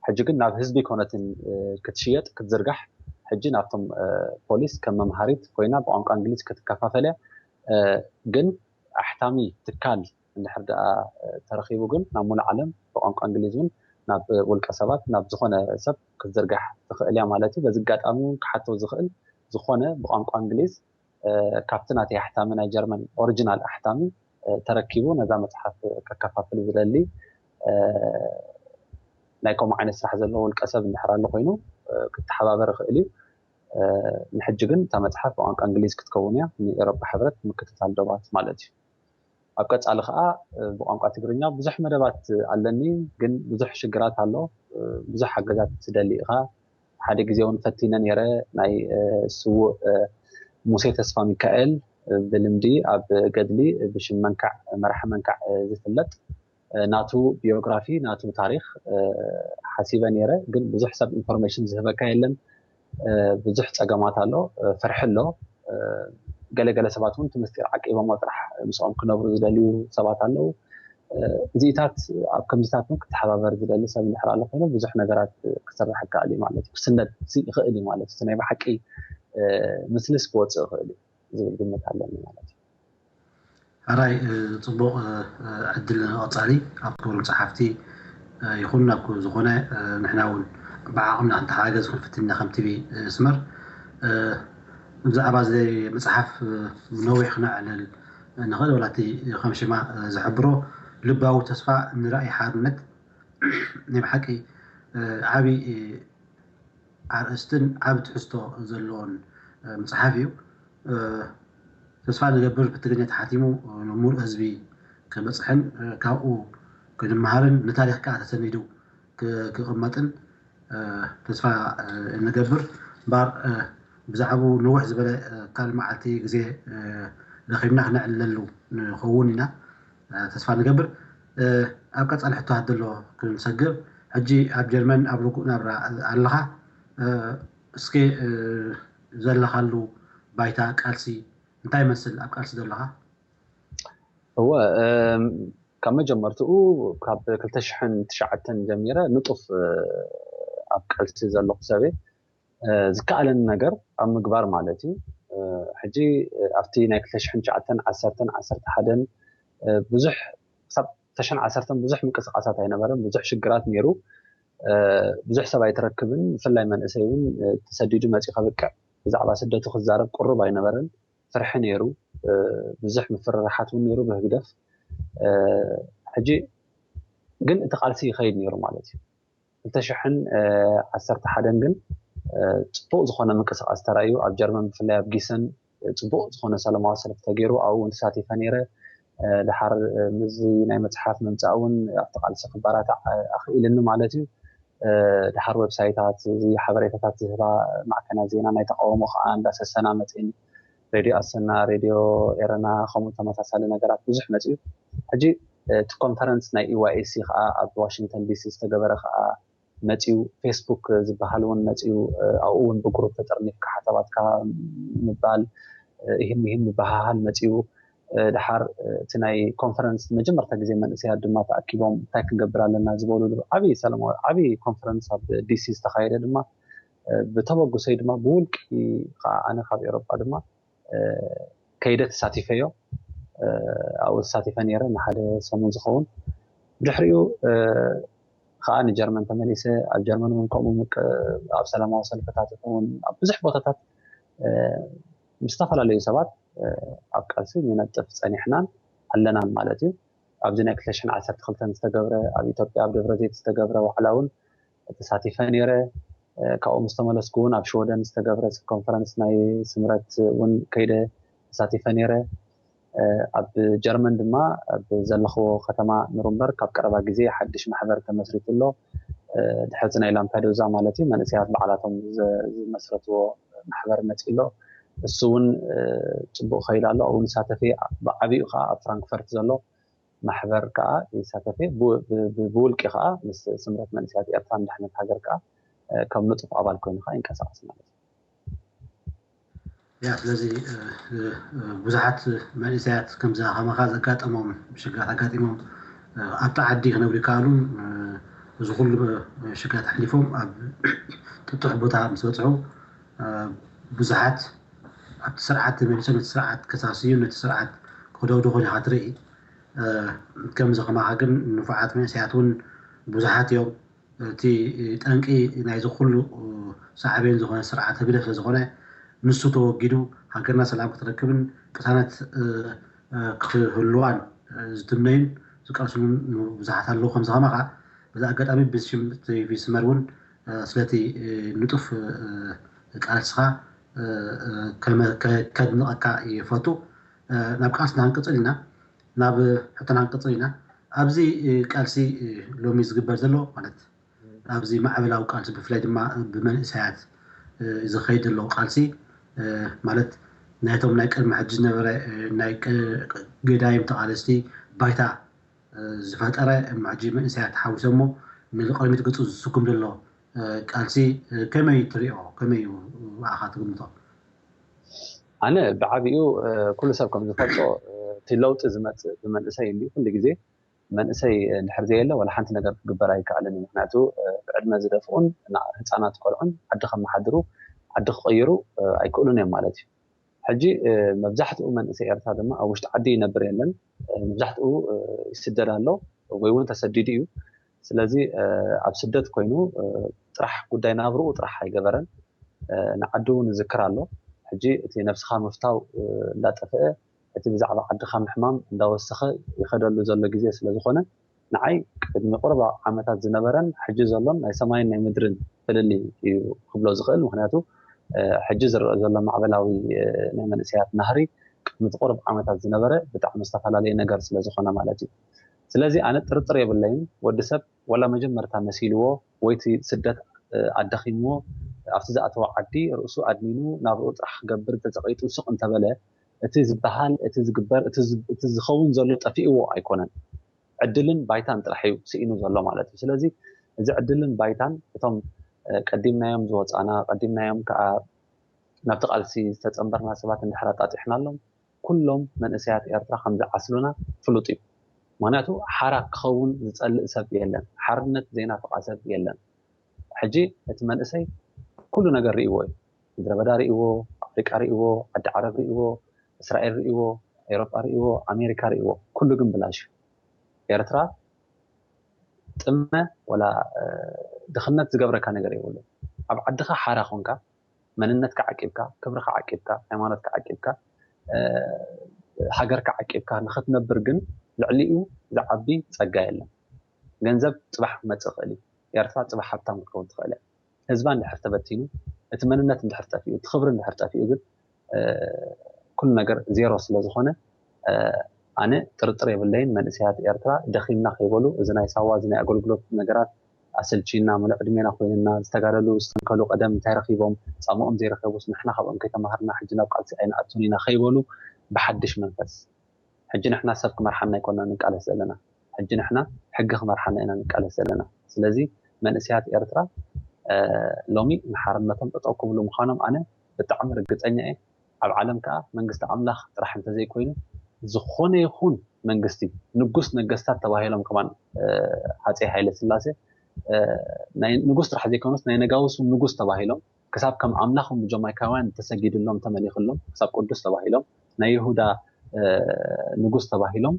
ሕጂ ግን ናብ ህዝቢ ኮነትን ክትሽየጥ ክትዝርጋሕ ሕጂ ናብቶም ፖሊስ ከም መምሃሪት ኮይና ብቋንቋ እንግሊዝ ክትከፋፈል እያ ግን ኣሕታሚ ትካል እንድሕር ደኣ ተረኺቡ ግን ናብ ሙሉእ ዓለም ብቋንቋ እንግሊዝ እውን ናብ ውልቀ ሰባት ናብ ዝኾነ ሰብ ክትዝርጋሕ ትኽእል እያ ማለት እዩ በዚ ኣጋጣሚ እውን ክሓቶ ዝኽእል ዝኾነ ብቋንቋ እንግሊዝ ካብቲ ናተይ ኣሕታሚ ናይ ጀርመን ኦሪጂናል ኣሕታሚ ተረኪቡ ነዛ መፅሓፍ ከከፋፍል ዝደሊ ናይ ከምኡ ዓይነት ስራሕ ዘለዎ ውልቀ ሰብ እንድሕር ኣሎ ኮይኑ ክተሓባበር ይኽእል እዩ ንሕጂ ግን እታ መፅሓፍ ብቋንቋ እንግሊዝ ክትከውን እያ ንኤሮጳ ሕብረት ምክትታል ዶባት ማለት እዩ ኣብ ቀፃሊ ከዓ ብቋንቋ ትግርኛ ብዙሕ መደባት ኣለኒ ግን ብዙሕ ሽግራት ኣሎ ብዙሕ ሓገዛት ትደሊ ኢኻ ሓደ ግዜ እውን ፈቲነ ነይረ ናይ ስዉእ ሙሴ ተስፋ ሚካኤል ብልምዲ ኣብ ገድሊ ብሽም መንካዕ መራሒ መንካዕ ዝፍለጥ ናቱ ቢዮግራፊ ናቱ ታሪክ ሓሲበ ነይረ ግን ብዙሕ ሰብ ኢንፎርሜሽን ዝህበካ የለን ብዙሕ ፀገማት ኣሎ ፍርሒ ኣሎ ገለገለ ሰባት እውን ትምስጢር ዓቂቦሞ ጥራሕ ምስኦም ክነብሩ ዝደልዩ ሰባት ኣለዉ እዚኢታት ኣብ ከምዚታት እውን ክተሓባበር ዝደሊ ሰብ እንድሕር ኣሎ ኮይኑ ብዙሕ ነገራት ክስራሕ ይከኣል እዩ ማለት እዩ ክስነድ ይኽእል እዩ ማለት እቲ ናይ ብሓቂ ምስልስ ክወፅእ ይኽእል እዩ ዝብል ግምት ኣለኒ ማለት እዩ ሕራይ ፅቡቕ ዕድል ንቐፃሊ ኣብ ክብሮም ፀሓፍቲ ይኹን ናብ ዝኾነ ንሕና እውን ብዓቕምና ክንተሓጋገዝ ክንፍትን ኢና ከም ቲቪ ስመር ብዛዕባ እዚ መፅሓፍ ነዊሕ ክነዕልል ንኽእል ወላ እቲ ከም ሽማ ዝሕብሮ ልባዊ ተስፋ ንራእይ ሓርነት ናይ ብሓቂ ዓብዪ ኣርእስትን ዓቢ ትሕዝቶ ዘለዎን መፅሓፍ እዩ። ተስፋ ንገብር ብትግርኛ ተሓቲሙ ንሙሉእ ህዝቢ ክበፅሕን ካብኡ ክንመሃርን ንታሪክ ከዓ ተሰኒዱ ክቕመጥን ተስፋ ንገብር። እምበኣር ብዛዕባኡ ንውሕ ዝበለ ካልእ መዓልቲ ግዜ ረኺብና ክነዕልለሉ ንኸውን ኢና ተስፋ ንገብር። ኣብ ቀፃሊ ሕቶታት ዘሎ ክንሰግር፣ ሕጂ ኣብ ጀርመን ኣብ ርጉእ ናብራ ኣለኻ። እስኪ ዘለኻሉ ባይታ ቃልሲ እንታይ ይመስል? ኣብ ቃልሲ ዘለኻ? እወ፣ ካብ መጀመርትኡ ካብ ክልተ ሽሕን ትሽዓተን ጀሚረ ንጡፍ ኣብ ቃልሲ ዘለኹ ሰበ ዝከኣለኒ ነገር ኣብ ምግባር ማለት እዩ። ሕጂ ኣብቲ ናይ ክልተ ሽሕን ትሽዓተን ዓሰርተን ዓሰርተ ሓደን ብዙሕ ክሳብ ክልተ ሽሕን ዓሰርተን ብዙሕ ምንቅስቃሳት ኣይነበረን። ብዙሕ ሽግራት ነይሩ። ብዙሕ ሰብ ኣይትረክብን። ብፍላይ መንእሰይ እውን ተሰዲዱ መፂኡ ከብቅዕ ብዛዕባ ስደቱ ክዛረብ ቅሩብ ኣይነበረን። ፍርሒ ነይሩ። ብዙሕ ምፍርራሓት እውን ነይሩ ብህግደፍ። ሕጂ ግን እቲ ቃልሲ ይኸይድ ነይሩ ማለት እዩ። ክልተ ሽሕን ዓሰርተ ሓደን ግን ፅቡቕ ዝኾነ ምንቅስቃስ ተራእዩ። ኣብ ጀርመን ብፍላይ ኣብ ጊሰን ፅቡቕ ዝኾነ ሰላማዊ ሰልፊ ተገይሩ፣ ኣብኡ እውን ተሳቲፈ ነይረ። ድሓር ምስዚ ናይ መፅሓፍ ምምፃእ እውን ኣብቲ ቃልሲ ክበራታዕ ኣኽኢልኒ ማለት እዩ። ድሓር ዌብሳይታት፣ እዚ ሓበሬታታት ዝህባ ማዕከናት ዜና ናይ ተቃውሞ ከዓ እንዳሰሰና መፅእን፣ ሬድዮ ኣሰና፣ ሬድዮ ኤረና፣ ከምኡ ተመሳሳሊ ነገራት ብዙሕ መፅዩ። ሕጂ እቲ ኮንፈረንስ ናይ ኢዋኤሲ ከዓ ኣብ ዋሽንግተን ዲሲ ዝተገበረ ከዓ መፅዩ። ፌስቡክ ዝበሃል እውን መፅዩ። ኣብኡ እውን ብግሩፕ ተጠርኒፍካ ሓሳባትካ ምባል፣ ይህን ይህን ምበሃሃል መፅዩ። ድሓር እቲ ናይ ኮንፈረንስ መጀመርታ ግዜ መንእሰያት ድማ ተኣኪቦም እንታይ ክንገብር ኣለና ዝበሉ ዓብዪ ሰላማዊ ዓብዪ ኮንፈረንስ ኣብ ዲሲ ዝተኻየደ ድማ ብተበግሶይ ድማ ብውልቂ ከዓ ኣነ ካብ ኤሮጳ ድማ ከይደ ተሳቲፈዮ። ኣብኡ ተሳቲፈ ነይረ ንሓደ ሰሙን ዝኸውን። ድሕሪኡ ከዓ ንጀርመን ተመሊሰ። ኣብ ጀርመን እውን ከምኡ ኣብ ሰላማዊ ሰልፍታት ይኸውን ኣብ ብዙሕ ቦታታት ምስ ዝተፈላለዩ ሰባት ኣብ ቃልሲ ንነጥፍ ፀኒሕናን ኣለናን ማለት እዩ። ኣብዚ ናይ ክልተ ሽሕን ዓሰርተ ክልተን ዝተገብረ ኣብ ኢትዮጵያ ኣብ ደብረዘይት ዝተገብረ ዋዕላ እውን ተሳቲፈ ነይረ። ካብኡ ምስ ተመለስኩ እውን ኣብ ሽወደን ዝተገብረ ኮንፈረንስ ናይ ስምረት እውን ከይደ ተሳቲፈ ነይረ። ኣብ ጀርመን ድማ ኣብ ዘለኽዎ ከተማ ኑርንበርግ ካብ ቀረባ ግዜ ሓድሽ ማሕበር ተመስሪቱ ኣሎ። ድሕርቲ ናይ ላምፓዱዛ ማለት እዩ መንእሰያት ባዕላቶም ዝመስረትዎ ማሕበር መፅኡ ኣሎ። እሱ እውን ፅቡቅ ከይድ ኣሎ። ኣብኡ ንሳተፊ። ብዓብኡ ከዓ ኣብ ፍራንክፈርት ዘሎ ማሕበር ከዓ ይሳተፊ። ብውልቂ ከዓ ምስ ስምረት መንእሰያት ኤርትራ ንድሕነት ሃገር ከዓ ከም ንጡፍ ኣባል ኮይኑ ከዓ ይንቀሳቀስ ማለት እዩ። ያ ስለዚ ብዙሓት መንእሰያት ከምዛ ከማኻ ዘጋጠሞም ሽግራት ኣጋጢሞም ኣብቲ ዓዲ ክነብሩ ይከኣሉን እዚ ኩሉ ሽግራት ኣሕሊፎም ኣብ ጥጡሕ ቦታ ምስ በፅሑ ብዙሓት ኣብቲ ስርዓት ተመሊሶም ነቲ ስርዓት ከሳስዩ ነቲ ስርዓት ክደውድኹን ኢኻ ትርኢ። ከምዚ ከማኻ ግን ንፉዓት መንእሰያት እውን ብዙሓት እዮም። እቲ ጠንቂ ናይዚ ኩሉ ሳዕቤን ዝኾነ ስርዓት ህግደፍ ስለዝኾነ ንሱ ተወጊዱ ሃገርና ሰላም ክትረክብን ቅሳነት ክህልዋን ዝትምነዩን ዝቃልሱን ብዙሓት ኣለዉ። ከምዚ ከማኻ በዚ ኣጋጣሚ ብሽም ቲቪ ስመር እውን ስለቲ ንጡፍ ቃልስኻ ከድንቐካ ይፈቱ። ናብ ቃልስና ክንቅፅል ኢና፣ ናብ ሕቶና ክንቅፅል ኢና። ኣብዚ ቃልሲ ሎሚ ዝግበር ዘሎ ማለት ኣብዚ ማዕበላዊ ቃልሲ ብፍላይ ድማ ብመንእሰያት ዝኸይድ ዘሎ ቃልሲ ማለት ናይቶም ናይ ቅድሚ ሕጂ ዝነበረ ናይ ገዳይም ተቓለስቲ ባይታ ዝፈጠረ እሞ ሕጂ መንእሰያት ተሓዊሶሞ ንቕድሚት ገፁ ዝስጉም ዘሎ ቃልሲ ከመይ ትሪኦ? ከመይ እዩ ንዓኻ ትግምቶ? ኣነ ብዓቢኡ ኩሉ ሰብ ከም ዝፈልጦ እቲ ለውጢ ዝመፅእ ብመንእሰይ እንዲ ኩሉ ግዜ መንእሰይ እንድሕር ዘየለ ዋላ ሓንቲ ነገር ክግበር ኣይከኣልን እዩ። ምክንያቱ ብዕድመ ዝደፍኡን ህፃናት ቆልዑን ዓዲ ከመሓድሩ ዓዲ ክቕይሩ ኣይክእሉን እዮም ማለት እዩ። ሕጂ መብዛሕትኡ መንእሰይ ኤርትራ ድማ ኣብ ውሽጢ ዓዲ ይነብር የለን። መብዛሕትኡ ይስደድ ኣሎ ወይ እውን ተሰዲዱ እዩ። ስለዚ ኣብ ስደት ኮይኑ ጥራሕ ጉዳይ ናብርኡ ጥራሕ ኣይገበረን። ንዓዱ እውን ይዝክር ኣሎ። ሕጂ እቲ ነብስኻ ምፍታው እንዳጠፍአ እቲ ብዛዕባ ዓድኻ ምሕማም እንዳወሰኸ ይኸደሉ ዘሎ ግዜ ስለዝኾነ ንዓይ ቅድሚ ቁሩብ ዓመታት ዝነበረን ሕጂ ዘሎን ናይ ሰማይን ናይ ምድርን ፍልልይ እዩ ክብሎ ዝኽእል። ምክንያቱ ሕጂ ዝረአ ዘሎ ማዕበላዊ ናይ መንእሰያት ናህሪ ቅድሚ ቁሩብ ዓመታት ዝነበረ ብጣዕሚ ዝተፈላለየ ነገር ስለዝኾነ ማለት እዩ። ስለዚ ኣነ ጥርጥር የብለይን ወዲ ሰብ ዋላ መጀመርታ መሲልዎ ወይ እቲ ስደት ኣዳኺምዎ ኣብቲ ዝኣተወ ዓዲ ርእሱ ኣድኒኑ ናብርኡ ጥራሕ ክገብር ተጸቒጡ ስቕ እንተበለ እቲ ዝበሃል፣ እቲ ዝግበር፣ እቲ ዝ- እቲ ዝኸውን ዘሎ ጠፊእዎ ኣይኮነን። ዕድልን ባይታን ጥራሕ እዩ ስኢኑ ዘሎ ማለት እዩ። ስለዚ እዚ ዕድልን ባይታን እቶም እ፣ ቀዲምናዮም ዝወፃና፣ ቀዲምናዮም ከዓ ናብቲ ቃልሲ ዝተፀንበርና ሰባት እንድሕር ኣጣጢሕናሎም፣ ኩሎም መንእሰያት ኤርትራ ከም ዝዓስሉና ፍሉጥ እዩ። ምክንያቱ ሓራ ክኸውን ዝፀልእ ሰብ የለን፣ ሓርነት ዘይናፍቃ ሰብ የለን። ሕጂ እቲ መንእሰይ ኩሉ ነገር ርእይዎ እዩ። ምድረ በዳ ርእይዎ፣ ኣፍሪቃ ርእይዎ፣ ዓዲ ዓረብ ርእይዎ፣ እስራኤል ርእይዎ፣ ኤሮጳ ርእይዎ፣ ኣሜሪካ ርእይዎ፣ ኩሉ ግን ብላሽ እዩ። ኤርትራ ጥመ ወላ ድኽነት ዝገብረካ ነገር የብሉ። ኣብ ዓድኻ ሓራ ኮንካ፣ መንነትካ ዓቂብካ፣ ክብርኻ ዓቂብካ፣ ሃይማኖትካ ዓቂብካ፣ ሃገርካ ዓቂብካ ንኽትነብር ግን ልዕሊኡ ዝዓቢ ጸጋ የለን። ገንዘብ ጽባሕ ክመጽእ ይኽእል እዩ። ኤርትራ ጽባሕ ሃብታም ክትከውን ትኽእል እያ። ህዝባ እንድሕር ተበቲኑ፣ እቲ መንነት እንድሕር ጠፊኡ፣ እቲ ክብሪ እንድሕር ጠፊኡ ግን ኩሉ ነገር ዜሮ ስለ ዝኾነ ኣነ ጥርጥር የብለይን። መንእሰያት ኤርትራ ደኺምና ከይበሉ፣ እዚ ናይ ሳዋ፣ እዚ ናይ ኣገልግሎት ነገራት ኣሰልችዩና፣ ምሉእ ዕድሜና ኮይኑና፣ ዝተጋደሉ ዝተንከሉ ቀደም እንታይ ረኺቦም፣ ጻምኦም ዘይረኸቡስ ንሕና ካብኦም ከይተማሃርና ሕጂ ናብ ቃልሲ ኣይንኣቱን ኢና ከይበሉ፣ ብሓድሽ መንፈስ፣ ሕጂ ንሕና ሰብ ክመርሓና ኣይኮና ንቃለስ ዘለና፣ ሕጂ ንሕና ሕጊ ክመርሓና ኢና ንቃለስ ዘለና። ስለዚ መንእሰያት ኤርትራ ሎሚ ንሓርነቶም ጠጠው ክብሉ ምዃኖም ኣነ ብጣዕሚ ርግጸኛ እየ። ኣብ ዓለም ከኣ መንግስቲ ኣምላኽ ጥራሕ እንተዘይኮይኑ፣ ዝኾነ ይኹን መንግስቲ፣ ንጉስ ነገስታት ተባሂሎም ከማን፣ ሃፀይ ሃይለ ስላሴ፣ ናይ ንጉስ ጥራሕ ዘይኮኑስ ናይ ነጋውስ እውን ንጉስ ተባሂሎም፣ ክሳብ ከም ኣምላኽ እውን ብጀማይካውያን ተሰጊድሎም፣ ተመሊኽሎም፣ ክሳብ ቅዱስ ተባሂሎም፣ ናይ ይሁዳ ንጉስ ተባሂሎም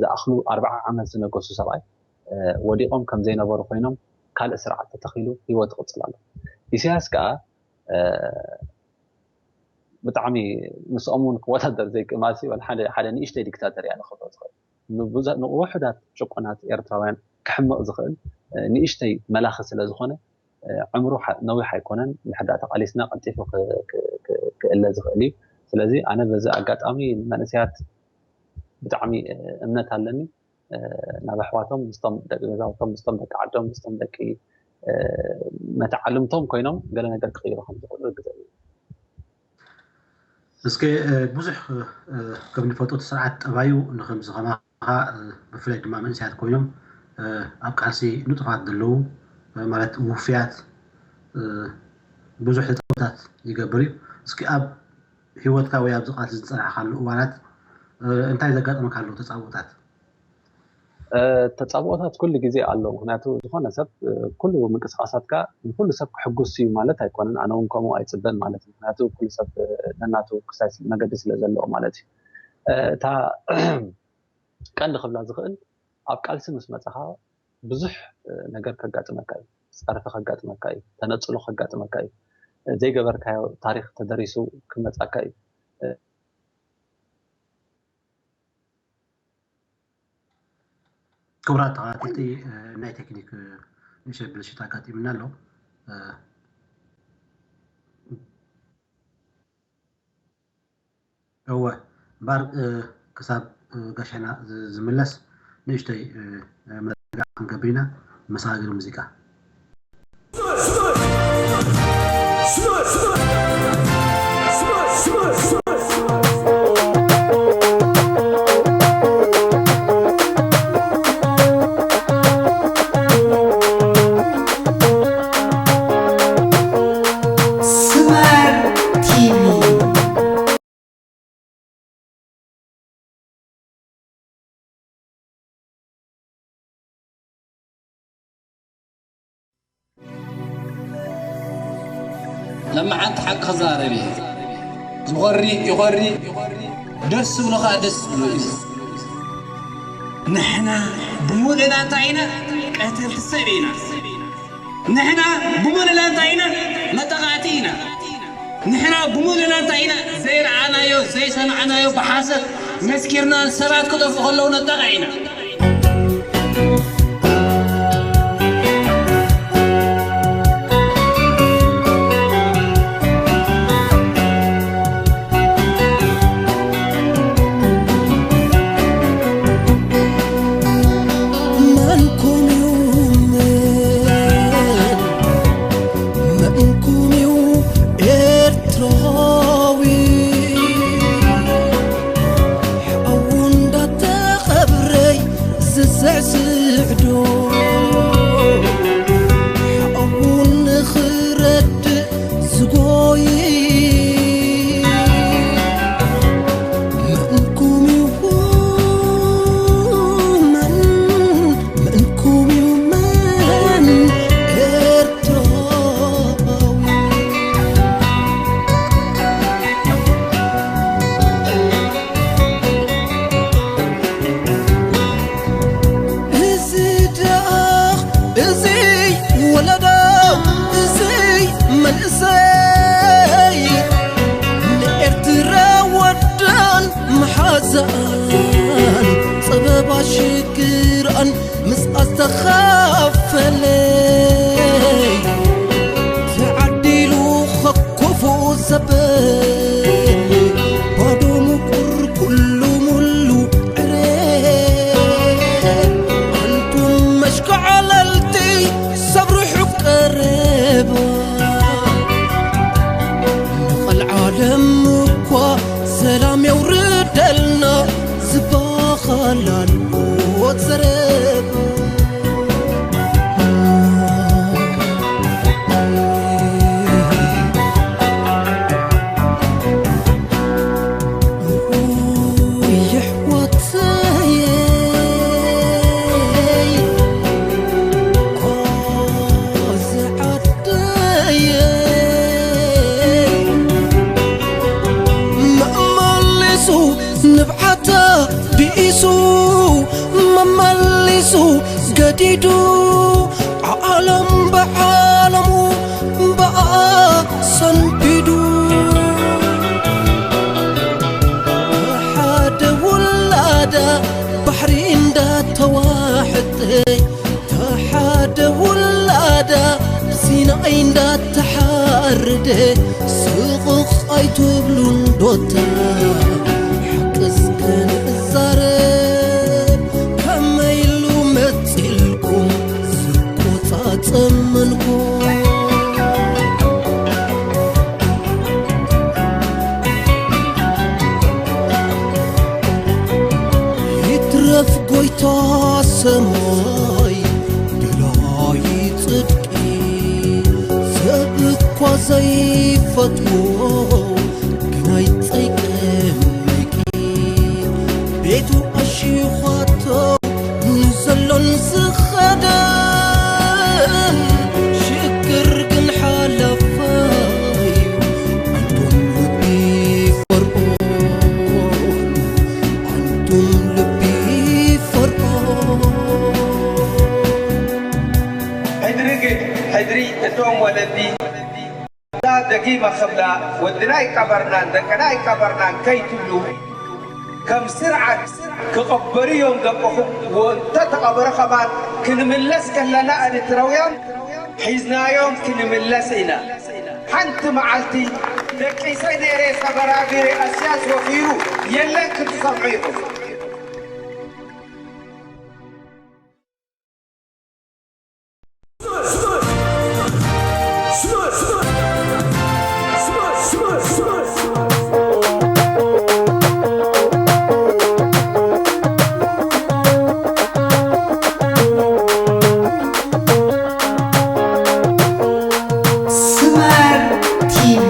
ዝኣኽሉ ኣርብዓ ዓመት ዝነገሱ ሰብኣይ ወዲቖም ከም ዘይነበሩ ኮይኖም ካልእ ስርዓት ተተኺሉ ህይወት ይቕፅል ኣሎ። ኢሳያስ ከኣ ብጣዕሚ ምስኦም እውን ክወዳደር ዘይክእል ማለት እዩ። ሓደ ሓደ ንእሽተይ ዲክታተር እያ ንኽብሎ ዝኽእል። ንውሑዳት ጭቁናት ኤርትራውያን ክሕምቕ ዝኽእል ንእሽተይ መላኺ ስለ ዝኾነ ዕምሩ ነዊሕ ኣይኮነን። ንሕዳ ተቓሊስና ቀልጢፉ ክእለ ዝኽእል እዩ። ስለዚ ኣነ በዚ ኣጋጣሚ መንእሰያት ብጣዕሚ እምነት ኣለኒ። ናብ ኣሕዋቶም ምስቶም ደቂ ገዛውቶም ምስቶም ደቂ ዓዶም ምስቶም ደቂ መተዓልምቶም ኮይኖም ገለ ነገር ክቕይሩ ከም ዝኽእሉ ርግፀ እዩ። እስከ ብዙሕ ከም ንፈልጦ እቲ ስርዓት ጠባዩ ንከምዚ ከማኻ ብፍላይ ድማ መንእሰያት ኮይኖም ኣብ ቃልሲ ንጡፋት ዘለዉ ማለት ውፍያት ብዙሕ ተፃቦታት ይገብር እዩ። እስኪ ኣብ ህይወትካ ወይ ኣብዚ ቃልሲ ዝፀናሕካሉ እዋናት እንታይ ዘጋጠመካ ኣለዉ ተፃቦታት? ተጻብኦታት ኩሉ ግዜ ኣሎ። ምክንያቱ ዝኾነ ሰብ ኩሉ ምንቅስቃሳትካ ንኩሉ ሰብ ክሕጉስ እዩ ማለት ኣይኮነን። ኣነ እውን ከምኡ ኣይጽበን ማለት እዩ። ምክንያቱ ኩሉ ሰብ ነናቱ ክሳይ መገዲ ስለ ዘለዎ ማለት እዩ። እታ ቀንዲ ክብላ ዝኽእል ኣብ ቃልሲ ምስ መጻኻ ብዙሕ ነገር ከጋጥመካ እዩ። ጸርፊ ከጋጥመካ እዩ። ተነጽሎ ከጋጥመካ እዩ። ዘይገበርካዮ ታሪኽ ተደሪሱ ክመጻካ እዩ። ክቡራት ተኸታተልቲ ናይ ቴክኒክ ንእሽተይ ብልሽት ኣጋጢምና ኣሎ። እወ እምበኣር ክሳብ ጋሻና ዝምለስ ንእሽተይ መረጋጋእ ክንገብር ኢና። መሰጋገሪ ሙዚቃ። ለማዓንቲ ሓቂ ክዛረብ እየ። ዝኾሪ ይኾሪ፣ ደስ ዝብሎ ከዓ ደስ ዝብሎ እዩ። ንሕና ብሙሉእና እንታይ ኢና? ቀተልቲ ሰብ ኢና። ንሕና ብሙሉእና እንታይ ኢና? መጠቓዕቲ ኢና። ንሕና ብሙሉእና እንታይ ኢና? ዘይረኣናዮ፣ ዘይሰማዕናዮ ብሓሰት መስኪርና ሰባት ክጠፍኡ ከለዉ ነጣቕዕ ኢና። ወለዶ እዚ መንእሰይ ንኤርትራ ወዳን መሓዛን ጸበባ ሽግራን ምስ ኣስተኻፈለይ ተዓዲሉ ከኮፍኡ ዘበል ባዶ ምቁር ኩሉ ሙሉ ዕረ ኣንቱም መሽካዕለልቲ ሰብ ርሑቕ ቀረባ ንቐልዓለም እኳ ሰላም የውርደልና ዝበኸላን ሞት ዘረባ ገዲዱ ዓለም ብዓለሙ ብኣ ሰንቢዱ ሓደ ውላዳ ባሕሪ እንዳተዋሕጠ ሓደ ውላዳ ሲናይ እንዳተሓርደ ስቕቕ ኣይትብሉን ዶታ ሓቂ እስከ ንዛረብ ከመይ ኢሉ መፂልኩም ዝቆፃፀም መንኮ ይትረፍ ጎይታ ሰማይ ደላይ ጽድቂ ሰብ እኳ ዘይፈትዎ ግናይ ጸይቅመቂ ቤቱ ኣሽዃቶ ንዘሎን ዝኸደን ሽግር ግን ሓለፋዩ ኣንቱም ልቢ ፈርዖን ኣንቱም ልቢ ፈርዖን ሕድሪ ግን ሕድሪ እቶም ወለዲ እዛ ደጊመ ክብላ ወድና ኣይቀበርናን ደቅና ኣይቀበርናን ከይትብሉ ከም ስርዓት ክቐበሩ እዮም ደቅኹም ወእንተ ተቐበረ ከማን ክንምለስ ከለና ኤርትራውያን ሒዝናዮም ክንምለስ ኢና። ሓንቲ መዓልቲ ደቂሰ ነይረ ሰበራቢረ ኣስያስ ወፊሩ የለን ክትሰምዑ ኢኹም። Smart T V.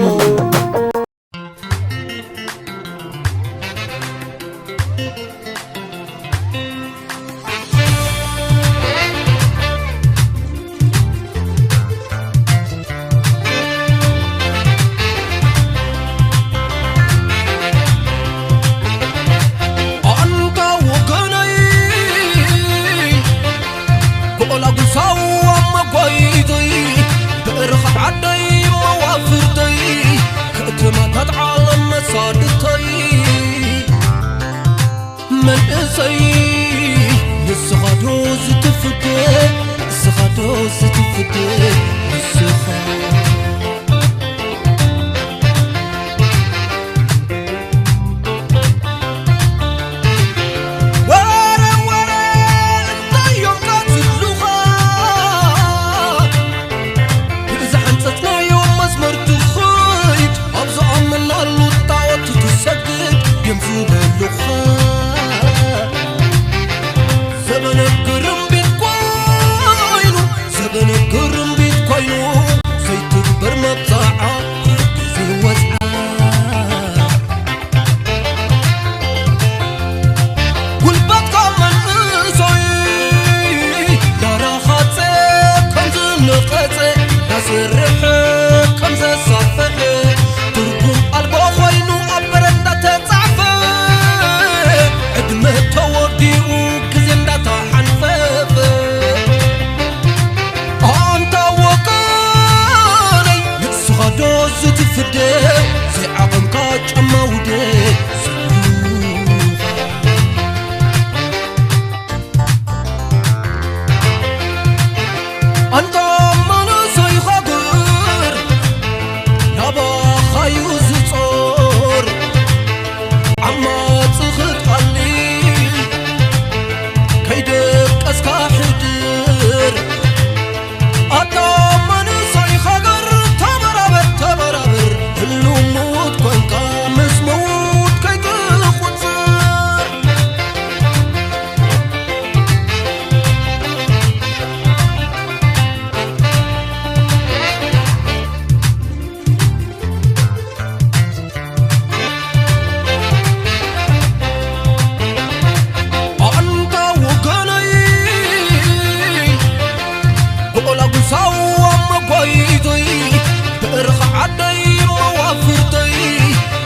ኣንታ ወገነይ ብቆላጉሳው ኣብ መጓይተይ ብእርኻብ ዓደይ መዋፍርተይ ከተማታት ዓለም መሳድተይ መንእሰይ ንስኻዶ ዝትፍደ ንስኻዶ ዝትፍደ ንስኻ ወረ ወረ እንታይ እዮም ቀትሉኻ ብዝሓንፀፅናዮም መስመር ትኸይድ ኣብ ዝኣመናሉ ጣዖት ትሰግድ ድዮም ዝበሉኻ ዘበነ ግርምቢት ኮይኑ ዘበነ ግርምቢት ኮይኑ ፍደ ዘይዓቐንካ ጫማ ውደ ዝብሉኻ። ኣንታ መንእሰይ ሃገር ናባኻዩ ዝጾር፣ ዓማጺ ክትቐልል ከይደቀስካ ሕድር። ኣታ መንእሰይ ሃገር ተበራበር፣ ተበራበር፣ ህሉው ምዉት ኮንካ ምስ ምዉት ከይትቑጸር። ኣንታ ወገነይ፣ ብቆላጉሳው ኣብ መጓይቶይ፣ ብእርኻ ዓደይ መዋፍርተይ፣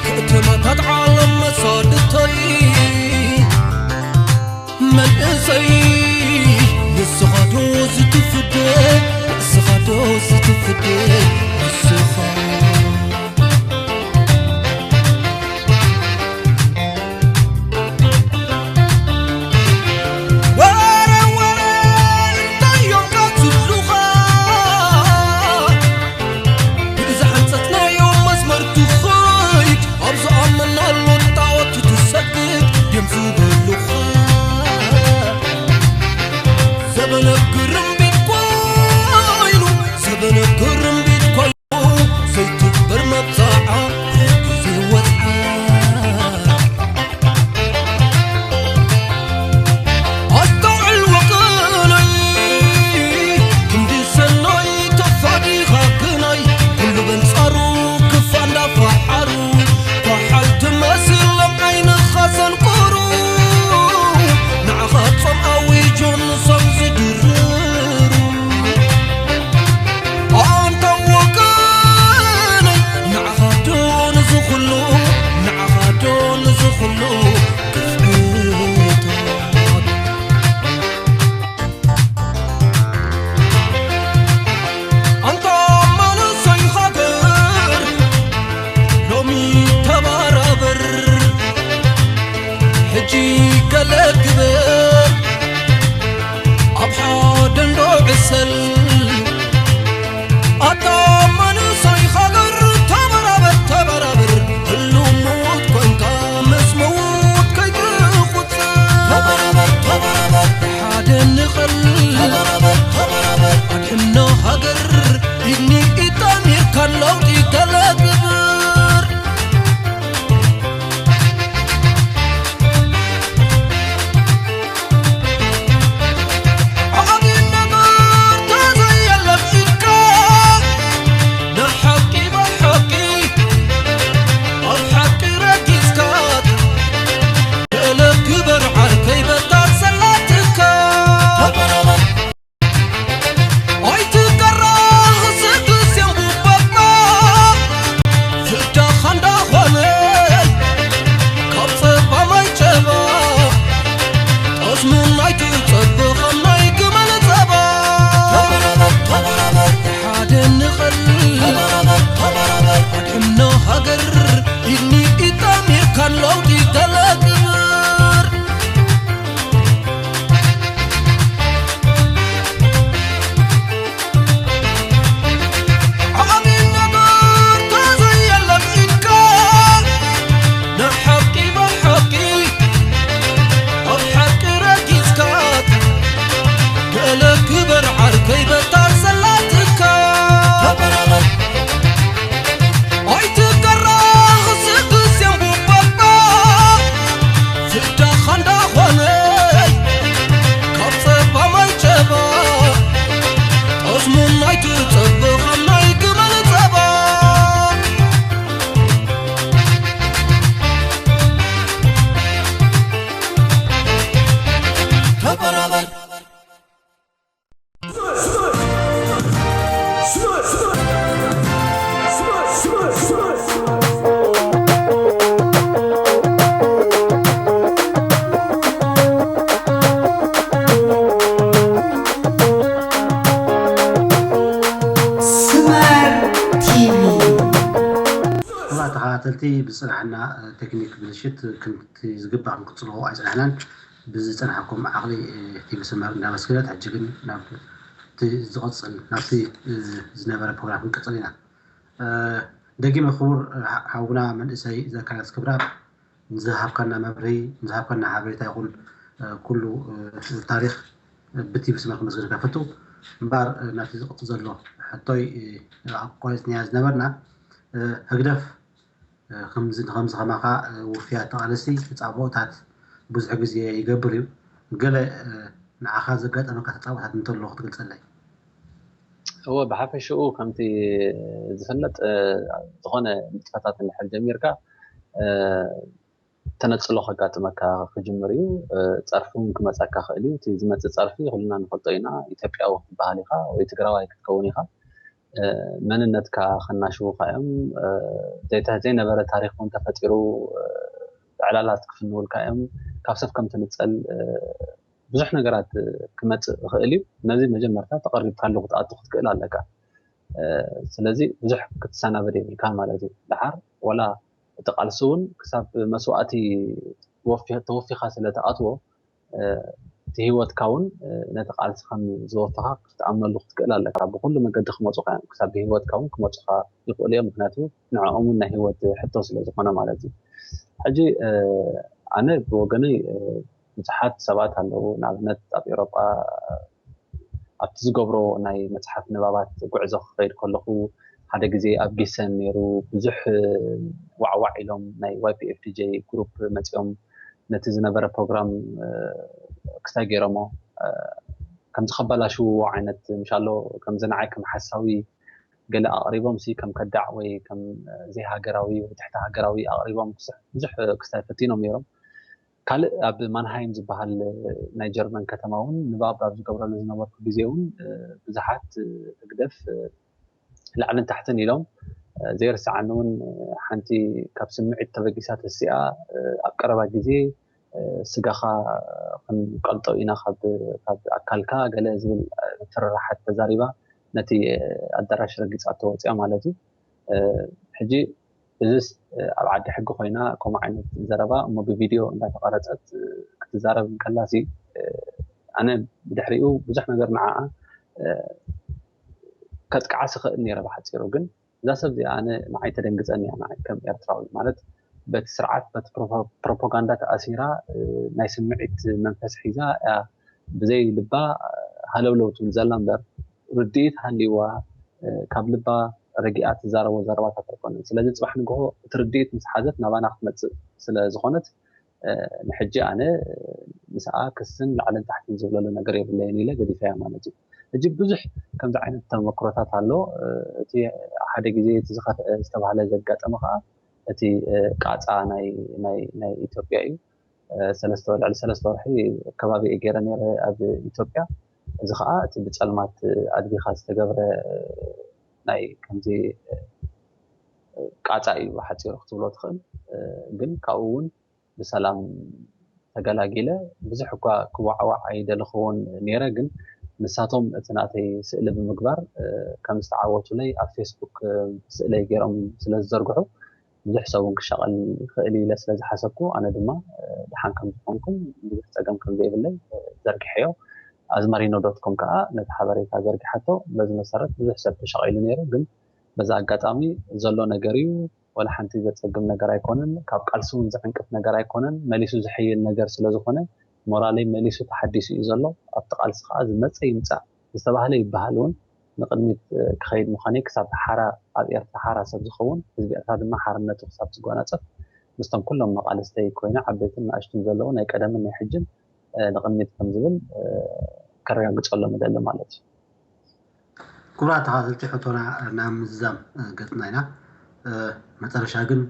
ከተማታት ዓለም መሳድተይ። መንእሰይ፣ ንስኻ ዶ ዝትፍደ፣ ንስኻ ዶ ዝትፍደ፣ ንስኻ። ወረ፣ ወረ፣ እንታይ እዮም ካብ ዝብሉኻ? ብዝሓንጸጽናዮ መስመር ትኸይድ፣ ኣብ ዝኣመናሉ ጣዖት ትሰግድ ድዮም ዝበሉኻ? ዘበነ ግርምቢት ኮይኑ፣ ዘበነ ግርምቢት ኮይኑ። ተኸታተልቲ ብዝጸናሕና ቴክኒክ ብልሽት ክንቲ ዝግባእ ክንቅጽሎ ኣይጸናሕናን። ብዝጸናሕኩም ዓቕሊ ቲቪ ሰመር እንዳመስገነት፣ ሕጂ ግን ናብ እቲ ዝቕጽል ናብቲ ዝነበረ ፕሮግራም ክንቅጽል ኢና። ደጊመ ክቡር ሓውና መንእሰይ ዘካርያስ ክብራ ንዝሃብካና መብርሂ፣ ንዝሃብካና ሓበሬታ ይኹን ኩሉ ታሪኽ ብቲቪ ሰመር ክመስገን ከፈቱ። እምበር ናብቲ ዝቕጽል ዘሎ ሕቶይ ኣቋሪጽናያ ዝነበርና፣ ህግደፍ ከምዚ ከምዚ ከማኻ ውፍያት ተቓለስቲ ተጻብኦታት ብዙሕ ግዜ ይገብር እዩ። ገለ ንዓኻ ዘጋጠመካ ተጻብኦታት እንተሎ ክትገልጸለይ? እወ፣ ብሓፈሽኡ ከምቲ ዝፍለጥ ዝኾነ ንጥፈታት እንድሕር ጀሚርካ ተነጽሎ ከጋጥመካ ክጅምር እዩ። ጸርፊ እውን ክመጸካ ክእል እዩ። እቲ ዝመጽእ ጸርፊ ኩልና ንፈልጦ ኢና። ኢትዮጵያዊ ክትበሃል ኢኻ ወይ ትግራዋይ ክትከውን ኢኻ። መንነትካ ከናሽውካ እዮም። ዘይተ- ዘይነበረ ታሪክ እውን ተፈጢሩ ዕላላት ክፍንውልካ እዮም። ካብ ሰብ ከም ትንጸል ብዙሕ ነገራት ክመጽእ ይኽእል እዩ። ነዚ መጀመርታ ተቐሪብካሉ ክትኣቱ ክትክእል ኣለካ። ስለዚ ብዙሕ ክትሰናበድ የብልካ ማለት እዩ። ደሓር ወላ እቲ ቃልሲ እውን ክሳብ መስዋእቲ ተወፊኻ ስለ ትኣትዎ እቲ ህይወትካ እውን ነቲ ቃልሲ ከም ዝወፈኻ ክትኣምነሉ ክትክእል ኣለካ። ብኩሉ መገዲ ክመፁካ እዮም። ክሳብ ብህይወትካ እውን ክመፁካ ይኽእሉ እዮም። ምክንያቱ ንዕኦም እውን ናይ ህይወት ሕቶ ስለ ዝኾነ ማለት እዩ። ሕጂ ኣነ ብወገነይ ብዙሓት ሰባት ኣለዉ። ንኣብነት ኣብ ኤውሮጳ ኣብቲ ዝገብሮ ናይ መፅሓፍ ንባባት ጉዕዞ ክኸይድ ከለኹ ሓደ ግዜ ኣብ ጊሰን ነይሩ። ብዙሕ ዋዕዋዕ ኢሎም ናይ ዋይ ፒ ኤፍ ዲ ጀይ ግሩፕ መፂኦም ነቲ ዝነበረ ፕሮግራም ክስታይ ገይሮሞ ከምዚ ከበላሽውዎ ዓይነት ምሻሎ ከምዚ ንዓይ ከም ሓሳዊ ገለ ኣቕሪቦም ሲ ከም ከዳዕ ወይ ከም ዘይሃገራዊ ወይ ትሕቲ ሃገራዊ ኣቕሪቦም ብዙሕ ክስታይ ፈቲኖም ነይሮም። ካልእ ኣብ ማንሃይም ዝበሃል ናይ ጀርመን ከተማ እውን ንባብ ኣብ ዝገብረሉ ዝነበርኩ ግዜ እውን ብዙሓት ህግደፍ ላዕልን ታሕትን ኢሎም ዘይርስዓኒ እውን ሓንቲ ካብ ስምዒት ተበጊሳ ተሲኣ ኣብ ቀረባ ግዜ ስጋኻ ክንቀልጦ ኢና ካብ ኣካልካ ገለ ዝብል ፍርራሓት ተዛሪባ ነቲ ኣዳራሽ ረጊፃቶ ወፅያ ማለት እዩ። ሕጂ እዚስ ኣብ ዓዲ ሕጊ ኮይና ከምኡ ዓይነት ዘረባ እሞ ብቪድዮ እንዳተቐረፀት ክትዛረብ እንከላሲ ኣነ ብድሕሪኡ ብዙሕ ነገር ንዓኣ ከጥቅዓ ስኽእል ነይረ ብሓፂሩ። ግን እዛ ሰብ እዚኣ ኣነ ንዓይ ተደንግፀኒ እያ። ንዓይ ከም ኤርትራዊ ማለት በቲ ስርዓት በቲ ፕሮፓጋንዳ ተኣሲራ ናይ ስምዒት መንፈስ ሒዛ እያ ብዘይ ልባ ሃለውለው ትብል ዘላ እምበር ርድኢት ሃልይዋ ካብ ልባ ረጊኣ ትዛረቦ ዘረባታት ኣይኮነን። ስለዚ ፅባሕ ንግሆ እቲ ርድኢት ምስ ሓዘት ናባና ክትመፅእ ስለ ዝኾነት ንሕጂ ኣነ ምስኣ ክስን ላዕልን ታሕትን ዝብለሉ ነገር የብለይን ኢለ ገዲፈያ ማለት እዩ። ሕጂ ብዙሕ ከምዚ ዓይነት ተመክሮታት ኣሎ። እቲ ሓደ ግዜ እቲ ዝኸፍአ ዝተባህለ ዘጋጠመ ከዓ እቲ ቃፃ ናይ ኢትዮጵያ እዩ። ሰለስተ ልዕሊ ሰለስተ ወርሒ ከባቢ ገይረ ነይረ ኣብ ኢትዮጵያ። እዚ ከዓ እቲ ብፀልማት ኣድቢኻ ዝተገብረ ናይ ከምዚ ቃፃ እዩ ሓፂሩ ክትብሎ ትኽእል። ግን ካብኡ እውን ብሰላም ተገላጊለ። ብዙሕ እኳ ክዋዕዋዕ ኣይደለኽዎን ነይረ፣ ግን ንሳቶም እቲ ናተይ ስእሊ ብምግባር ከም ዝተዓወቱለይ ኣብ ፌስቡክ ስእለይ ገይሮም ስለ ዝዘርግሑ ብዙሕ ሰብ እውን ክሻቐል ይኽእል ኢለ ስለ ዝሓሰብኩ ኣነ ድማ ደሓን ከም ዝኾንኩም ብዙሕ ፀገም ከም ዘይብለይ ዘርጊሐዮ። ኣዝማሪኖ ዶት ኮም ከዓ ነቲ ሓበሬታ ዘርጊሓቶ። በዚ መሰረት ብዙሕ ሰብ ተሻቒሉ ነይሩ፣ ግን በዚ ኣጋጣሚ ዘሎ ነገር እዩ። ወላ ሓንቲ ዘፀግም ነገር ኣይኮነን። ካብ ቃልሲ እውን ዝዕንቅፍ ነገር ኣይኮነን። መሊሱ ዝሕይል ነገር ስለ ዝኾነ ሞራለይ መሊሱ ተሓዲሱ እዩ ዘሎ። ኣብቲ ቃልሲ ከዓ ዝመፀ ይምፃእ ዝተባህለ ይበሃል እውን ንቕድሚት ክኸይድ ምዃነይ ክሳብ ሓራ ኣብ ኤርትራ ሓራ ሰብ ዝኸውን ህዝቢ ኤርትራ ድማ ሓርነቱ ክሳብ ዝጎናፀፍ ምስቶም ኩሎም መቓልስተይ ኮይነ ዓበይትን ንኣሽቱን ዘለዉ ናይ ቀደምን ናይ ሕጅን ንቕድሚት ከም ዝብል ከረጋግፀሎም እደሊ ማለት እዩ። ክቡራት ተኸታተልቲ ሕቶና ናብ ምዝዛም ገፅና ኢና። መጨረሻ ግን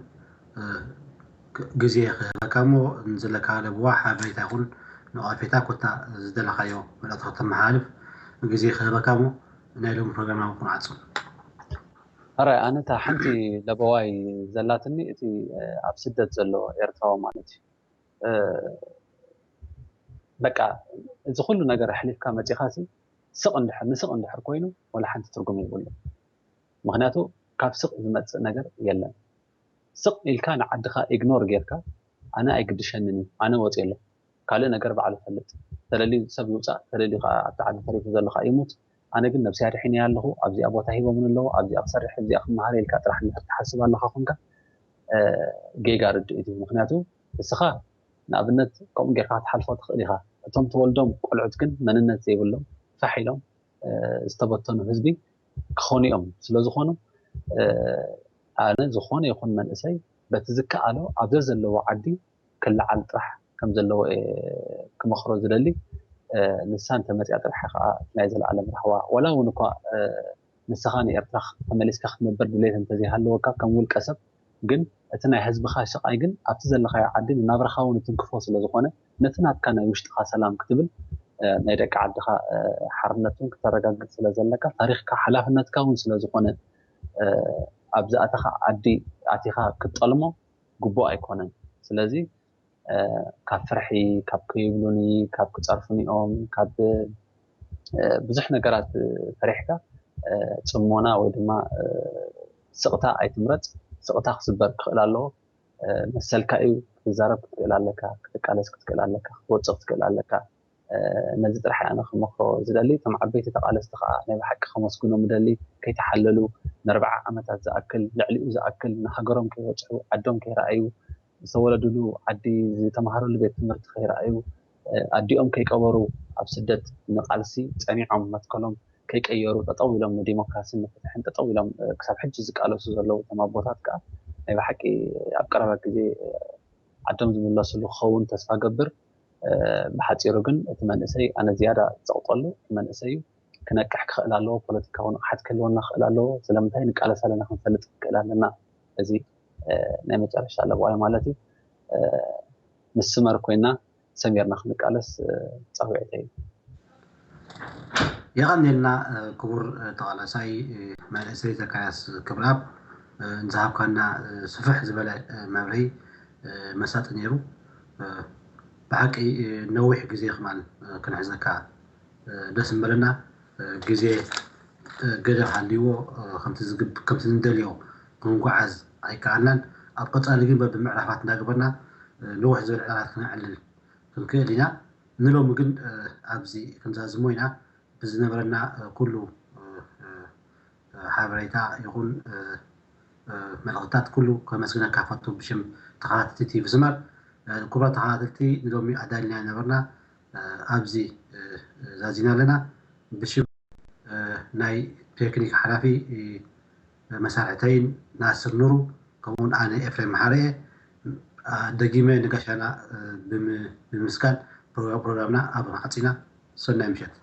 ግዜ ክህበካ እሞ ንዘለካ ለብዋ ሓበሬታ ይኹን ነቐፌታ ኮታ ዝደለኻዮ መልእኽቲ ከተመሓላልፍ ግዜ ክህበካ እሞ ናይ ሎሚ ፕሮግራምና እውን ክንዓጹ። ሕራይ ኣነ እታ ሓንቲ ለበዋይ ዘላትኒ እቲ ኣብ ስደት ዘሎ ኤርትራዊ ማለት እዩ። በቃ እዚ ኩሉ ነገር ኣሕሊፍካ መፂኻ ሲ ስቕ እንድሕር ንስቕ እንድሕር ኮይኑ ወላ ሓንቲ ትርጉም የብሉ። ምክንያቱ ካብ ስቕ ዝመፅእ ነገር የለን። ስቕ ኢልካ ንዓድኻ ኢግኖር ጌርካ ኣነ ኣይግድሸንን እዩ፣ ኣነ ወፅየ ኣለኹ፣ ካልእ ነገር ባዕሉ ይፈልጥ፣ ተደልዩ ሰብ ይውፃእ፣ ተደልዩ ከዓ ኣብቲ ዓዲ ተሪፉ ዘሎ ከዓ ይሙት፣ ኣነ ግን ነብሰይ ኣድሒነ ኣለኹ፣ ኣብዚኣ ቦታ ሂቦምን ኣለዉ፣ ኣብዚኣ ክሰርሕ፣ ኣብዚኣ ክመሃር ኢልካ ጥራሕ እንድሕር ትሓስብ ኣለኻ ኮንካ ጌጋ ርድኢት እዩ። ምክንያቱ እስኻ ንኣብነት ከምኡ ጌርካ ክትሓልፎ ትኽእል ኢኻ። እቶም ተወልዶም ቆልዑት ግን መንነት ዘይብሎም ፋሕ ኢሎም ዝተበተኑ ህዝቢ ክኾኑ እዮም። ስለዝኾኑ ኣነ ዝኾነ ይኹን መንእሰይ በቲ ዝከኣሎ ኣብ ዘዘለዎ ዓዲ ክለዓል ጥራሕ ከም ዘለዎ እየ ክመኽሮ ዝደሊ። ንሳ እንተመፅያ ጥራሕ ከዓ ናይ ዘለኣለም ራህዋ ዋላ እውን እኳ ንስኻ ንኤርትራ ተመሊስካ ክትነብር ድሌት እንተዘይሃለወካ ከም ውልቀ ሰብ ግን እቲ ናይ ህዝብኻ ስቓይ ግን ኣብቲ ዘለኻዮ ዓዲ ንናብራኻ እውን ይትንክፎ ስለዝኾነ ነቲ ናትካ ናይ ውሽጥኻ ሰላም ክትብል ናይ ደቂ ዓድኻ ሓርነት እውን ክተረጋግፅ ስለዘለካ ታሪኽካ ሓላፍነትካ እውን ስለዝኾነ ኣብ ዝኣተኻ ዓዲ ኣቲኻ ክትጠልሞ ግቡእ ኣይኮነን። ስለዚ ካብ ፍርሒ፣ ካብ ከይብሉኒ፣ ካብ ክፀርፉኒ እዮም፣ ካብ ብዙሕ ነገራት ፈሪሕካ ፅሞና ወይ ድማ ስቕታ ኣይትምረፅ። ስቕታ ክስበር ክኽእል ኣለዎ። መሰልካ እዩ። ክትዛረብ ክትክእል ኣለካ፣ ክትቃለስ ክትክእል ኣለካ፣ ክትወፅእ ክትክእል ኣለካ። ነዚ ጥራሕ ኣነ ክመክሮ ዝደሊ። እቶም ዓበይቲ ተቃለስቲ ከዓ ናይ ብሓቂ ከመስግኖም እደሊ። ከይተሓለሉ ንኣርብዓ ዓመታት ዝኣክል፣ ልዕሊኡ ዝኣክል ንሃገሮም ከይበፅሑ፣ ዓዶም ከይረኣዩ፣ ዝተወለድሉ ዓዲ፣ ዝተምሃርሉ ቤት ትምህርቲ ከይረኣዩ፣ ኣዲኦም ከይቀበሩ ኣብ ስደት ንቃልሲ ፀኒዖም መትከሎም ከይቀየሩ ጠጠው ኢሎም ንዲሞክራስን ንፍትሕን ጠጠው ኢሎም ክሳብ ሕጂ ዝቃለሱ ዘለዉ እቶም ኣቦታት ከዓ ናይ ብሓቂ ኣብ ቀረባ ግዜ ዓዶም ዝምለስሉ ክኸውን ተስፋ ገብር። ብሓፂሩ ግን እቲ መንእሰይ ኣነ ዝያዳ ዝፀቕጠሉ እቲ መንእሰይ እዩ። ክነቅሕ ክኽእል ኣለዎ፣ ፖለቲካዊ ንቕሓት ክህልወና ክኽእል ኣለዎ። ስለምንታይ ንቃለስ ኣለና ክንፈልጥ ክንክእል ኣለና። እዚ ናይ መጨረሻ ለበዋይ ማለት እዩ። ምስ ስመር ኮይና ሰሚርና ክንቃለስ ፃውዒተይ እዩ። የቐንየልና ክቡር ተቓላሳይ መንእሰይ ዘካርያስ ክብረኣብ ንዝሃብካና ስፍሕ ዝበለ መብርሂ መሳጢ ነይሩ። ብሓቂ ነዊሕ ግዜ ክማን ክንሕዘካ ደስ ምበለና። ግዜ ገደብ ሃልይዎ ከምቲ ዝግብ- ከምቲ ንደልዮ ክንጓዓዝ ኣይከኣልናን። ኣብ ቀፃሊ ግን በብምዕራፋት እንዳገበርና ነዊሕ ዝበለ ዕላላት ክነዕልል ክንክእል ኢና። ንሎሚ ግን ኣብዚ ክንዛዝሞ ኢና። ብዝነበረና ኩሉ ሓበሬታ ይኹን መልእኽትታት ኩሉ ከመስግነካ ፈቱ ብሽም ተኸታተልቲ ቲቪ ስመር። ክቡራት ተኸታተልቲ ንሎሚ ኣዳሊና ነበርና ኣብዚ ዛዚና ኣለና። ብሽም ናይ ቴክኒክ ሓላፊ መሳርሕተይን ናስር ኑሩ ከምኡውን ኣነ ኤፍሬም መሓረ እየ። ደጊመ ንጋሻና ብምምስጋን ፕሮግራምና ኣብ ዓፂና። ሰናይ ምሸት።